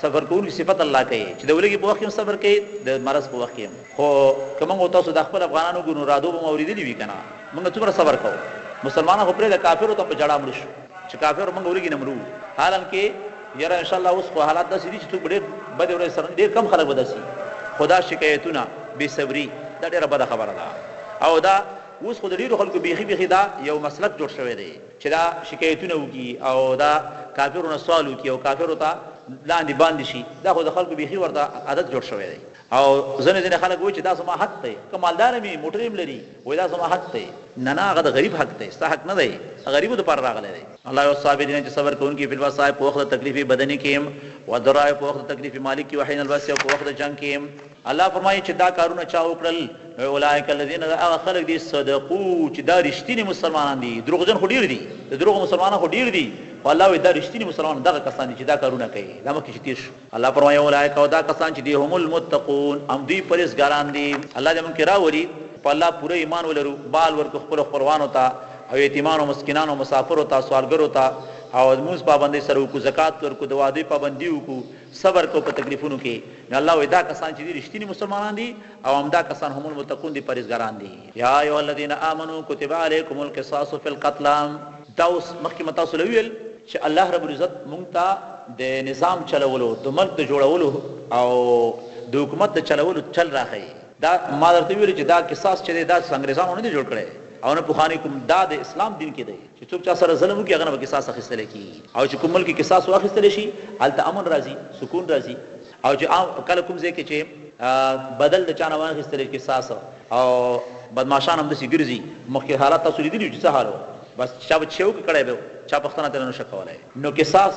صبر کوونکي صفت الله کوي چې د ولږې په وخت کې هم صبر کوي د مرض په وخت کې هم. خو که موږ او تاسو د خپل افغانانو وګورو نو رادو به مو اورېدلي وي کنه موږ څومره صبر کوو. مسلمانان خو پرېږده کافرو ته په ژړا مړه شو چې کافرو موږ ولږې نه مرو حالانکه یاره ان شاءالله اوس خو حالات داسې دي چې څوک به ډېر بدې ورځې سره ډېر کم خلک به داسې خو دا شکایتونه بې صبري دا ډېره بده خبره ده او دا اوس خو د ډېرو خلکو بیخي بیخي دا یو مسلک جوړ شوی دی. چې دا شکایتونه وکړي او دا کافرو نه سوال وکړي او کافرو ته لاندې باندې شي، دا خو د خلکو بیخي ورته عادت جوړ شوی دی. او ځینې ځینې خلک وایي چې دا زما حق دی، که مالدار هم وي، موټر هم لري، وایي دا زما حق دی. نه نه، هغه د غریب حق دی، ستا حق نه دی، غریبو لپاره راغلی دی. الله والصابرین چې صبر کوونکي فی البأساء په وخت د تکلیف بدني کې، والضراء په وخت د تکلیف مالي کې، وحین البأس او په وخت د جنګ کې. الله فرمايي چې دا کارونه چا وکړل نو اولئک الذین دا هغه خلک دي صدقو چې دا رښتیني مسلمانان دي، دروغجن خو ډیر دي، د دروغو مسلمانان خو ډیر دي، خو الله وایي دا رښتیني مسلمانان دغه کسان دي چې دا کارونه کوي، دا مخکې چې تیر شو. الله فرمايي اولئک او دا کسان چې دي هم المتقون همدوی پرهیزګاران دي. الله دې موږ کې راولي په الله پوره ایمان ولرو، مال ورکړو خپلو خپلوانو ته او یتیمانو، مسکینانو، مسافرو ته، سوالګرو ته او لمونځ پابندۍ سره وکړو، زکات ورکړو، د وعدې پابندي وکړو، صبر کوو په تکلیفونو کې، نو الله وایي دا کسان چې دي رښتیني مسلمانان دي او همدا کسان هم المتقون دي پرهیزګاران دي. یا ایها الذین آمنو کتب علیکم القصاص فی القتل. دا اوس مخکې ما تاسو له وویل چې الله رب العزت مونږ ته د نظام چلولو، د ملک د جوړولو او د حکومت د چلولو چل راښیي. دا ما درته وویل چې دا قصاص چې دی دا انګریزانو نه دی جوړ کړی او نه پخوانی کوم، دا د اسلام دین کې دی. چې څوک چا سره ظلم وکړي هغه نه به قصاص اخیستل کیږي او چې کوم ملک کې قصاص واخیستل شي هلته امن راځي، سکون راځي او چې کله کوم ځای کې چې بدل د چا نه وانخیستل شي قصاص او بدمعاشان همداسې ګرځي، مخکې حالات تاسو لیدلي وو چې څه حال وو، بس چا به چې وکړ کړی به وو، چا پوښتنه ترې نه شوه کولای. نو قصاص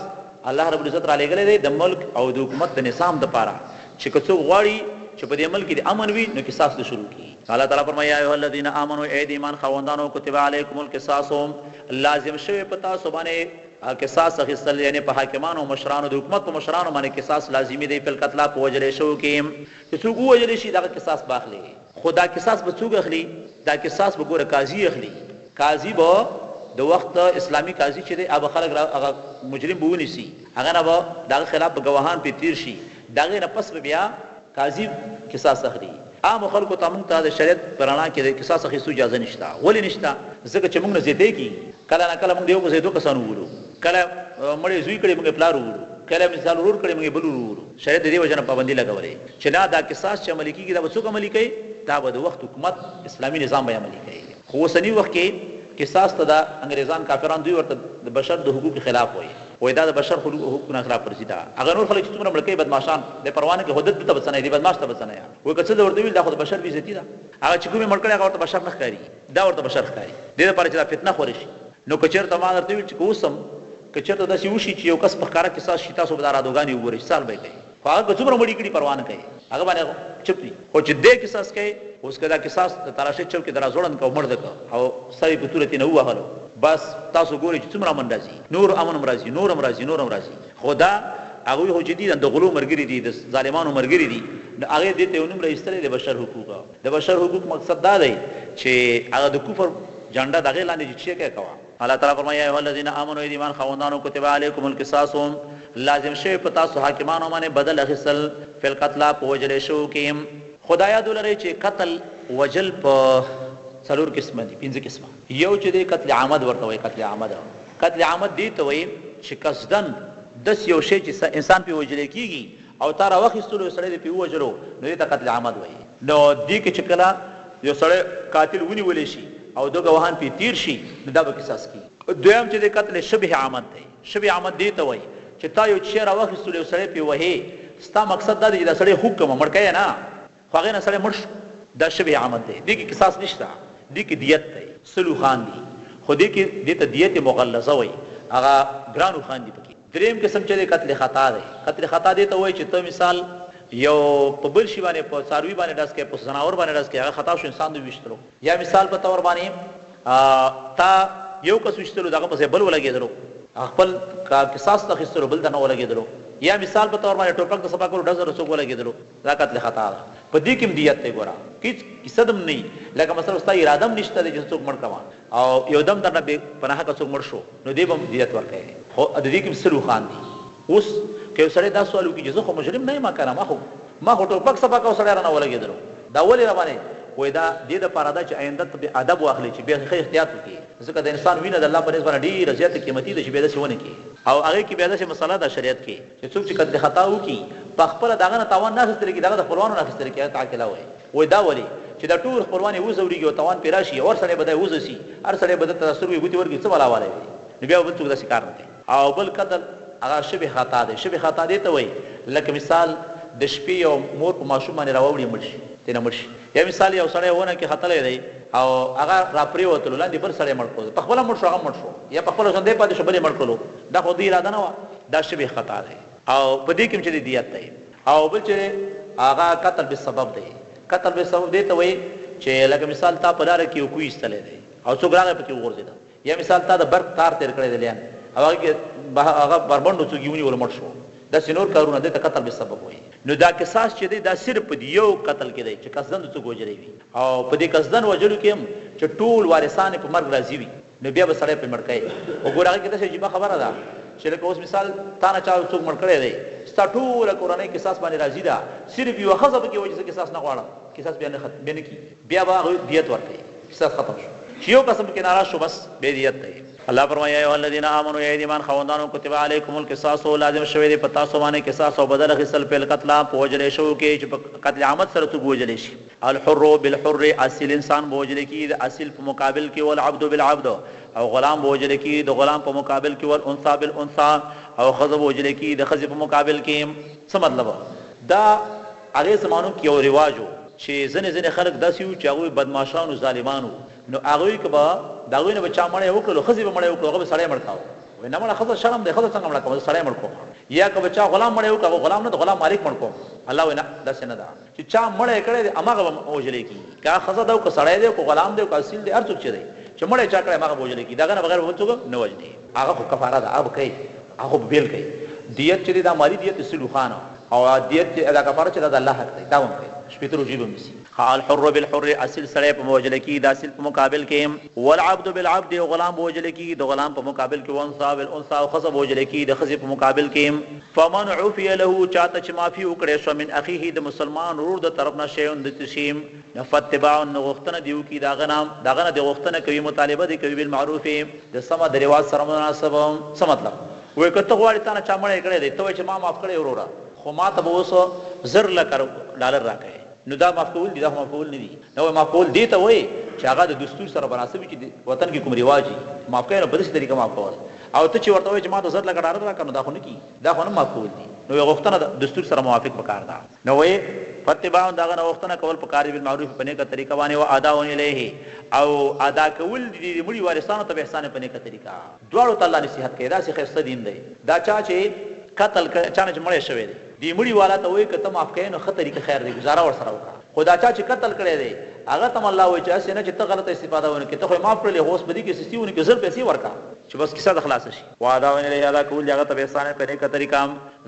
الله رب العزت رالېږلی دی د ملک او د حکومت د نظام دپاره چې که څوک غواړي چې په دې ملک کې دې امن وي نو قصاص دې شروع کړي. الله تعالی فرمایي، یا ایها الذین آمنو ای د ایمان خاوندانو کتب علیکم القصاص لازم شوی په تاسو باندې قصاص اخیستل یعنی په حاکمانو او مشرانو د حکومت په مشرانو باندې قصاص لازمي دی فی القتلی په وژل شوو کې چې څوک ووژل شي دغه قصاص به اخلي خو دا قصاص به څوک اخلي دا قصاص به ګوره قاضي اخلي قاضي به د وخت اسلامي قاضي چې دی هغه به خلک را هغه مجرم به ونیسي هغه نه به د هغه خلاف به ګواهان پرې تیر شي د هغې نه پس به بیا قاضي قصاص اخلي. عامو خلکو ته مونږ ته د شریعت په رڼا کې د قصاص اخیستو اجازه نشته. ولې نشته؟ ځکه چې مونږ نه زیاتی کیږي. کله نا کله مونږ د یو په ځای دوه کسان وولو. کله مړی زوی کړي مونږ یې پلار وولو. کله مثال ورور کړي مونږ یې بل ورور وولو. شریعت د دې وجې نه پابندي لګولې چې نه دا قصاص چې عملي کیږي دا به څوک عملي کوي؟ دا به د وخت حکومت اسلامي نظام به یې عملي کوي. خو اوسني وخت کې قصاص ته دا انګریزان کافران دوی ورته د بشر د حقوقو خلاف وایي. وایي دا د بشر حقوقو نه خلاف ورزي ده. هغه نور خلک چې څومره مړه کوي بدمعاشان دی پروا نه کوي خو ده ته به څه نه دې بدمعاش ته به څه نه وایي که څه ده ورته وویل دا خو د بشر بې عزتي ده. هغه چې کوم یې مړ کړی هغه ورته بشر نه ښکاري دا ورته بشر ښکاري. دې لپاره چې دا فتنه خوره شي. نو که چېرته ما درته وویل چې که اوس هم که چېرته داسې وشي چې یو کس په ښکاره قصاص شي، تاسو به دا رادوګانې وګورئ چې څه حال به یې کوي. خو هغه که څومره مړي کړي پروا نه کوي، هغه باندې چپ وي. خو چې دی قصاص کوي، اوس که دا قصاص د تلاشۍ چوک کې درازوړند کړ او مړ د کړ او سر یې په توره تېنه ووهلو، بس تاسو ګورئ چې څومره امن راځي، نور امن هم راځي، نور هم راځي، نور هم راځي. خو دا هغوی خو چې دي د غلو ملګري دي، د ظالمانو ملګري دي، نو هغې دې ته یو نوم را ایستلی دی بشر حقوق. د بشر حقوق مقصد دا دی چې هغه د کفر جنډه د هغې لاندې چې څه کوي کوه. الله تعالی فرمایي، یا ایها الذین آمنو ای د ایمان خاوندانو کتب علیکم القصاص لازم شوی په تاسو حاکمانو باندې بدل اخیستل فی القتلی په وژل شوو کې. خو دا یاد ولرئ چې قتل وژل په څلور قسمه دي، پنځه قسمه. یو چې دی قتل عمد ورته وایي، قتل عمد، قتل عمد دې ته وایي چې قصداً داسې یو شی چې انسان پرې وژل کیږي او تا راوخیستلو یو سړی دې پرې ووژلو نو دې ته قتل عمد وایي. نو دې کې چې کله یو سړی قاتل ونیول شي او دوه ګواهان پرې تیر شي نو دا به قصاص کیږي. دویم چې دی قتل شبه عمد دی، شبه عمد دې ته وایي چې تا یو شی راوخیستلو یو سړی پرې وهې، ستا مقصد دا دی چې دا سړی خوږ کړم مړ کړه یې نه، خو هغې نه سړی مړ شو، دا شبه عمد دی، دې کې قصاص نشته، دې کې دیت دی، سل اوښان دي خو دې کې دې ته دیت مغلظه وایي، هغه ګران اوښان دي پکې. دریم قسم چې دی قتل خطا دی، قتل خطا دې ته وایي چې ته مثال یو په بل شي باندې په څاروي باندې ډز کړې، په ځناور باندې ډز کړې، هغه خطا شو انسان دې وویشتلو، یا مثال په طور باندې تا یو کس ویشتلو د هغه په ځای بل ولګېدلو، هغه خپل قصاص ته اخیستلو بل ته نه ولګېدلو، یا مثال په طور باندې ټوپک د صفا کولو ډز سره څوک ولګېدلو، دا قتل خطا ده، په دې کې هم دیت دی، ګوره هیڅ کیسه هم نه وي، لکه مثلا ستا اراده هم نشته دی چې څوک مړ کړم او یو دم درنه بې په ناحقه څوک مړ شو نو دی به هم دیت ورکوي، خو د دې کې هم سل اوښان دي. اوس که یو سړی دا سوال وکړي چې زه خو مجرم نه یم کنه ما خو ټوپک صفا کاوه سړی رانه ولګېدلو دا ولې راباندې وایي دا دې دپاره ده چې آینده ته بیا ادب واخلې چې بیا ښه احتیاط وکړې ځکه د انسان وینه د الله په نزد باندې ډېره زیاته قیمتي ده چې بیا داسې ونه کړي او هغې کې بیا داسې مسله ده شریعت کې چې څوک چې قتل خطا وکړي په خپله د هغه نه تاوان نه اخیستل کېږي د هغه د خپلوانو نه اخیستل کېږي هغه ته عاقله وایي. وایي دا ولې چې دا ټول خپلوان یې وځورېږي او تاوان پرې راشي او هر سړی به دی وځسي هر سړی به ده ته د سترګو ګوتې ورکړي څه بلا والی وي نو بیا به بل څوک داسې کار نه کوي. او بل قتل هغه شبه خطا دی، شبه خطا دې ته وایي لکه مثال د شپې یو مور په ماشوم باندې راواوړي مړ شي ترېنه مړ شي یا مثال یو سړی ونه کې ختلی دی او هغه راپرېوتلو لاندې بل سړی مړ کړو په خپله مړ شو هغه مړ شو یا په خپله ژوندی پاتې شو بل یې مړ کړلو دا خو دوی اراده نه وه دا شبه خطا دی او په دې کې هم چې دی دیت دی. او بل چې دی هغه قتل بالسبب دی، قتل بالسبب دې ته وایي چې لکه مثال تا په لاره کې یو کوی ایستلی دی او څوک راغی پکې وغورځېده یا مثال تا د برق تار تېر کړی دی لین او هغه کې هغه بربنډو څوک یې ونیولو مړ شو داسې نور کارونه دې ته قتل بالسبب وایي. نو دا قصاص چې دی دا صرف په دې یو قتل کې دی چې قصداً د څوک وژلی وي او په دې قصداً وژلو کې هم چې ټول وارثان یې په مرګ راضي وي. نو بیا به سړی پرې مړ کوې. وګوره هغه کې داسې عجیبه خبره ده چې لکه اوس مثال تا نه چا څوک مړ کړی دی، ستا ټوله کورنۍ قصاص باندې راضي ده، صرف یوه ښځه پکې وایي چې زه قصاص نه غواړم، قصاص بیا نه ختم بیا نه کیږي، بیا به هغوی دیت ورکوي، قصاص ختم شو. چې یو کس هم پکې ناراض شو بس بیا دیت دی. الله فرمایي، یا ایها الذین آمنو ای د ایمان خاوندانو کتب علیکم القصاص لازم شوی دی په تاسو باندې قصاص او بدل اخیستل فی القتلی په وژل شوو کې چې په قتل عمد سره څوک ووژل شي. الحر بالحر، اصیل انسان به وژل کیږي د اصیل په مقابل کې، والعبد بالعبد، او غلام به وژل کیږي د غلام په مقابل کې، والانثی بالانثی، او ښځه به وژل کیږي د ښځې په مقابل کې. څه مطلب؟ دا هغې زمانو کې یو رواج و چې ځینې ځینې خلک داسې وو چې هغوی بدمعاشان وو، ظالمان وو، نو هغوی که به د هغوی نه به چا مړی وکړلو، ښځې به مړی وکړو، هغه به سړی مړ کاوه، وایي نه مړه ښځه شرم دی، ښځه څنګه مړه کوم، زه سړی مړ کوم، یا که به چا غلام مړی وکړ، هغه غلام نه د غلام مالک مړ کوم. الله وایي نه داسې نه ده. چې چا مړی کړی دی هماغه به وژل کېږي، که هغه ښځه ده او که سړی دی او که غلام دی او که اصیل دی، هر څوک چې دی چې مړی چا کړی هماغه به وژل کېږي، د هغه نه بغیر به بل څوک نه وژني. هغه خو کفاره ده، هغه به کوي، هغه خو به بېل کوي. دیت چې دی دا مالي دیت دی سل اوښان او دیت چې دا کفاره چې دا د الله حق دی، دا به هم کوي، شپېته روژې به هم نیسي. الحر بالحر، اصیل سړی په وژل کېږي د اصیل په مقابل کې، والعبد بالعبد، او غلام به وژل کېږي د غلام په مقابل کې، والانثی بالانثی، او ښځه به وژل کېږي د ښځې په مقابل کې. فمن عفی له، چاته چې معافي وکړی شوه، من اخیه، د مسلمان ورور د طرف نه، شیء د څه شي، نو فاتباع، نو غوښتنه دې وکړي د هغه نه، د هغه نه دې غوښتنه کوي، مطالبه دې کوي، بالمعروف، د سمه د رواج سره مناسب. څه مطلب؟ وایي که ته غواړې تا نه چا مړی کړی دی، ته وایې چې ما معاف کړی وروره، خو ماته به اوس 1000 لکه ډالر راکوې، نو دا معاف کول دي؟ دا خو معاف کول نه دي. نو وایي معاف کول دې ته وایي چې هغه د دستور سره مناسب وي، چې وطن کې کوم رواج وي، معاف کوې نو په داسې طریقه معاف کول. او ته چې ورته وایې چې ماته 1000 لکه ډالر راکړه، نو دا خو نه کیږي، دا خو نه معاف کول دي. نو غوښتنه د دستور سره موافق پکار ده. نو وایي، فاتباع د هغه نه غوښتنه کول پکار دي بالمعروف په نیکه طریقه باندې واداء الیه او ادا کول دي د مړي وارثانو ته باحسان په نیکه طریقه. دواړو ته الله نصیحت کوي، داسې ښایسته دین دی. دا چا چې قتل کړی، چا نه چې مړی شوی دی، دې مړي والا ته وایي که ته معاف کوې نو ښه طریقه خیر دی، ګزاره ورسره وکړه. خو دا چا چې قتل کړی دی هغه ته هم الله وایي چې هسې نه چې ته غلطه استفاده ونه کړې، ته خو یې معاف کړلې خو اوس په دې کې سستي ونه کړې، زر پیسې ورکړه چې بس کیسه د خلاصه شي. واداء الیه ادا کول دي هغه ته باحسان په نیکه طریقه.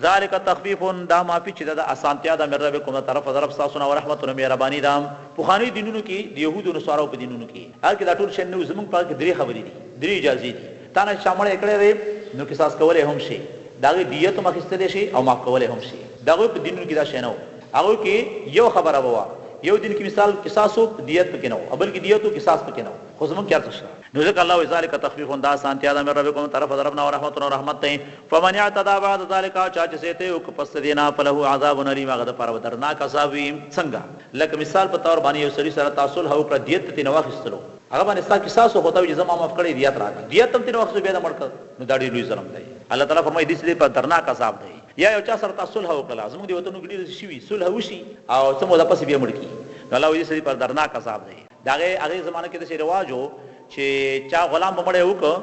ذلک تخفیف، دا معافي چې ده د اسانتیا ده، من ربکم د طرفه د رب ستاسو نه، ورحمة او مهرباني ده. پخوانیو دینونو کې، د یهودو نصاراو په دینونو کې، هغه کې دا ټول شیان نه وو، زموږ په هغه کې درې خبرې دي، درې اجازې دي، تا نه چې چا مړی کړی دی نو قصاص کولی هم شې، د هغې دیت هم اخیستلی شې او معاف کولی هم شې. د هغوی په دینونو کې دا شی نه وو، هغوی کې یو خبره به وه، یو دین کې مثال قصاص وو، دیت پکې نه وو، او بل کې دیت وو، قصاص پکې نه وو، خو زموږ کې هر څه شته. نو ځکه الله وایي، ذلک تخفیف، دا اسانتیا ده، من ربکم د طرفه د رب نه، ورحمة او رحمت دی. فمن اعتدی بعد ذلک، او چا چې زیاتی وکړ پس د دې نه، فله عذاب الیم، هغه دپاره به دردناک عذاب وي. څنګه؟ لکه مثال په طور باندې یو سړي سره تا صلح وکړه، دیت ته ترې واخیستلو، هغه باندې ستا قصاص وو، خو تا ویل چې زه ما معاف کړی، دیت راکړه، دیت هم ترې واخیستو، بیا دې مړ کړ، نو دا ډېر لوی ظلم دی. الله تعالی فرمایي، دې سړي دپاره دردناک عذاب دی. یا یو چا سره تا صلح وکړه، زموږ دې وطنونو کې ډېر داسې شوي، صلح وشي او څه موده پس یې بیا مړ کړي، نو الله وایي دې سړي دپاره دردناک عذاب دی. د هغې هغې زمانه کې داسې رواج و چې چا غلام به مړی وکړ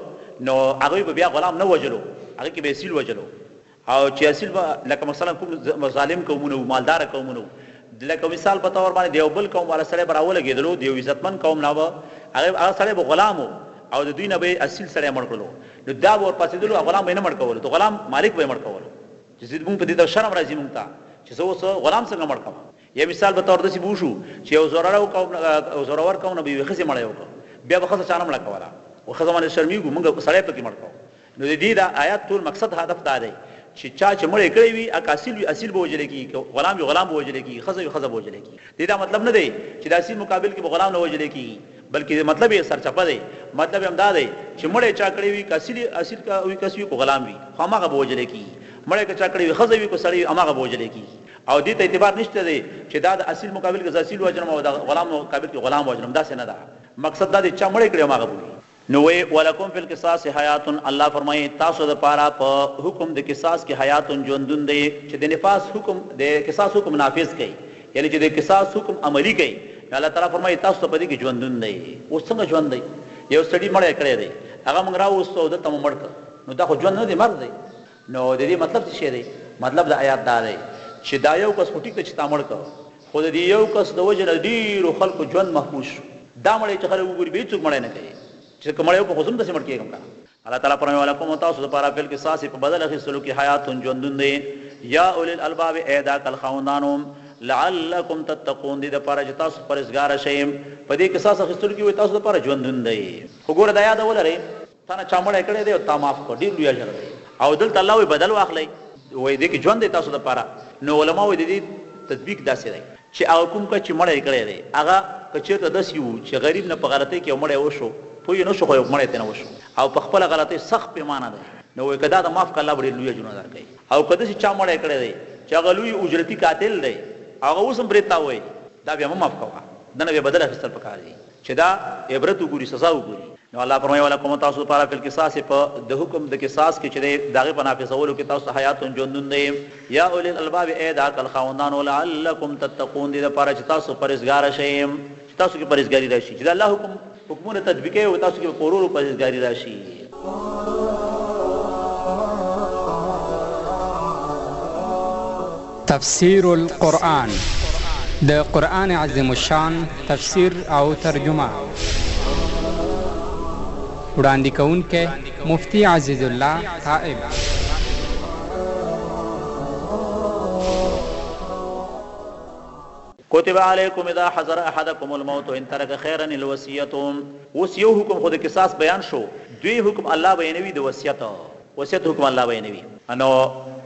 نو هغوی به بیا غلام نه وژلو، هغه کې به اصیل وژلو، او چې اصیل به لکه مثلا کوم ظالم قومونه وو، مالدار قومونه وو، لکه مثال په تور باندې د یو بل قوم والا سړی به راولګېدلو، د یو عزتمن قوم نه به هغه هغه سړی به غلام و او د دوی نه به یې اصیل سړی مړ کړلو، نو دا به ورپاڅېدلو، غلام به یې نه مړ کولو، د غلام مالک به یې مړ کولو، چې موږ په دې ته شرم راځي موږ ته چې زه اوس غلام څنګه مړ کړم. یا مثال به طور داسې به وشو چې یو زورور قوم زورور قوم نه به یوې ښځې مړی وکړ، بیا به ښځه چا نه مړه کوله، خو ښځه باندې شرمېږو موږ سړی پکې مړ کوو. نو د دې دا آیات ټول مقصد هدف دا دی چې چا چې مړی کړی وي، که اصیل وي اصیل به وژل کېږي، که غلام وي غلام به وژل کېږي، ښځه وي ښځه به وژل کېږي. د دې دا مطلب نه دی چې د اصیل مقابل کې به غلام نه وژل کېږي، بلکې مطلب یې سرچپه دی، مطلب یې همدا دی چې مړی چا کړی وي، که اصیل اصیل وي کس وي که غلام وي، خو هماغه به وژل کېږي. مړی که چا کړی وي، ښځه وي که سړی وي، هماغه به وژل کېږي. او دې ته اعتبار نشته دی چې دا د اصیل مقابل کې زه اصیل وژنم او د غلام مقابل کې غلام وژنم، داسې نه ده. مقصد دا دی چې چا مړی کړی هماغه به وي. نو وایي، ولکم فی القصاص حیات، الله فرمایي، تاسو لپاره په حکم د قصاص کې حیات ژوندون دی، چې د نفاذ حکم، د قصاص حکم نافذ کړئ، یعنی چې د قصاص حکم عملي کړئ، نو الله تعالی فرمایي، تاسو ته په دې کې ژوندون دی. اوس څنګه ژوند دی؟ یو سړي مړی کړی دی، هغه موږ راوستو او دلته مو مړ کړ، نو دا خو ژوند نه دی، مرګ دی. نو د دې مطلب څه شی دی؟ مطلب د آیات دا دی چې دا یو کس خو ټیک ده چې تا مړ کړ، خو د دې یو کس د وجې نه ډېرو خلکو ژوند محفوظ شو. دا مړی چې خلک وګوري بیا هېڅوک مړی نه کوي، چې که مړی وکړم خو زه هم داسې مړ کېږم که نه. الله تعالی فرمایي، ولکم او تاسو لپاره فی القصاص په بدل اخیستلو کې حیات ژوندون دی، یا اولی الالباب ای د عقل خاوندانو، لعلکم تتقون دې لپاره چې تاسو پرهېزګاره شئ. په دې قصاص اخیستلو کې وایي تاسو لپاره ژوندون دی. خو ګوره دا یاده ولرئ تا نه چا مړی کړی دی او تا معاف کړ، ډېر لوی اجر دی. او دلته الله وایي بدل واخلئ، وایي دې کې ژوند دی تاسو لپاره. نو علما وایي د دې تطبیق داسې دی چې هغه کوم کس چې مړی کړی دی هغه که چېرته داسې وو چې غریب نه په غلطۍ کې یو مړی وشو، پوه نه شو خو یو مړی ترېنه وشو او په خپله غلطۍ سخت پېمانه دی، نو وایي که دا د معاف کړه الله به ډېر لوی اجرونه درکوي. او که داسې چا مړی کړی دی چې هغه لوی اجرتي قاتل دی او هغه اوس هم برېت تاووي، دا بیا مه معاف کوه، ده نه بیا بدل اخیستل پکار دي. چې دا عبرت وګوري، سزا وګوري. نو الله فرمایي، ولکم تاسو لپاره فی القصاص په د حکم د قصاص کې چې دی د هغې په نافذولو کې تاسو ته حیات ژوندون دی، یا اولی الالباب ای د عقل خاوندانو، لعلکم تتقون دې لپاره چې تاسو پرهېزګاره شئ، چې تاسو کې پرهېزګاري راشي، چې د الله حکم حکمونه تطبیقوئ او تاسو کې به په ورو ورو پرهېزګاري راشي. تفسیر القرآن د قرآن عظیم الشان تفسیر او ترجمه. وړاندې کوونکی مفتي عزیز الله تائب. کتب علیکم اذا حضر احدکم الموت ان ترک خیرا الوصیة. اوس یو حکم خو د قصاص بیان شو، دویم حکم الله بیانوي د وصیت، وصیت حکم الله بیانوي. نو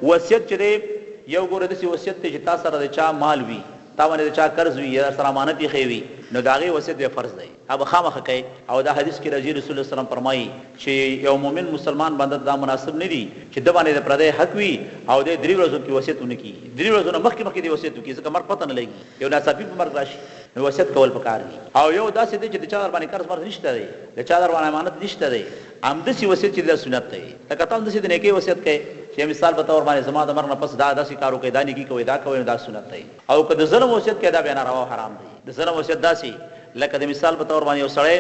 وصیت چې دی یو ګوره داسې وصیت دی چې تا سره د چا مال وي، تا باندې د چا قرض وي یا درسره امانت ایښی وي، نو د هغې وصیت بیا فرض دی، هغه به خامخا کوې. او دا حدیث کې راځي رسول الله صلی الله علیه وسلم فرمایي چې یو مؤمن مسلمان بنده ته دا مناسب نه دي چې ده باندې د پردی حق وي او دی درې ورځو کې وصیت ونه کړي، درې ورځو نه مخکې مخکې دې وصیت وکړي، ځکه مرګ پته نه لګي، یو ناڅاپي به مرګ راشي. نو وصیت کول پکار دي. او یو داسې دی چې د چا در باندې قرض مرض نشته دی، د چا در باندې امانت نشته دی، همداسې وصیت چې دی دا سنت دی. لکه ته همداسې د نیکۍ وصیت کوې چې مثال په طور باندې زما د مرګ نه پس دا داسې کار وکړئ، دا نیکي کوئ، دا کوئ، نو دا سنت دی. او که د ظلم وصیت کوې دا بیا ناروا او حرام دی. د ظلم وصیت داسې لکه د مثال په طور باندې یو سړی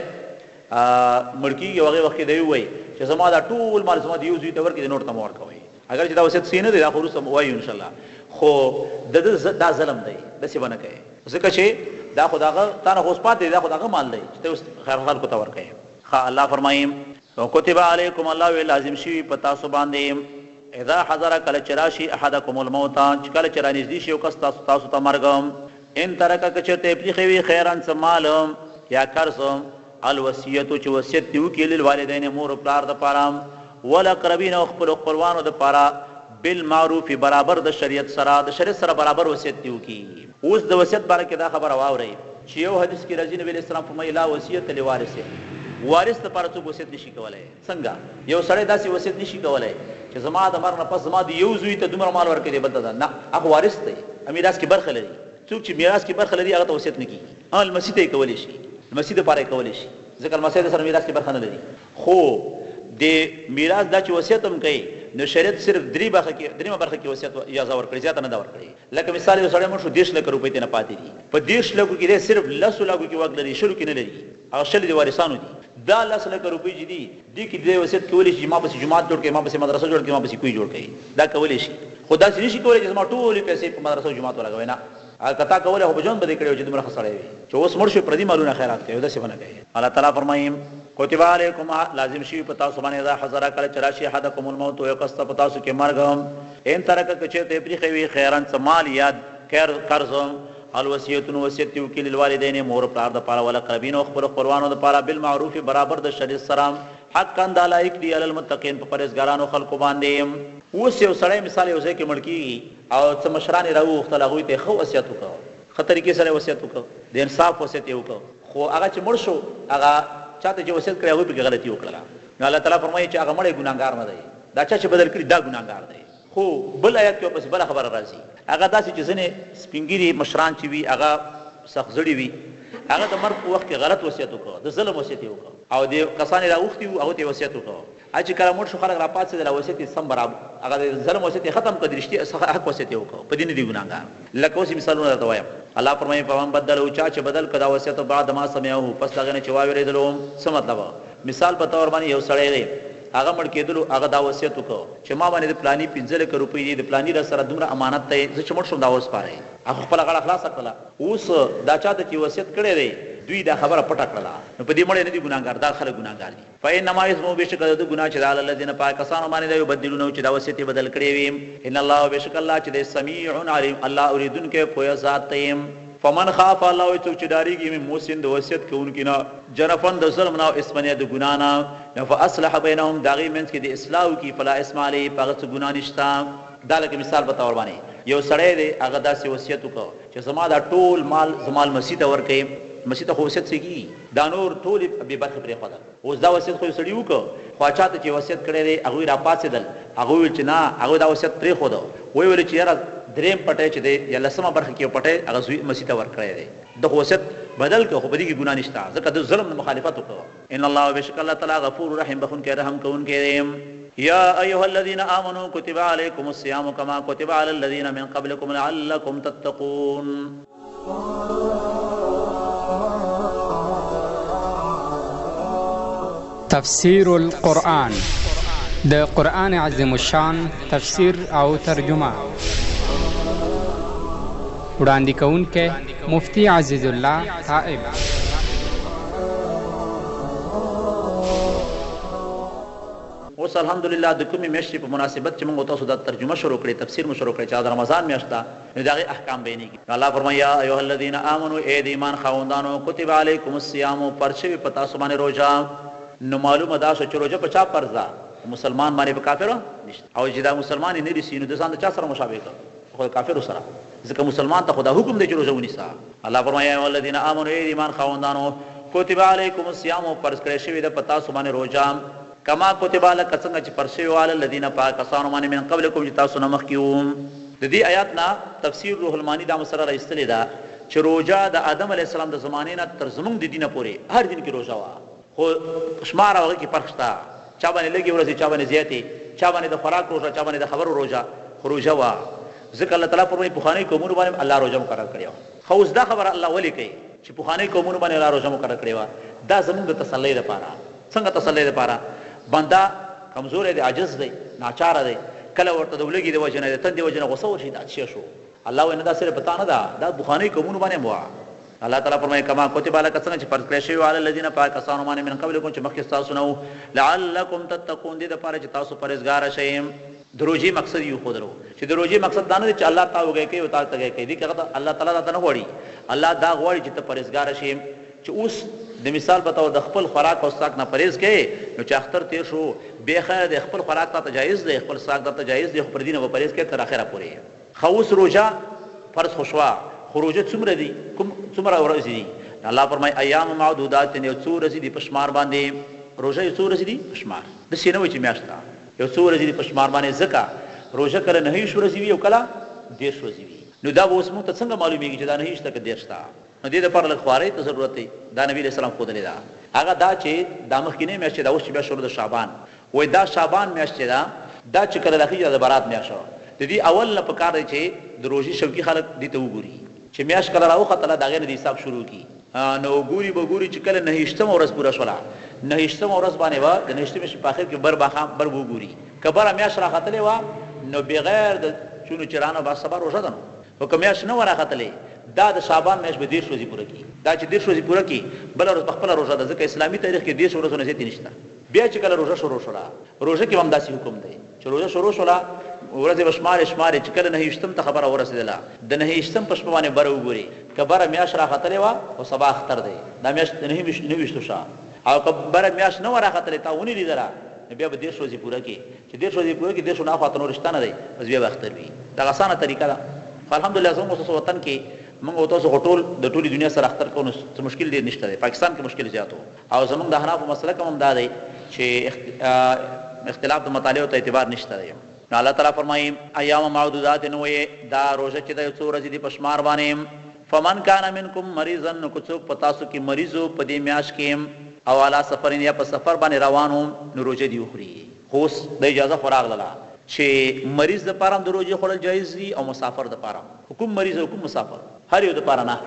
مړ کېږي او هغې وخت کې دی ووایي چې زما دا ټول مال زما د یو زوی ته ورکړئ، د نور ته مه ورکوئ. اګر چې دا وصیت صحیح نه دی، دا خو وروسته وایو ان شاء الله، خو د ده دا ظلم دی، داسې به نه کوې، ځکه چې دا خو د هغه تا نه خو اوس پاتې دی، دا خو د هغه مال دی چې ته اوس خلکو ته ورکوې. ښه الله فرمایي، کتب علیکم، الله ویل لازم شوي په تاسو باندې، اذا حضر کله چې راشي احدکم الموت، چې کله چې رانږدې شي یو کس تاسو تاسو ته مرګ، ان ترک که چېرته یې پریښی وي خیرا څه مال یا قرض، الوصیة چې وصیت دې وکړي للوالدین مور او پلار دپاره، والاقربین او خپلو خپلوانو دپاره، بالمعروف برابر د شریعت سره، د شریعت سره برابر وصیت دې وکړي. اوس د وصیت باره کې دا خبره واورئ چې یو حدیث کې راځي نبي علیه السلام فرمایي لا وصیة لوارث، وارث دپاره څوک وصیت نشي کولای. څنګه؟ یو سړی داسې وصیت نشي کولای چې زما د مرګ نه پس زما د یو زوی ته دومره مال ورکړئ دی بل ته نه، هغه وارث دی، هغه میراث کې برخه لري. څوک چې میراث کې برخه لري هغه ته وصیت نه کیږي. ها لمسي ته یې کولی شي، لمسي دپاره یې کولی شي، ځکه لمسی د سره میراث کې برخه نه لري. خو د میراث دا چې وصیت هم کوي نو شریعت صرف درې برخه کې، دریمه برخه کې وصیت اجازه ورکړې، زیاته نه ده ورکړې. لکه مثال یو سړی مړ شو، 30 لکه روپۍ ترېنه پاتې دي، په 30 لکو کې دی صرف لسو لکو کې واک لري، شلو کې نه لري، هغه 20 د وارثانو دي. دا لس لکه روپۍ چې دي، دې کې دی وصیت کولی شي چې ما پسې جومات جوړ کړئ، ما پسې مدرسه جوړ کړئ، ما پسې کوی جوړ کړئ، دا کولی شي. خو داسې نشي کولی چې زما ټولې پیسې په مدرسه او جومات ولګوئ، نه. هغه که تا کولی خو په ژوند به دې کړی وای چې دومره ښه سړی وې چې اوس مړ شوې پردي مالونه خیرات کوې، داسې به نه کوې. الله تعالی فرمایي، کتب علیکم، لازم شوي په تاسو باندې، اذا حضر کله چې راشي احدکم الموت یو کس ته په تاسو کې مرګ، ان ترک که چېرته یې پرېښی وي خیرا څه مال یا قرض، الوصیة نو وصیت دې وکړي للوالدین مور او پلار دپاره، والاقربین او خپلو خپلوانو دپاره، بالمعروف برابر د شریعت سره، حقا دا لایق دي علی المتقین په پرهېزګارانو خلکو باندې. اوس یو سړی مثال یو ځای کې مړ کېږي او څه مشران یې راوغوښتل، هغوی ته یې ښه وصیت وکړ، ښه طریقې سره یې وصیت وکړ، د انصاف وصیت یې وکړ، خو هغه چې مړ شو هغه چاته چې وصیت کړی هغوی پکې غلطي وکړله، نو الله تعالی فرمایي چې هغه مړی ګناهګار نه دی، دا چا چې بدل کړي دا ګناهګار دی. خو بل آیت کې ورپسې بله خبره راځي، هغه داسې چې ځینې سپین ږیري مشران چې وي هغه سخت زړي وي، هغه د مرګ په وخت کې غلط وصیت وکړ، د ظلم وصیت یې وکړ او دې کسان یې راغوښتي وو هغوی ته یې وصیت وکړ، هغه چې کله مړ شو خلک راپاڅېدل او وصیت یې سم برابر هغه د ظلم وصیت یې ختم کړ، د رښتیا څخه حق وصیت یې وکړ، په دې نه دي ګناهګار. لکه اوس یې مثالونه درته وایم. الله فرمایي، فمن بدله چا چې بدل کړ دا وصیت بعد ما سمعه پس د هغې نه چې واورېدلو. څه مطلب؟ مثال په طور باندې یو سړی دی هغه مړ کېدلو هغه دا وصیت وکړ چې ما باندې د پلاني 5 لکه روپۍ دي، د پلاني راسره دومره امانت دی، زه چې مړ شوم دا وسپارئ. هغه خپله غاړه خلاصه کړله. اوس دا چاته چې وصیت کړی دی دوی دا خبره پټه کړله نو په دې مړی نه دي ګناهګار، دا خلک ګناهګار دي. فانما اثمه بېشکه د ده ګناه چې ده علی الذین په هغه کسانو باندې ده یبدلونه چې دا وصیت یې بدل کړی وي. ان الله بېشکه الله چې دی سمیع علیم الله اورېدونکی پوه ذات دی. فمن خاف الله وایي څوک چې ډارېږي من موص د وصیت کوونکي نه جنفا د ظلم نه او اثما یا د ګناه نه نو فاصلح بینهم د هغوی منځ کې دې اصلاح وکړي فلا اثم علیه په هغه څه ګناه نشته. دا لکه مثال په طور باندې یو سړی دی هغه داسې وصیت وکړ چې زما دا ټول مال زما لمسي ته ورکړئ، لمسي ته خو وصیت څه کېږي دا نور ټول یې بې برخې پرېښودل. اوس دا وصیت خو یو سړي وکړ خو چا ته چې وصیت کړی دی هغوی راپاڅېدل هغوی وویل چې نه هغوی دا وصیت پرېښود ویې ویل چې یاره درېیم پټی چې دی یا لسمه برخه کې یو پټی هغه زوی لمسي ته ورکړی دی ده خو وصیت بدل کړ خو په دې کې ګناه نشته ځکه ده ظلم نه مخالفت وکړ. ان الله بېشکه الله تعالی غفور رحیم بخښونکی رحم کوونکی دی. یا ایها الذین آمنو کتب علیکم الصیام کما کتب علی الذین من قبلکم لعلکم تتقون. تفسیر القرآن د قرآن عظیم الشان تفسیر او ترجمه وړاندې کوونکی مفتی عزیز الله تائب. اوس الحمدلله د کومې میاشتې په مناسبت چې موږ تاسو دا ترجمه شروع کړې، تفسیر مو شروع کړی چې دا د رمضان میاشت ده، نو د هغې احکام بیانېږي. نو الله فرمایي، یا ایها الذین آمنو، ای د ایمان خاوندانو، کتب علیکم الصیام، فرض شوې په تاسو باندې روژه. نو معلومه دا شوه چې روژه په چا فرض ده؟ په مسلمان باندې، په کافر نشته. او چې دا مسلمان یې نه نیسي نو ده ځان د چا سره مشابه کړ؟ خو د کافرو سره، ځکه مسلمان ته خو دا حکم دی چې روژه ونیسه. الله فرمایي، یا ایها الذین آمنو، ای د ایمان خاوندانو، کتب علیکم الصیام، فرض کړی شوې ده په تاسو باندې روژه، کما کتب لکه څنګه چې فرض شوې وه علی الذین په هغه کسانو باندې من قبلکم چې تاسو نه مخکې وو. د دې آیات نه تفسیر روح المعانی دا مسئله را ایستلې ده چې روژه د آدم علیه السلام د زمانې نه تر زمونږ د دینه پورې هر دین کې روژه وه، خو شمار او هغه کې فرق شته، چا باندې لږې ورځې، چا باندې زیاتې، چا باندې د خوراک روژه، چا باندې د خبرو روژه، خو روژه وه. ځکه الله تعالی فرمایي پخوانیو قومونو باندې هم الله روژه مقرر کړې وه. ښه اوس دا خبره الله ولې کوي چې پخوانیو قومونو باندې الله روژه مقرر کړې وه؟ دا زمونږ د تسلۍ لپاره. څنګه تسلۍ لپاره؟ بنده کمزوری دی، عاجز دی، ناچاره دی، کله ورته د ولږې د وجې نه، د تندې وجې نه غوسه ورشي، دا څه شو؟ الله وایي نه دا صرف په تا نه ده، دا پخوانیو قومونو باندې هم وه. الله تعالی فرمایي، کما کتب لکه څنګه چې فرض کړی شوی وو علی الذین په هغه کسانو باندې من قبلکم چې مخکې ستاسو نه وو لعلکم تتقون دې لپاره چې تاسو پرهېزګاره شئ. د روژې مقصد یې وښودلو چې د روژې مقصد دا نه دی چې الله تا وږی کوي او تا تږی کوي، دې کې هغه الله تعالی دا ته نه غواړي، الله دا غواړي چې ته پرهېزګاره شې. چې اوس د مثال په طور د خپل خوراک او څښاک نه پرهېز کوې نو چې اختر تېر شو بیا خیر دی، خپل خوراک تاته جایز دی، خپل څښاک درته جایز دی خو پردي نه به پرهېز کوې تر اخره پورې. ښه اوس روژه فرض خو شوه خو روژه څومره دي کوم څومره ورځې دي نو الله فرمایي ایام معدودات یو څو ورځې دي په شمار باندې روژه یو څو ورځې دي په شمار داسې نه وایي چې میاشت ده یو څو ورځې دي په شمار باندې ځکه روژه کله 29 ورځې وي او کله 30 ورځې وي نو دا به اوس موږ ته څنګه معلومیږي چې دا 29 ده که 30 ده نو دې لپاره لږ خوارۍ ته ضرورت دی دا نبی علیه السلام ښودلې ده هغه دا چې دا مخکینۍ میاشت چې دا اوس چې بیا شروع د شعبان وایي دا شعبان میاشت چې ده دا چې کله راخیژي دا د برات میاشت د دې اول نه پکار دی چې د روژې شوقي خلک دې ته وګوري چې میاشت کله راوختله د هغې نه د حساب شروع کړي نو ګوري به ګوري چې کله نهویشتمه ورځ پوره شوله نهویشتمه ورځ باندې به د نهویشتمې میاشتې په اخر کې بر ماښام بر به وګوري که بره میاشت راختلې وه نو بغیر د چونو چرانو به سبا روژه ده نو خو که میاشت نه وه راختلې دا د شعبان میاشت به 30 ورځې پوره کړي دا چې 30 ورځې پوره کړي بله ورځ په خپله روژه ده ځکه اسلامي تاریخ کې 30 ورځو نه زیاتې نشته. بیا چې کله روژه شروع شوله، روژه کې به هم داسې حکم دی، چې روژه شروع شوله، ورځې به شمارې شمارې، چې کله نهه ویشتم ته خبره ورسېدله، د نهه ویشتم په شپه باندې بره وګورې، که بره میاشت راختلې وه، خو سبا اختر دی، دا میاشت د نهه ویشتو شه او که بره میاشت نه وه راختلې، تا ونه لیدله، نو بیا به 30 ورځې پوره کړې، چې 30 ورځې پوره کړې، دېرشو نه اخوا ته نور شته نه دی، بس بیا به اختر وي. دغه اسانه طریقه ده، خو الحمدلله زموږ او ستاسو وطن کې موږ او تاسو خو ټول د ټولې دنیا سره اختر کوو، نو څه مشکل ډېر نشته دی، پاکستان کې مشکل زیات و. او زمونږ د احنافو مسلک هم همدا دی چې اختلاف د مطالعو ته اعتبار نشته دی. نو الله تعالی فرمایي، ایام معدودات نو وایې دا روژه چې ده یو څو ورځې دي په شمار باندې، فمن کان منکم مریضا نو که څوک په تاسو کې مریض و په دې میاشت کې او علی سفر یا په سفر باندې روان و نو روژه دې وخوري. خو اوس دا اجازه خو راغلله چې مریض لپاره هم د روژې خوړل جایز دي او مسافر لپاره هم، خو کوم مریض او کوم مسافر؟ هر یو لپاره نه،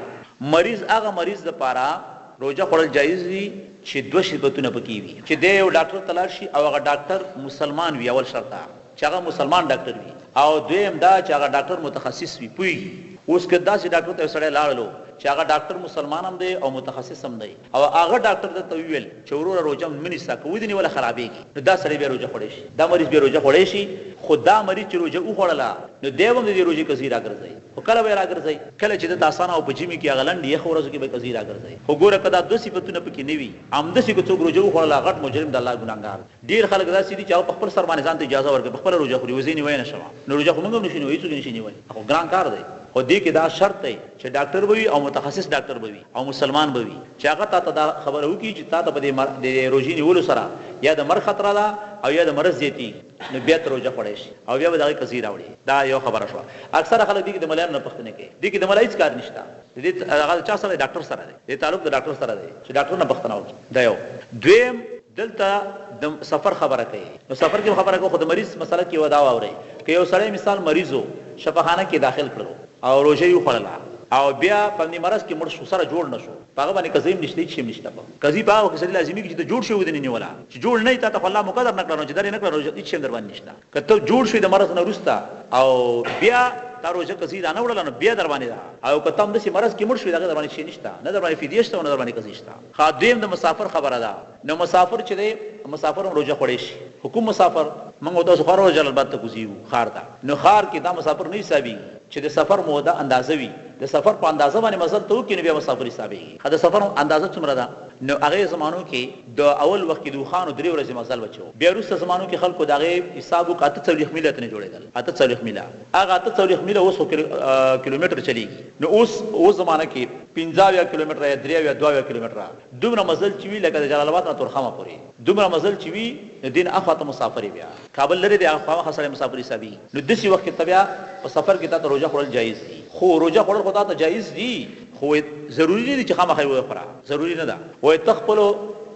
مریض هغه مریض لپاره روژه خوړل جایز دي چې دوه صفتونه پکې وي. چې دی یو ډاکټر ته لاړ شي او هغه ډاکټر مسلمان وي اول شرط دا چې هغه مسلمان ډاکټر وي او دویم دا چې هغه ډاکټر متخصص وي پوهیږي. اوس که داسې ډاکټر ته یو سړی لاړلو چې هغه ډاکټر مسلمان هم دی او متخصص هم دی او هغه ډاکټر درته وویل چې وروره روژه مه نیسه که ودې نیوله خرابیږي نو دا سړی بیا روژه خوړی شي دا مریض بیا روژه خوړی شي خو دا مریض چې روژه وخوړله نو دی به هم د دې روژې قضیې راګرځوي. خو کله به یې راګرځوي؟ کله چې ده ته اسانه او په ژمي کې هغه لنډې یخو ورځو کې به یې قضیې راګرځوي. خو ګوره که دا دوه صفتونه پکې نه وي، همداسې که څوک روژه وخوړله، غټ مجرم د الله ګناهګار دی. ډېر خلک داسې دي چې هغه په خپل سر باندې ځان ته اجازه ورکوي، په خپله روژه خوري، وایي زه یې نیوی نه شم. نو روژه خو موږ هم نه شو نیوی، هېڅوک یې نه شي نیوی، دا خو ګران کار دی. خو دې کې دا شرط دی چې ډاکټر به وي او متخصص ډاکټر به وي او مسلمان به وي چې هغه تاته دا خبره وکړي چې تاته په دې روژې نیولو سره یا د مرګ خطره ده او یا د مرض زیاتېږي. نو بیا ته روژه خوړی شي او بیا به د هغې قضیې راوړي. دا یوه خبره شوه. اکثره خلک دې کې د ملایانو نه پوښتنې کوي. دې کې د ملا هیڅ کار نشته. د دې هغه د چا سره دی؟ ډاکټر سره دی. د دې تعلق د ډاکټر سره دی چې ډاکټر نه پوښتنه وکړي. دا یو. دویم دلته د سفر خبره کوي. نو سفر کې هم خبره کوو خو د مریض مسله کې یوه دا واورئ. که یو سړی مثال مریض و، شفاخانه کې یې داخل کړلو او روژه یې وخوړله او بیا په همدې مرض کې مړ شو، سره جوړ نه شو، په هغه باندې قضیه هم نشته، هیڅ شی هم نشته. په قضیه په هغه وخت کې سړي لازمېږي چې ته جوړ شوې ودې نه نیوله. چې جوړ نه یې تاته خو الله مقدر نه کړه نو چې در یې نه کړه نو هیڅ شی هم درباندې نشته که ته جوړ شوې د مرض نه وروسته او بیا تا روژه قضیې رانه وړله نو بیا درباندې ده او که ته همداسې مرض کې مړ شوې د هغې درباندې شی نشته نه درباندې فدیه شته او نه درباندې قضیه شته. ښه دویم د مسافر خبره ده نو مسافر چې دی مسافر هم روژه خوړی شي خو کوم مسافر؟ موږ او تاسو خو هره ورځ جلال اباد ته کوزیږو ښار ته نو ښار کې دا مسافر نه حسابیږي چې د سفر موده اندازه وي د سفر په اندازه باندې مزل ته وکړي نو بیا مسافر حسابیږي ښه د سفر اندازه څومره ده؟ نو هغې زمانو کې د اول وخت کې د اوښانو درې ورځې مزل به چې وو بیا وروسته زمانو کې خلکو د هغې حساب وکړ 48 میله ترې جوړېدل 48 میله هغه 48 میله اوس خو کیلومتر چلېږي نو اوس اوس زمانه کې 75 کیلومتره یا 73 72 کیلومتره دومره مزل چې وي لکه د جلال اباد نه تورخمه پورې دومره مزل چې وي نو دین اخوا ته مسافر بیا کابل لرې دی هغه خامخا سړی مسافر حسابېږي نو داسې وخت کې ته بیا په سفر کې تا ته روژه خوړل جایز دي خو روژه خوړل خو تا ته جایز دي. خو وایي ضروري نه دي چې خامخا یې وخوره، ضروري نه ده. وایي ته خپلو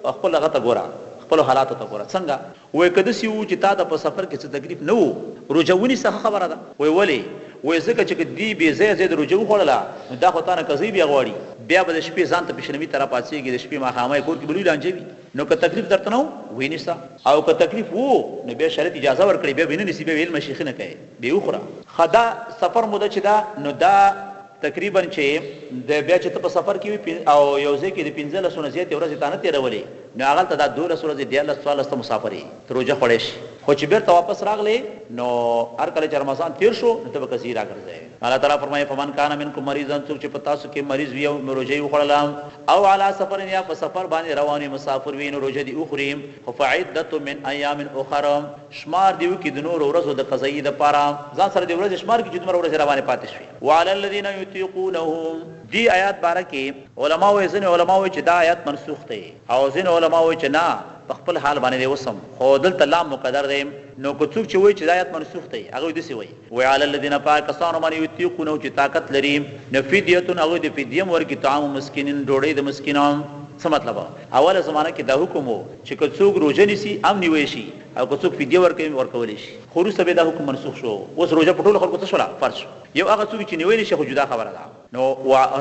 خپل هغه ته ګوره، خپلو حالاتو ته ګوره، څنګه؟ وایي که داسې وو چې تا ته په سفر کې څه تکلیف نه وو، روژه ونیسه ښه خبره ده. وایي ولې؟ وایي ځکه چې که دې بې ځایه ځای د روژه وخوړله نو دا خو تا نه قضیې بیا غواړي، بیا به د شپې ځان ته پښنمي ته راپاڅېږې، د شپې ماښامۍ کور کې به لوی لانجه وي، نو که تکلیف درته نه وو ویې نیسه او که تکلیف وو نو بیا شریعت اجازه ورکړې بیا به یې نه نیسي، بیا به علم شیخي نه کوې، بیا یې وخوره. ښه دا سفر موده چې ده نو دا تقریبا چې د بیا چې ته په سفر کې وي او یو ځای کې د پنځلسو نه زیاتې ورځې تا نه تېرولې نو هغلته دا 12 ورځې 13 14 ته مسافر یې، ته روژه خوړی شې، خو چې بېرته واپس راغلې نو هر کله چې رمضان تېر شو نو ته به قضیې راګرځوې. الله تعالی فرمایي، فمن کان منکم مریضا څوک چې په تاسو کې مریض وي او روژه یې وخوړله او علی سفر یا په سفر باندې روان وي مسافر وي نو روژه دې وخوري خو فعدة من ایام اخر شمار دې وکړي د نورو ورځو د قضايي لپاره، ځان سره دې ورځې شمار کړي چې دومره ورځې راباندې پاتې شوې. وعلی الذین یطیقونه، دې آیات باره کې علماء وایي، ځینې علماء وایي چې دا آیت منسوخ دی او ځینې علماء وایي چې نه په خپل حال باندې دی اوس هم، خو دلته لام مقدر دی، نو که څوک چې وایي چې دا آیت منسوخ دی هغوی داسې وایي، وعلی الذین په هغه کسانو باندې یطیقونه چې طاقت لري، نو فدیة هغوی دې فدیه هم ورکړي طعام مسکین ډوډۍ د مسکینانو، څه مطلب؟ اوله زمانه کې دا حکم وو چې که څوک روژه نیسي هم نیوی شي او که څوک فدیه ورکوي هم ورکولی شي، خو وروسته بیا دا حکم منسوخ شو، اوس روژه په ټولو خلکو څه شوله؟ فرض شوه. یو هغه څوک چې نیوی نشي خو جدا خبره ده، نو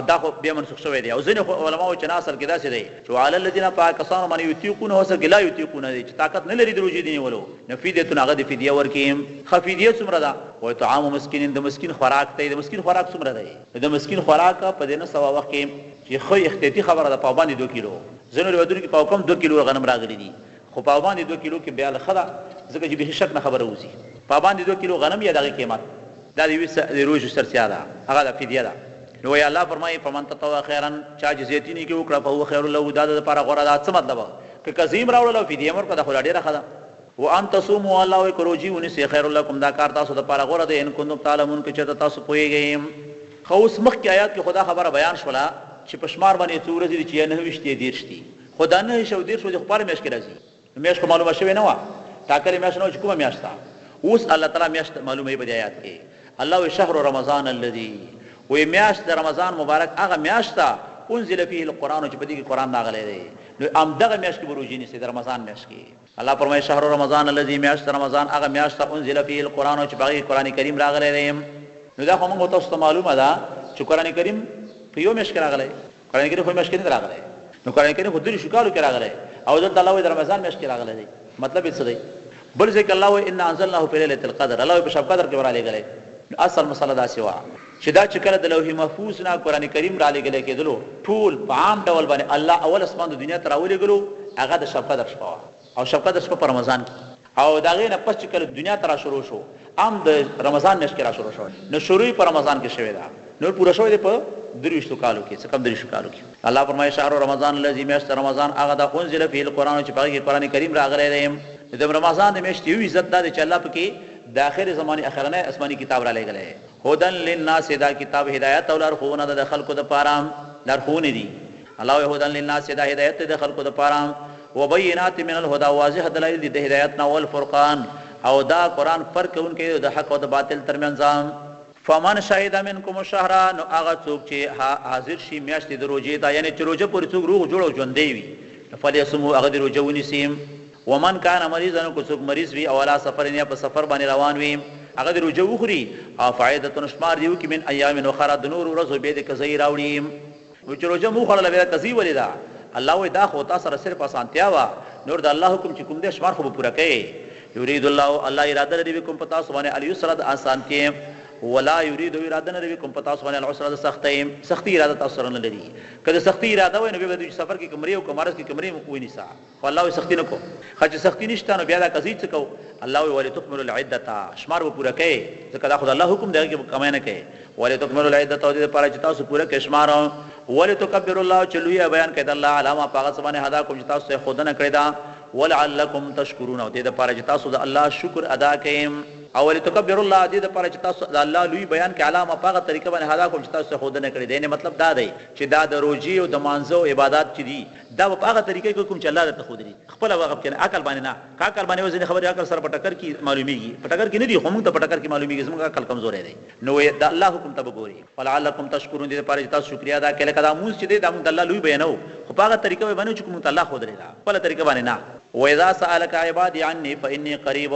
دا خو بیا منسوخ شوی دی. او ځینې خو علما وایي چې نه اصل کې داسې دی چې وعلی الذین په هغه کسانو باندې یطیقونه اصل کې لا یطیقونه دی چې طاقت نه لري د روژې د نیولو، نو فدیة هغه دې فدیه ورکړي. ښه فدیه څومره ده؟ وایي طعام مسکین د مسکین خوراک دی. د مسکین خوراک څومره دی؟ د مسکین خوراک په دې نه سوا وخت کې چې ښه احتیاطي خبره ده پاو باندې دوه کیلو، ځینو روایتونو کې پاو کم دوه کیلو غنم راغلي دي، خو پاو باندې دوه کیلو کې بیا ښه ده ځکه چې بیخي شک نه خبره وځي. پاو باندې دوه کیلو غنم یا د هغې قیمت، دا د یوې د روژې سرسیا ده، هغه ده فدیه ده. نو وایي الله فرمایي فمن تطوع خیرا چا چې زیاتي نیکي وکړه فهو خیر له دا د لپاره غوره ده. څه مطلب؟ که قضیه هم راوړله او فدیه هم ورکړه دا خو لا ډېره ښه ده. وان تصوموا الله وایي که روژې ونیسئ خیر لکم دا کار تاسو دپاره غوره دی ان کنتم تعلمون که چېرته تاسو پوهېږئ. ښه اوس مخکې آیات کې خو دا خبره بیان شوله چې په شمار باندې یې څو ورځې دي چې یا 29 دي یا 30 دي، خو دا 29 او 30 ورځې خو په هره میاشت کې راځي، نو میاشت خو معلومه شوې نه وه، ټاکلې میاشت نه وه چې کومه میاشت ده. اوس الله تعالی میاشت معلوموي په دې آیات کې، الله وایي شهر رمضان الذي وایي میاشت د رمضان مبارک هغه میاشت ده انزل فيه القرآن چې په دې کې قرآن راغلی دی، نو همدغه میاشت کې به روژې نیسئ د رمضان میاشت کې. الله فرمایي شهر رمضان الذي میاشت رمضان هغه میاشت انزل فيه القرآن چې په هغې کې قرآن کریم راغلی دی. نو دا خو موږ تاسو ته معلومه ده چې قرآن کریم په یو میاشت کې راغلی، قرآن کریم خو میاشت کې نه راغلی، نو قرآن کریم خو 23 کالو کې راغلی او دلته الله وایي د رمضان میاشت کې راغلی دی، مطلب یې څه دی؟ بل ځای کې الله وایي انا انزلناه فی لیلة القدر، الله وایي په شب قدر کې ورالېږلی. نو اصل مسله داسې وه چې دا چې کله د لوح محفوظ نه قرآن کریم رالېږلی کېدلو ټول په عام ډول باندې الله اول اسمان د دنیا ته راولېږلو هغه د شب قدر شپه وه او شب قدر شپه په رمضان کې او د هغې نه پس چې کله دنیا ته را شروع شو هم د رمضان میاشت کې را شروع شو، نو شروع په رمضان کې شوې ده، نور پوره شوی دی په 23 کالو کې، څه کم 23 کالو کې. الله فرمایي شهر رمضان الذي میاشت رمضان هغه ده انزل فيه القرآن چې په هغې کې قرآن کریم راغلی دی. نو د رمضان د میاشتې یو عزت دا دی چې الله پکې د اخر زمانې اخرنی آسماني کتاب رالېږلی. هدی للناس دا کتاب هدایت او لارښوونه ده د خلکو دپاره، لارښوونې دي. الله وایي هدی للناس دا هدایت دی د خلکو دپاره، وبینات من الهدی واضح دلایل دي د هدایت نه، والفرقان او دا قرآن فرق کوونکی دی د حق او د باطل ترمنځ. فمن شهد منکم الشهر نو هغه څوک چې حاضر شي میاشتې د روژې ته، یعنې چې روژه پورې څوک روغ جوړ او ژوندی وي، نو فلیصمه هغه دې روژه ونیسي. ومن کان مریضا نو که څوک مریض وي او علی سفر یا په سفر باندې روان وي هغه دې روژه وخوري او فعدة شمار دې وکړي من ایام اخر د نورو ورځو بیا دې قضایي راوړي. نو چې روژه مو وخوړله بیا قضیه ولې ده؟ الله وایي دا خو تا سره صرف اسانتیا وه، نور د الله حکم چې کوم دی شمار خو به پوره کوې. یرید الله الله اراده لري بکم په تاسو باندې اليسر د اسانتیې، ولا یرید اراده نه لري بکم په تاسو باندې العسر د سختۍ، سختي اراده تاسو سره نه لري. که د سختي اراده وای نو بیا به دوی چې سفر کې که مرې او که مرض کې که مرې ونیسه. خو الله وایي سختي نه کوم. ښه چې سختي نشته نو بیا دا قضیه څه کوو؟ الله وایي ولتکملوا العدة شمار به پوره کوې ځکه دا خو د الله حکم دی هغې کې به کمی نه کوې. ولتکملوا العدة او دې لپاره چې تاسو پوره کړئ شمار. ولتکبروا الله چې لوی بیان کړئ د الله علی ما په هغه څه باندې هداکم چې تاسو ته یې ښودنه کړې ده. ولعلکم تشکرون او دې لپاره چې تاسو د الله شکر ادا کړئ. او ولتکبروا الله دې لپاره چې تاسو د الله لوی بیان کړئ علی ما په هغه طریقه باندې هداکم چې تاسو ته یې ښودنه کړې ده. یعنې مطلب دا دی چې دا د روژې او د مانځه او عبادات چې دي دا به په هغه طریقه کې کوم چې الله درته ښودلي، خپله هغه پکې نه، عقل باندې نه. که عقل باندې وځینې خبرې عقل سره په ټکر کې معلومیږي، په ټکر کې نه دي خو موږ ته په ټکر کې معلومیږي، زموږ عقل کمزوری دی، نو وایي د الله حکم ته به ګوري. ولعلکم تشکرون، دې لپاره چې تاسو شکریه ادا کړئ. لکه دا لمونځ چې دی دا موږ د الله لوی بیانوو، خو په هغه طریقه به یې بیانوو چې کوم موږ ته الله ښودلې ده، خپله طریقه باندې نه. واذا سألک عبادی عنی فانی قریب،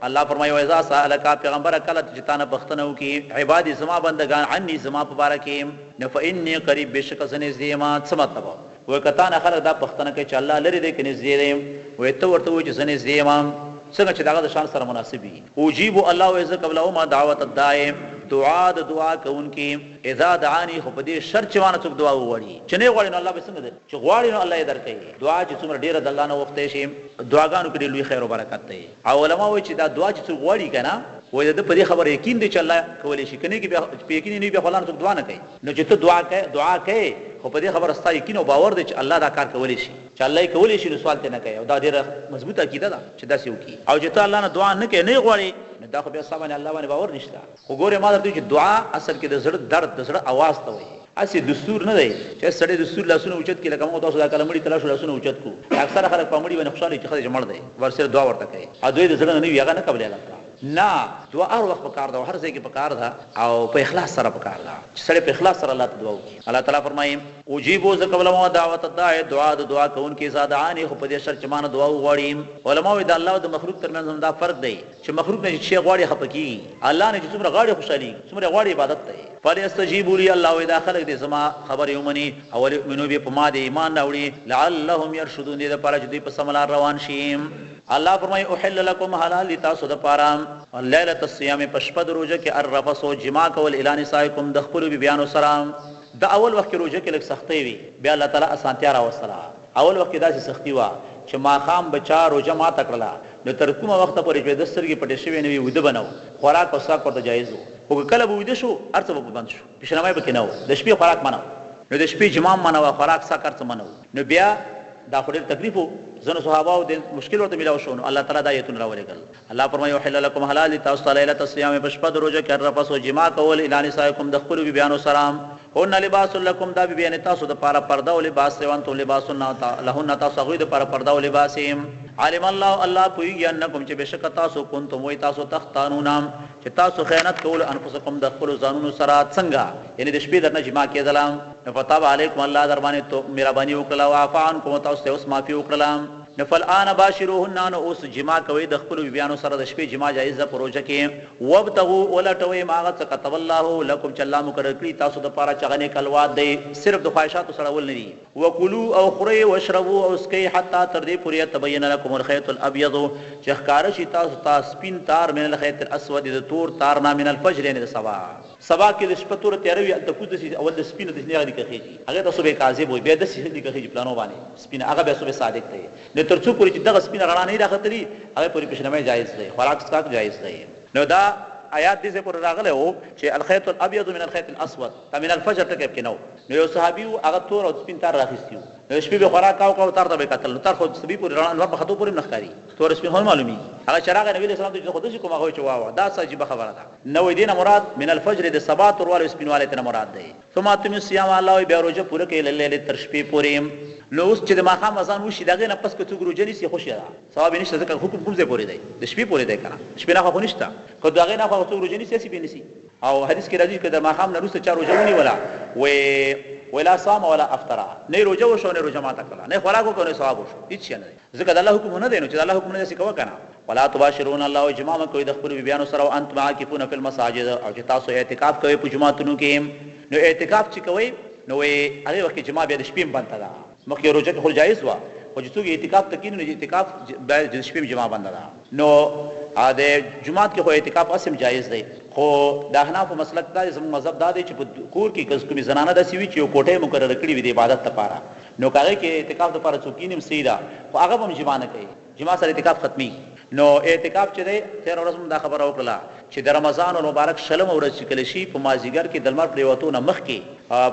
الله فرمایي، واذا سألک، پیغمبره کله چې تا نه پوښتنه وکړي، عبادی زما بندګان، عنی زما په باره کې، نو فانی قریب بېشکه زه نږدې یم. څه مطلب؟ وایي که تا نه خلک دا پوښتنه کوي چې الله لرې دی که نږدې دی؟ وایي ته ورته ووایه چې زه نږدې یم، څنګه چې د هغه د شان سره مناسب وي. اجیب الله وایي زه قبلوم دعوت الداع، دعا د دعا کوونکي، اذا دعاني، خو په دې شرط چې مانه څوک دعا وغواړي، چې نه یې غواړي نو الله به څنګه درکړي، چې غواړي نو الله یې درکوي. دعا چې څومره ډېره د الله نه وغوښتی شي، دعاګانو کې ډېر لوی خیر او برکت دی. او علما وایي چې دا دعا چې څوک غواړي که نه، وایي د ده په دې خبره یقین دی چې الله کولی شي، که نه کې بیا په یقین یې نه وي بیا خو الله نه څوک دعا نه کوي. نو چې ته دعا کوې، دعا کوې، خو په دې خبره ستا یقین او باور دی چې الله دا کار کولی شي، چې الله یې کولی شي نو سوال ترې نه کوې او دا ډېره مضبوطه عقیده ده چې داسې وکړي. او چې ته الله نه دعا نه کوې، نه یې غواړې، نو دا خو بیا ستا باندې الله باندې باور نشته. خو ګورې ما درته وویل چې دعا اصل کې د زړه درد، د زړه اواز ته وایي، هسې دستور نه دی چې هسې سړی دستور لاسونه اوچت کړي، لکه موږ تاسو دا کله مړي ته لاړ شو لاسونه اوچت کړو، اکثره خلک په مړي باندې خوشحاله وي چې ښه دی چې مړ دی، ورسره دعا ورته کوي او دوی د زړه نه نه وي هغه نه قبلوي الله تعالی. نه، دعا هر وخت پکار ده او هر ځای کې پکار ده او په اخلاص سره پکار ده چې سړی په اخلاص سره الله ته دعا وکړي. الله تعالی فرمایي، اجیبو زه قبلوم دعوت الداع دعا د دعا کوونکي اذا دعاني خو په دې شرط چې مانه دعا وغواړي. علما وایي د الله او د مخلوق ترمنځ هم دا فرق دی چې مخلوق نه چې شی غواړي خپه کیږي، الله نه چې څومره غواړي خوشحالیږي، څومره غواړي عبادت دی. فلیستجیبوا لي الله وایي دا خلک دې زما خبرې ومني او وليؤمنوا بي په ما دې ایمان راوړي لعلهم یرشدون دې لپاره چې دوی په سمه لار روان شي. الله فرمایي، احل لکم حلال دي تاسو د پاره لیلة الصیام په شپه د روژه کې الرفث جماع کول الی نسائکم د خپلو بیبیانو سره. د اول وخت کې روژه کې لږ سختۍ وي بیا الله تعالی اسانتیا راوستله. اول وخت کې داسې سختي وه چې ماښام به چا روژه ماته کړله نو تر کومه وخته پورې چې د ده سترګې پټې شوې نه وي ویده به نه و، خوراک او څښاک ورته جایز و خو که کله به ویده شو هر څه به په بند شو، پیشنمای پکې نه و، د شپې خوراک منع و نو د شپې جماع هم منع وه، خوراک څښاک هر څه منع و. نو بیا دا خو ډېر تکلیف وو، ځنو صحابه وو دې مشکل ورته ملاو شو، نو الله تعالی دا ایتونه راولېږل. الله فرمایي، احل لکم حلال دي تاسو ته لیلة الصیام په شپه د روژه کې الرفث جماع کول الی نسائکم د خپلو بیبیانو سره، هن لباس لکم دا بیبیانې تاسو دپاره پرده او لباس دی، وانتم لباس لهن تاسو هغوی دپاره پرده او لباس یئ. علم الله الله پوهېږي انکم چې بېشکه تاسو کنتم وئ تاسو تختانون چې تاسو خیانت کولو انفسکم د خپلو ځانونو سره، څنګه؟ یعنې د شپې درنه جماع کېدله. نو فتاب علیکم الله درباندې تو مهرباني وکړله او عفا عنکم او تاسو ته اوس معافي وکړله. نو فالآن باشروهن نو اوس جماع کوئ د خپلو بیبیانو سره د شپې جماع جایز ده په روژه کې. وابتغو ولټوئ ما هغه څه کتب الله لکم چې الله مقرر کړي تاسو دپاره چې هغه نیک الواد دی صرف د خواهشاتو سړول نه دي. وکلو او خورئ واشربو او څکئ حتی تر دې پورې یتبین لکم الخیط الابیض چې ښکاره شي تاسو ته سپین تار من الخیط الاسود د تور تار نه من الفجر یعنې د سبا. سبا کې د شپه توره تیاره وي هلته کوز داسې اول د سپینه داسې نیغه لیکه خېژي هغې ته صبح کاذب وایي بیا داسې لیکه خېژي پلانو باندې سپینه هغه بیا صبح صادق دی نو تر څو پورې چې دغه سپینه رڼا نه وي راختلي هغې پورې پیشنمای جایز دی خوراک څښاک جایز دی نو دا آیات دې ځای پورې راغلی وو چې الخیط الابیض من الخیط الاسود دا من الفجر ټکی پکې نه وو نو یو صحابي وو هغه تور او سپین تار راخیستی وو نو د شپې به خوراک کاو کاو تار ته به کتل نو تار خو سبي پورې رڼا نور په خطو پورې نه ښکاري تور سپین خو نه معلومیږي هغه چې راغی نبی علیه السلام ته چې خو داسې کوم هغه چې واه واه دا څه عجیبه خبره ده نه وایي دې نه مراد من الفجر د سبا توروالی او سپینوالی ترې مراد دی ثم اتموا الصیام الله وایي بیا روژه پوره کړئ الی اللیل تر شپې پورې نو اوس چې د ماښام اذان وشي د هغې نه پس که څوک روژه نیسي خوشې ده ثواب یې نشته ځکه حکم کوم ځای پورې دی د شپې پورې دی که نه د شپې نه خوا خو نشته که د هغې نه خوا څوک روژه نیسي هسې پرې نیسي او حدیث کې راځي چې د ماښام نه وروسته چا روژه ونیوله وایي ولا صام ولا افطر نه روژه وشو نه روژه ماته کړله نه خوراک وکړ نه ثواب وشو هیڅ شی نه دی ځکه د الله حکم نه دی نو چې د الله حکم نه دی هسې کوه که نه ولا تباشرون الله وایي جماع مه کوئ د خپلو بیبیانو سره وانتم عاکفون فی المساجد او چې تاسو اعتکاف کوئ په جوماتونو کې نو اعتکاف چې کوئ نو وایي هغې وخت کې جماع بیا د شپې هم بنده ده مخکې روژه کې خو جایز وه خو چې څوک اعتکاف ته کیني نو اعتکاف بیا د شپې هم جماع بنده ده نو د جومات کې خو اعتکاف هسې هم جایز دی خو د احنافو مسلک دا دی زموږ مذهب دا دی چې په کور کې که کومې زنانه داسې وي چې یو کوټه یې مقرره کړې وي د عبادت لپاره نو که هغې کې اعتکاف لپاره څوک کیني هم صحیح ده خو هغه به هم جماع نه کوي جماع سره اعتکاف ختمیږي نو اعتکاف چې دی تېره ورځ مونږ دا خبره وکړله چې د رمضان المبارک شلمه ورځ چې کله شي په مازیګر کې د لمر پرېوتو نه مخکې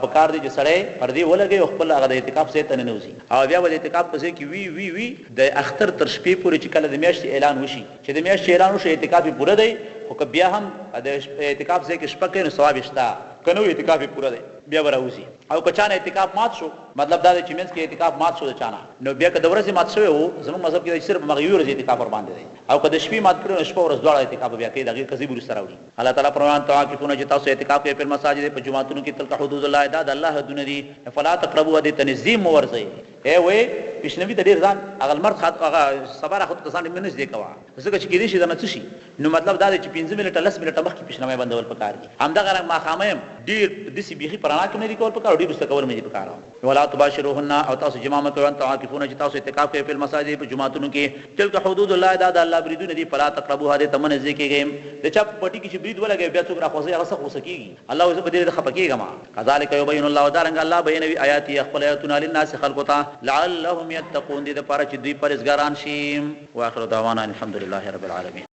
په کار دی چې سړی پردې ولګوي او خپل هغه د اعتکاف ځای ته ننوځي او بیا به د اعتکاف په ځای کې وي وي وي د اختر تر شپې پورې چې کله د میاشتې اعلان وشي چې د میاشتې اعلان وشو اعتکاف یې پوره دی خو که بیا هم د اعتکاف ځای کې شپه کوي نو ثواب یې شته که نه اعتکاف یې پوره دی. بیا به راوځي. او که چانه اعتکاف مات شو، مطلب دا دی چې منځ کې اعتکاف مات شو د چانه، نو بیا که د ورځې مات شوی وو، زموږ مذهب کې دا چې صرف همغه یوې ورځې اعتکاف ورباندې دی، او که د شپې مات کړي نو شپه ورځ دواړه اعتکاف به بیا کوي، د هغې قضیې به وروسته راوړي. الله تعالی فرمایي، وانتم عاکفون چې تاسو اعتکاف کوئ فی المساجد په جوماتونو کې، تلک حدود الله دا د الله حدونه دي، فلا تقربوها دې ته نږدې مه ورځئ. ای وې پیشنوي ته ډېر ځان هغه لمر خات هغه سبا راخوتو ته ځان ډېر مه نږدې کوه، ځکه چې کېدای شي درنه څه شي. نو مطلب دا دی چې پنځه منټه لس منټه مخکې پیشنمای بندول پکار دي. همدغه رنګ ماښامۍ هم ډېر داسې بیخي په رڼا کې هم نه دي کول پکار او ډېر وروسته کول هم نه دي پکار. ولا تباشروهن او تاسو جماع مه کوئ وانتم عاکفون چې تاسو اعتکاف کوئ فی المساجد په جوماتونو کې. تلک حدود الله دا د الله بریدونه دي فلا تقربوها دې ته مه نږدې کېږئ. د چا په پټي کې چې برید ولګوي بیا څوک راخوځوي هغه سخت غوسه کېږي. الله وایي زه په دې ډېر خپه کېږم. کذلک یبین الله دارنګه الله بیانوي آیاته خپل آیتونه للناس خلکو ته لعلهم یتقون دې لپاره چې دوی پرهېزګاران شي. واخر دعوانا ان الحمدلله رب العالمین.